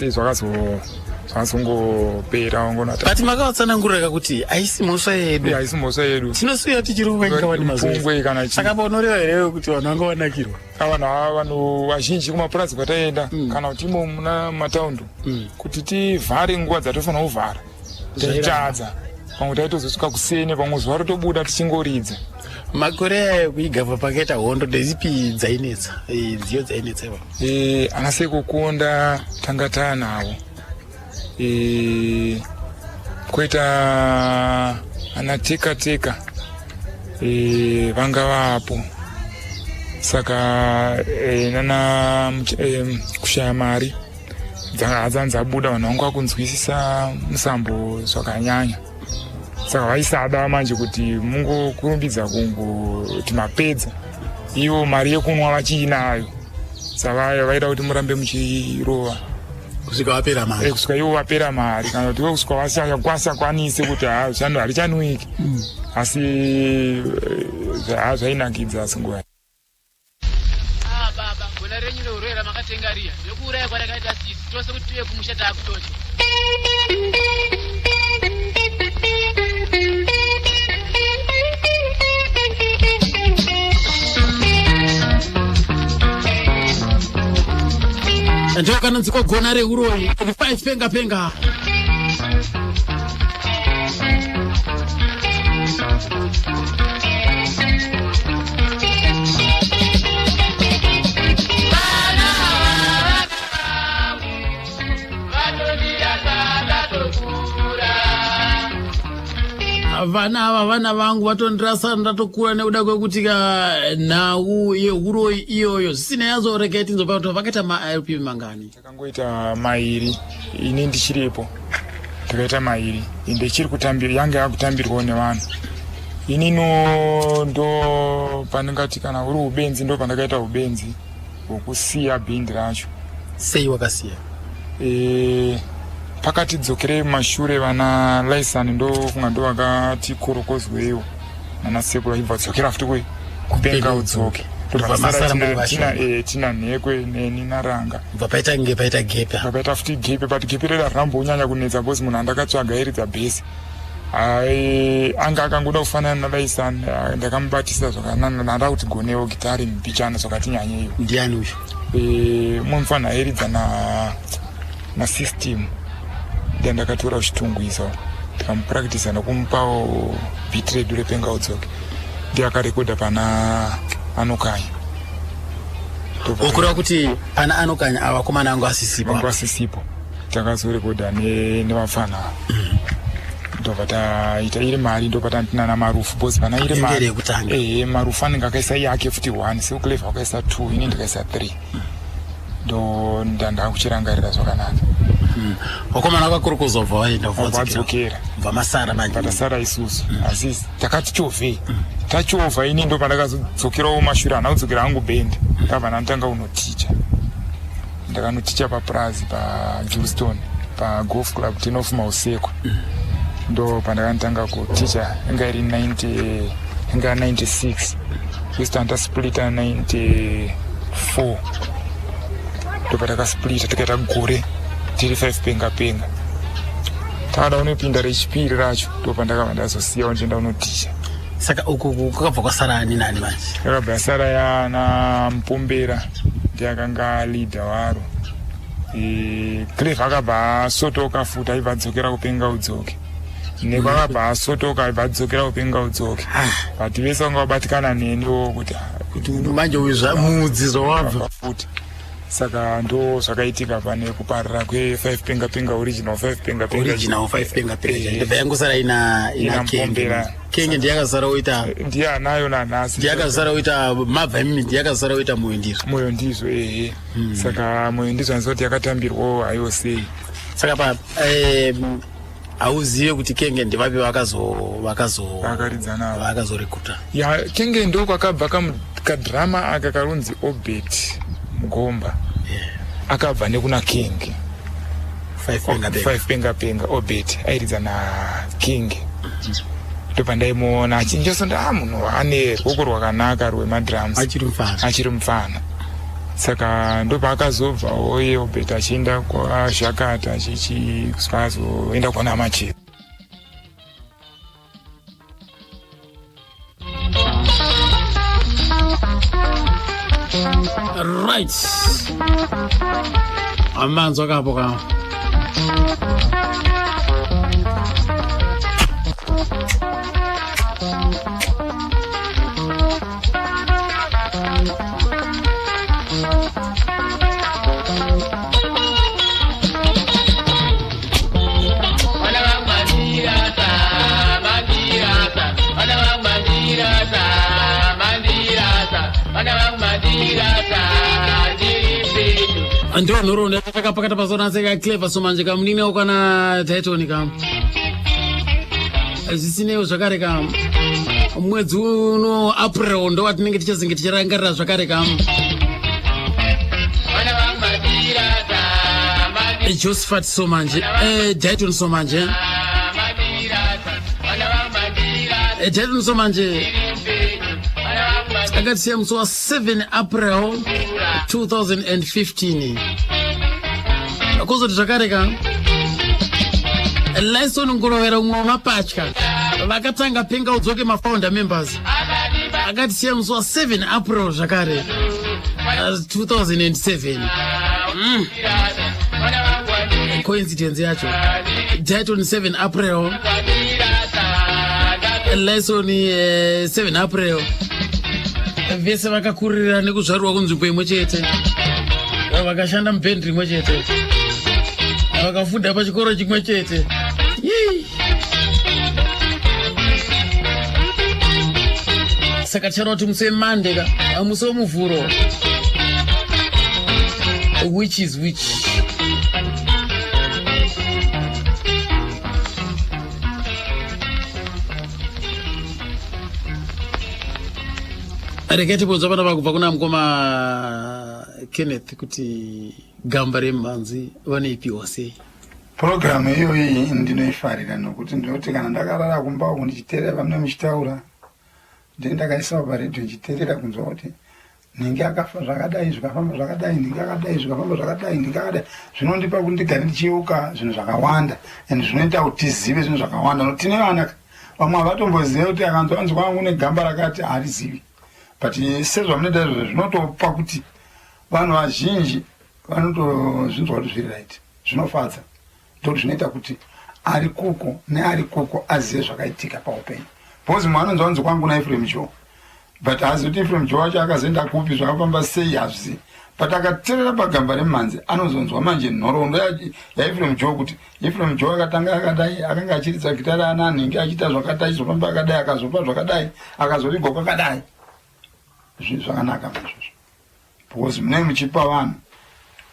E: Zvakazongopera wangona.
A: But makavatsanangurira kuti haisi mhosva yedu?
E: Haisi mhosva yedu.
A: Tinosiya tichiri kuvainga
E: mazuva kana
A: chii. Saka paunoreva here kuti vanhu vanga vanakirwa?
E: Vanhu ava, vanhu vazhinji kumapurazi kwataienda kana kuti imo muna mataundi, kuti tivhare nguva dzatofanira kuvhara taitadza. Pamwe taitozosvika kuseni, pamwe zuva rotobuda tichingoridza.
A: Makore aya kuigava pakaita hondo, ndedzipi dzainetsa, nziyo dzainetsa ipapo?
E: Ana Sekukonda tanga taanawo, koita ana Teka Teka, vanga vapo. Saka nana kushaya mari hadzanzi dzabuda, vanhu vanga vakunzwisisa musambo zvakanyanya, saka vaisada manje kuti mungokurumbidza kungoti mapedza, ivo mari yekunwa vachiinayo. Saka vaida kuti murambe muchirova
A: kusvika vapera mari.
E: Kusvika ivo vapera mari, kana kuti ivo kusvika vasakwanise kuti ha, zvano harichanwiki. Asi ha, zvainakidza asi nguva.
L: Ah, baba, gona renyu reurwere ramakatenga riya ndokuuraya kwarakaita sisi tose kuti tuye kumusha taakutotya.
A: Ndokanonzi kogona reuroyi, 5 Penga Penga. Vana ava, vana vangu vatondirasa ndatokura nekuda kwekuti ka nhau yehuroyi iyoyo. Zvisina yazvo, regai tinzopa kuti vakaita maLP mangani.
E: Takangoita mairi ini ndichiripo, takaita mairi ende ichiri kutambira, yanga yakutambirwawo nevanhu. Inino ndo pandingati kana uri ubenzi, ndo pandakaita ubenzi hwokusiya bhendi racho.
A: Sei wakasiya?
E: Pakati dzokerei mumashure, vana Laisani ndofunga ndo vakati korokozweiwo nana sekuru, vachibva dzokera futi kupenga udzoke.
A: Ndobva masara muri vashoma.
E: Tina Nhekwe, neni naRanga.
A: Bva paita kunge paita gepe.
E: Paita futi gepe, but gepe reda rambonyanya kunetsa because munhu andakatsvaga airidza bhesi ai anga akangoda kufanana naLaisani. Ndakamubatisa zvakanaka, ndanda kuti gonewo gitari mbichana zvakati nyanyeiwo.
A: Ndiani uyu?
E: Mumwe mufana airidza na system, ndiye ndakatora kuChitungwiza, ndikamupractisa nokumupawo beat redu repenga udzoke, ndiye akarekodha pana Anokanya.
A: Okureva kuti pana anokanya ava vakomana angu asisipo.
E: Vangu asisipo. Takazorekodha nevafana ndobva taita iri mari ndobva tinana marufu because pana iri mari ehe marufu anenge akaisa yake futi one seuclever wakaisa two ini ndikaisa three ndo ndandakuchirangarira zvakanaka.
A: Vakomana vakuru kuzobva vaenda
E: vadzokera
A: bva masara manje
E: patasara isusu. Asi takati chovhei tachovha ini ndo pandakazodzokerawo mashure hana kudzokera hangu bhendi ndabva ndatanga kunoticha. Ndakanoticha papurazi paJewston pagolf club tinof Mausekwa. Ndo pandakatanga kuticha inga iri 90 inga 96 isu tasplita 94 ndo patakasplita tikaita gore tiri 5 penga penga. Takada kunopinda rechipiri racho ndo pandakabva ndazosiyawo ndichienda kunoticha.
A: Saka uku kwakabva kwasara ani nani manje?
E: Yakabva yasara yana Mupombera ndiye akanga leader waro. Cleve akabva asotoka futi aibva adzokera kupenga udzoke. Neko akabva asotoka aibva adzokera kupenga udzoke. But vese vanga vabatikana neniwo kuti
A: kuti manje uyu zvamudzi zvawabva
E: futi. Saka ndo zvakaitika pane kuparira kwe5 penga penga original 5 penga penga.
A: Original 5 penga penga. Ndobva yangosara ina
E: Ina
A: Kenge.
E: Mupombera.
A: Kenge ndiye akazara oita
E: ndiye anayo nanhasi.
A: Ndiye akazara oita mabva imimi ndiye akazara oita moyo ndizvo.
E: Moyo ndizvo ehe. Saka moyo ndizvo anzi kuti yakatambirwawo hayo sei.
A: Saka pa hauzive kuti Kenge ndivapi vakazo vakazo
E: vakaridza navo
A: vakazorekruta.
E: Ya Kenge ndo kwakabva kadrama aka karunzi Obert Mugomba. Akabva nekuna Kenge.
A: 5 penga penga.
E: 5 penga penga Obert airidza na King. Ndopandaimuona achinjosonda ah munhu ane ruoko rwakanaka rwemadrums.
A: Achiri mufana.
E: Achiri mufana. Saka ndopaakazobvawo iye Obert achienda kwaZhakata achichi kusvika azoenda kwana Machiro.
A: Right. Amanzwa kapo ka.
L: Vana vangu mandirasa, mandirasa, vana vangu mandirasa, mandirasa, vana vangu mandirasa, ndiri pedu.
A: Ndiwo nhoroondo yatakapakata pazonatseka Clever Somanje kamunini kana Titan ka. Zvisineiwo zvakare ka mwedzi uno April ndo watinenge tichazenge tichirangarira zvakare ka
L: Vana vangu mandirasa,
A: Josephat Somanje, Titan Somanje.
L: mandirasa, vana vangu mandirasa,
A: Titan Somanje
L: ndiri pedu. Vana vangu mandirasa.
A: akatisiya musi wa 7 April 2015. Kuzoti zvakare ka Lyson Ngorovera umwe wemapatya vakatanga penga udzoke mafounder members akatisiya musi wa 7 April zvakare 2007. Coincidence yacho Titan 7 April, Lyson 7 April, vese vakakurira nekuzvarwa kunzvimbo imwe chete, vakashanda mubhendi rimwe chete, vakafunda pachikoro chimwe chete. Yee. Saka tichaona kuti musi wemande ka musi wemuvhuro which is which. Regai tibvunza pana vakubva kuna mukoma Kenneth kuti gamba remhanzi vanoipiwa sei.
B: Purogiramu iyoyi ndinoifarira nokuti ndinoti kana ndakarara kumba uku ndichiteerera vamwe muchitaura, ndini ndakaisawo paredhiyo ndichiteerera kunzwa kuti nhingi akafa zvakadai zvikafamba zvakadai, nhingi akadai zvikafamba zvakadai, nhingi akadai. Zvinondipa kuti ndigare ndichiyeuka zvinhu zvakawanda and zvinoita kuti tizive zvinhu zvakawanda nokuti tine vana vamwe havatombozive kuti akanzwa anzi kwangu kune gamba rakati harizivi. But sezvamunoita izvozvo zvinotopa kuti vanhu vazhinji vanotozvinzwa kuti zviri right, zvinofadza ndokuti zvinoita kuti ari kuko neari kuko azive zvakaitika paupenyu. Because mumwe anonzwa anzi kwangu na Ephraim Joe, but haazivi kuti Ephraim Joe wacho akazoenda kupi, zvakafamba sei, hazvizivi. But akaterera pagamba remhanzi anozonzwa manje nhoroondo yaEphraim Joe kuti Ephraim Joe akatanga akadai, akanga achiridza gitare ana anhingi achiita zvakati achizofamba akadai akazofa zvakadai akazovigwa kwakadai. Zvinhu zvakanaka izvozvo because munenge muchipa vanhu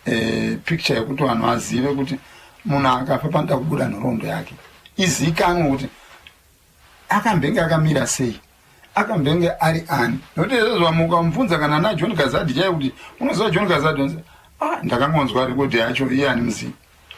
B: eh, picture yekuti vanhu vazive kuti munhu akafa panoda kubuda nhoroondo yake izikanwe kuti akambenge akamira sei akambenge ari ani nokuti izvozvo vamwe ukamubvunza kana ana john gazadi chaiye kuti unoziva john gazadi unzi ah ndakangonzwa rekodhi yacho iye ani muzivi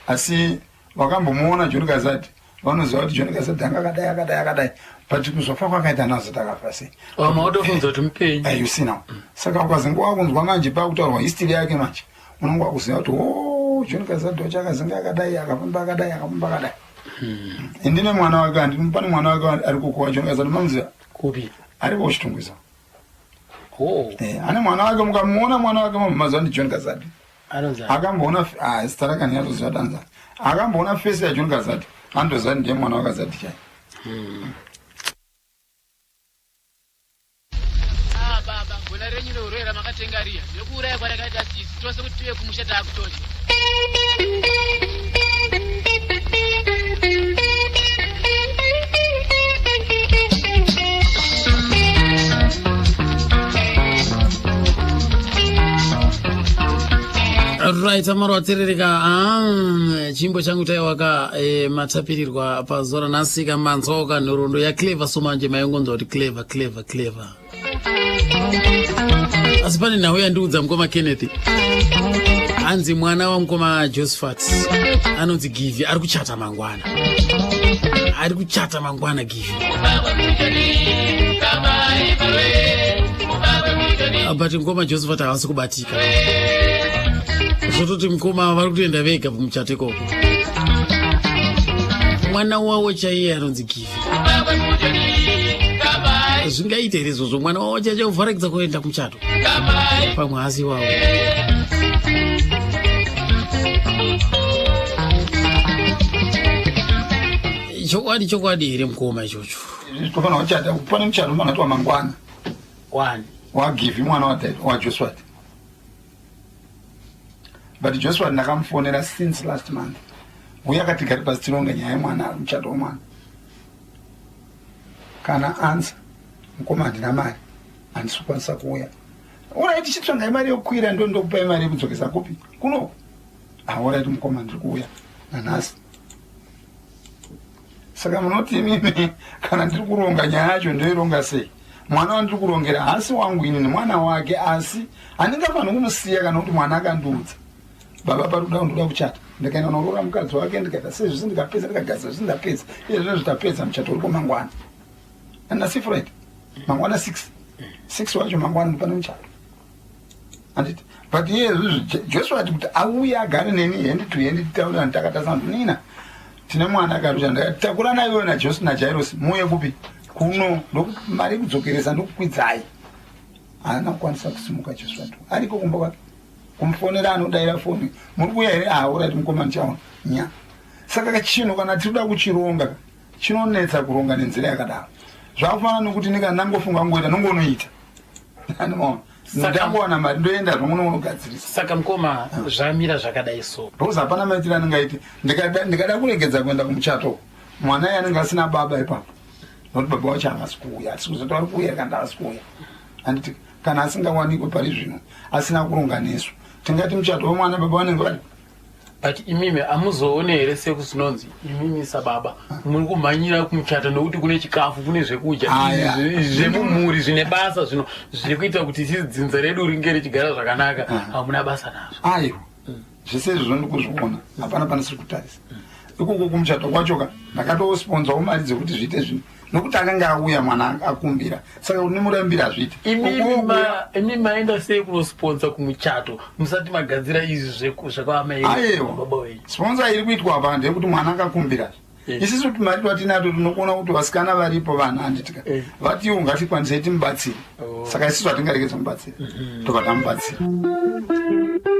B: asi vakambomuona john gazadi vanoziva kuti john gazadi anga akadai akadai akadai but kuzofa kwakaita nazo takafa sei
A: vamwe vatofunza kuti mupenyu
B: eh, you see now saka ukazenge wakunzwa manje pakutaurwa history yake manje unenge wakuziva kuti o oh, john gazadi wacho akazenge akadai akafamba akadai akafamba akadai Hmm. Ndine mwana wake andi pane mwana wake ari kukuwa John Kazadi mamuziva?
A: Kupi?
B: Ari kuchitungwiza.
A: Oh.
B: Eh, ane mwana wake mukamuona mwana wake mazuva ndi John Kazadi.
A: Anonzi
B: akamboona ah zita rake andinatoziva danza. Akamboona face ya John Kazadi. Andoziva ndiye mwana wa Kazadi chai.
A: Hmm.
L: Ah, baba gona renyu reuroi ramakatenga riya nekuuraya kwarakaita sisi tose kuti tive kumusha taakutodya
A: right amaro aterereka ah, chimbo changu taiwaka eh, matapirirwa pazuva ranhasi kamanzwawo nhoroondo yaclever so manje maingonzwa kuti clever clever clever asi pane nhau yandiudza mukoma kenneth hanzi mwana wamukoma josephat anonzi givi ari kuchata mangwana ari kuchata mangwana givi but mukoma josephat havasi kubatika zvototi mukoma vari kutoenda vega kumuchato ikoko mwana wavo chaiye anonzi givi zvingaita here izvozvo mwana wavo chaiye kuvharakidza kuenda kumuchato pamwe hasi wavo chokwadi chokwadi here mukoma ichocho
B: tofanira kuchata pane muchato unofanira kuitwa mangwana
A: wani
B: wagivi mwana wajoshua but joshua ndakamufonera since last month uye akati gari pasi tironge nyaya yemwana ari muchato wemwana kana answer mukoma handina mari handisi kukwanisa kuuya orit chitsvangai mari yokukwira ndo ndokupai mari yekudzokesa kupi kunoku aorit ah, mukoma ndiri kuuya nanhasi Saka munoti imimi kana ndiri kuronga nyaya yacho ndoironga sei? Mwana wandiri kurongera haasi wangu ini nemwana wake asi handingafaniri kumusiya kana kuti mwana akandiudza. Baba pari kuda ndoda kuchata. Ndikaenda kunoroora mukadzi wake ndikaita sei zvese ndikapedza ndikagadzira zvese ndapedza. Iye zvino zvitapedza muchato uripo mangwana. Andina Friday. Mangwana 6. 6 wacho mangwana ndopane muchato. Anditi but iye zvizvi Joshua ati kuti auye agare neni hand to hand titaurira takatasana nina tine mwana akarusha ndakati takura naiwe naJosi naJairosi muuye kupi kuno mari yekudzokeresa ndokukwidzai haana kukwanisa kusimuka Joshua ariko kumba kwake kumufonera anodaira foni muri kuuya here aurati mukoma ndichaona nya saka kachinhu kana tiri kuda kuchironga chinonetsa kuronga nenzira yakadaro zvakufanana nokuti nekana ndangofunga kungoita nongonoita ndangowana mari ndoenda zvangu nonogadzirisa
A: saka mukoma zvamira zvakadai so
B: because hapana maitiro anenge aite ndikada kuregedza kuenda kumuchato mwana iye anenge asina baba ipapo nokuti baba wacho havasi kuuya hatisi kuzoti vari kuuya kana havasi kuuya handiti kana asingawanikwe pari zvino asina kuronga nesu tingati muchato wemwana baba vanenge vari
A: but imimi amuzoone here sekuzinonzi imimi sababa muri kumhanyira kumuchato nokuti kune chikafu kune zvekudya zvemumhuri zvine basa zvino zviri kuita kuti isi dzinza redu ringe richigara zvakanaka hamuna basa nazvo
B: aiwa zvese izvozvo ndikuzviona hapana panisiri kutarisa ikoko kumuchato kwacho ka ndakatosponzawo mari dzekuti zviite zvinhu nokuti akanga auya mwana akumbira saka kuti nimurambira hazviiti
A: imi maenda sei kunosponsa kumuchato musati magadzira izvi
B: zvekwaamaiwa sponsa iri kuitwa apa ndeyekuti mwana akakumbira eh. isisu mari twatinato tinokuona kuti vasikana varipo vana handitika eh. vatiwo ngatikwanisei timubatsire oh. saka isisu hatingaregedza mubatsira mhm. tobva tamubatsira.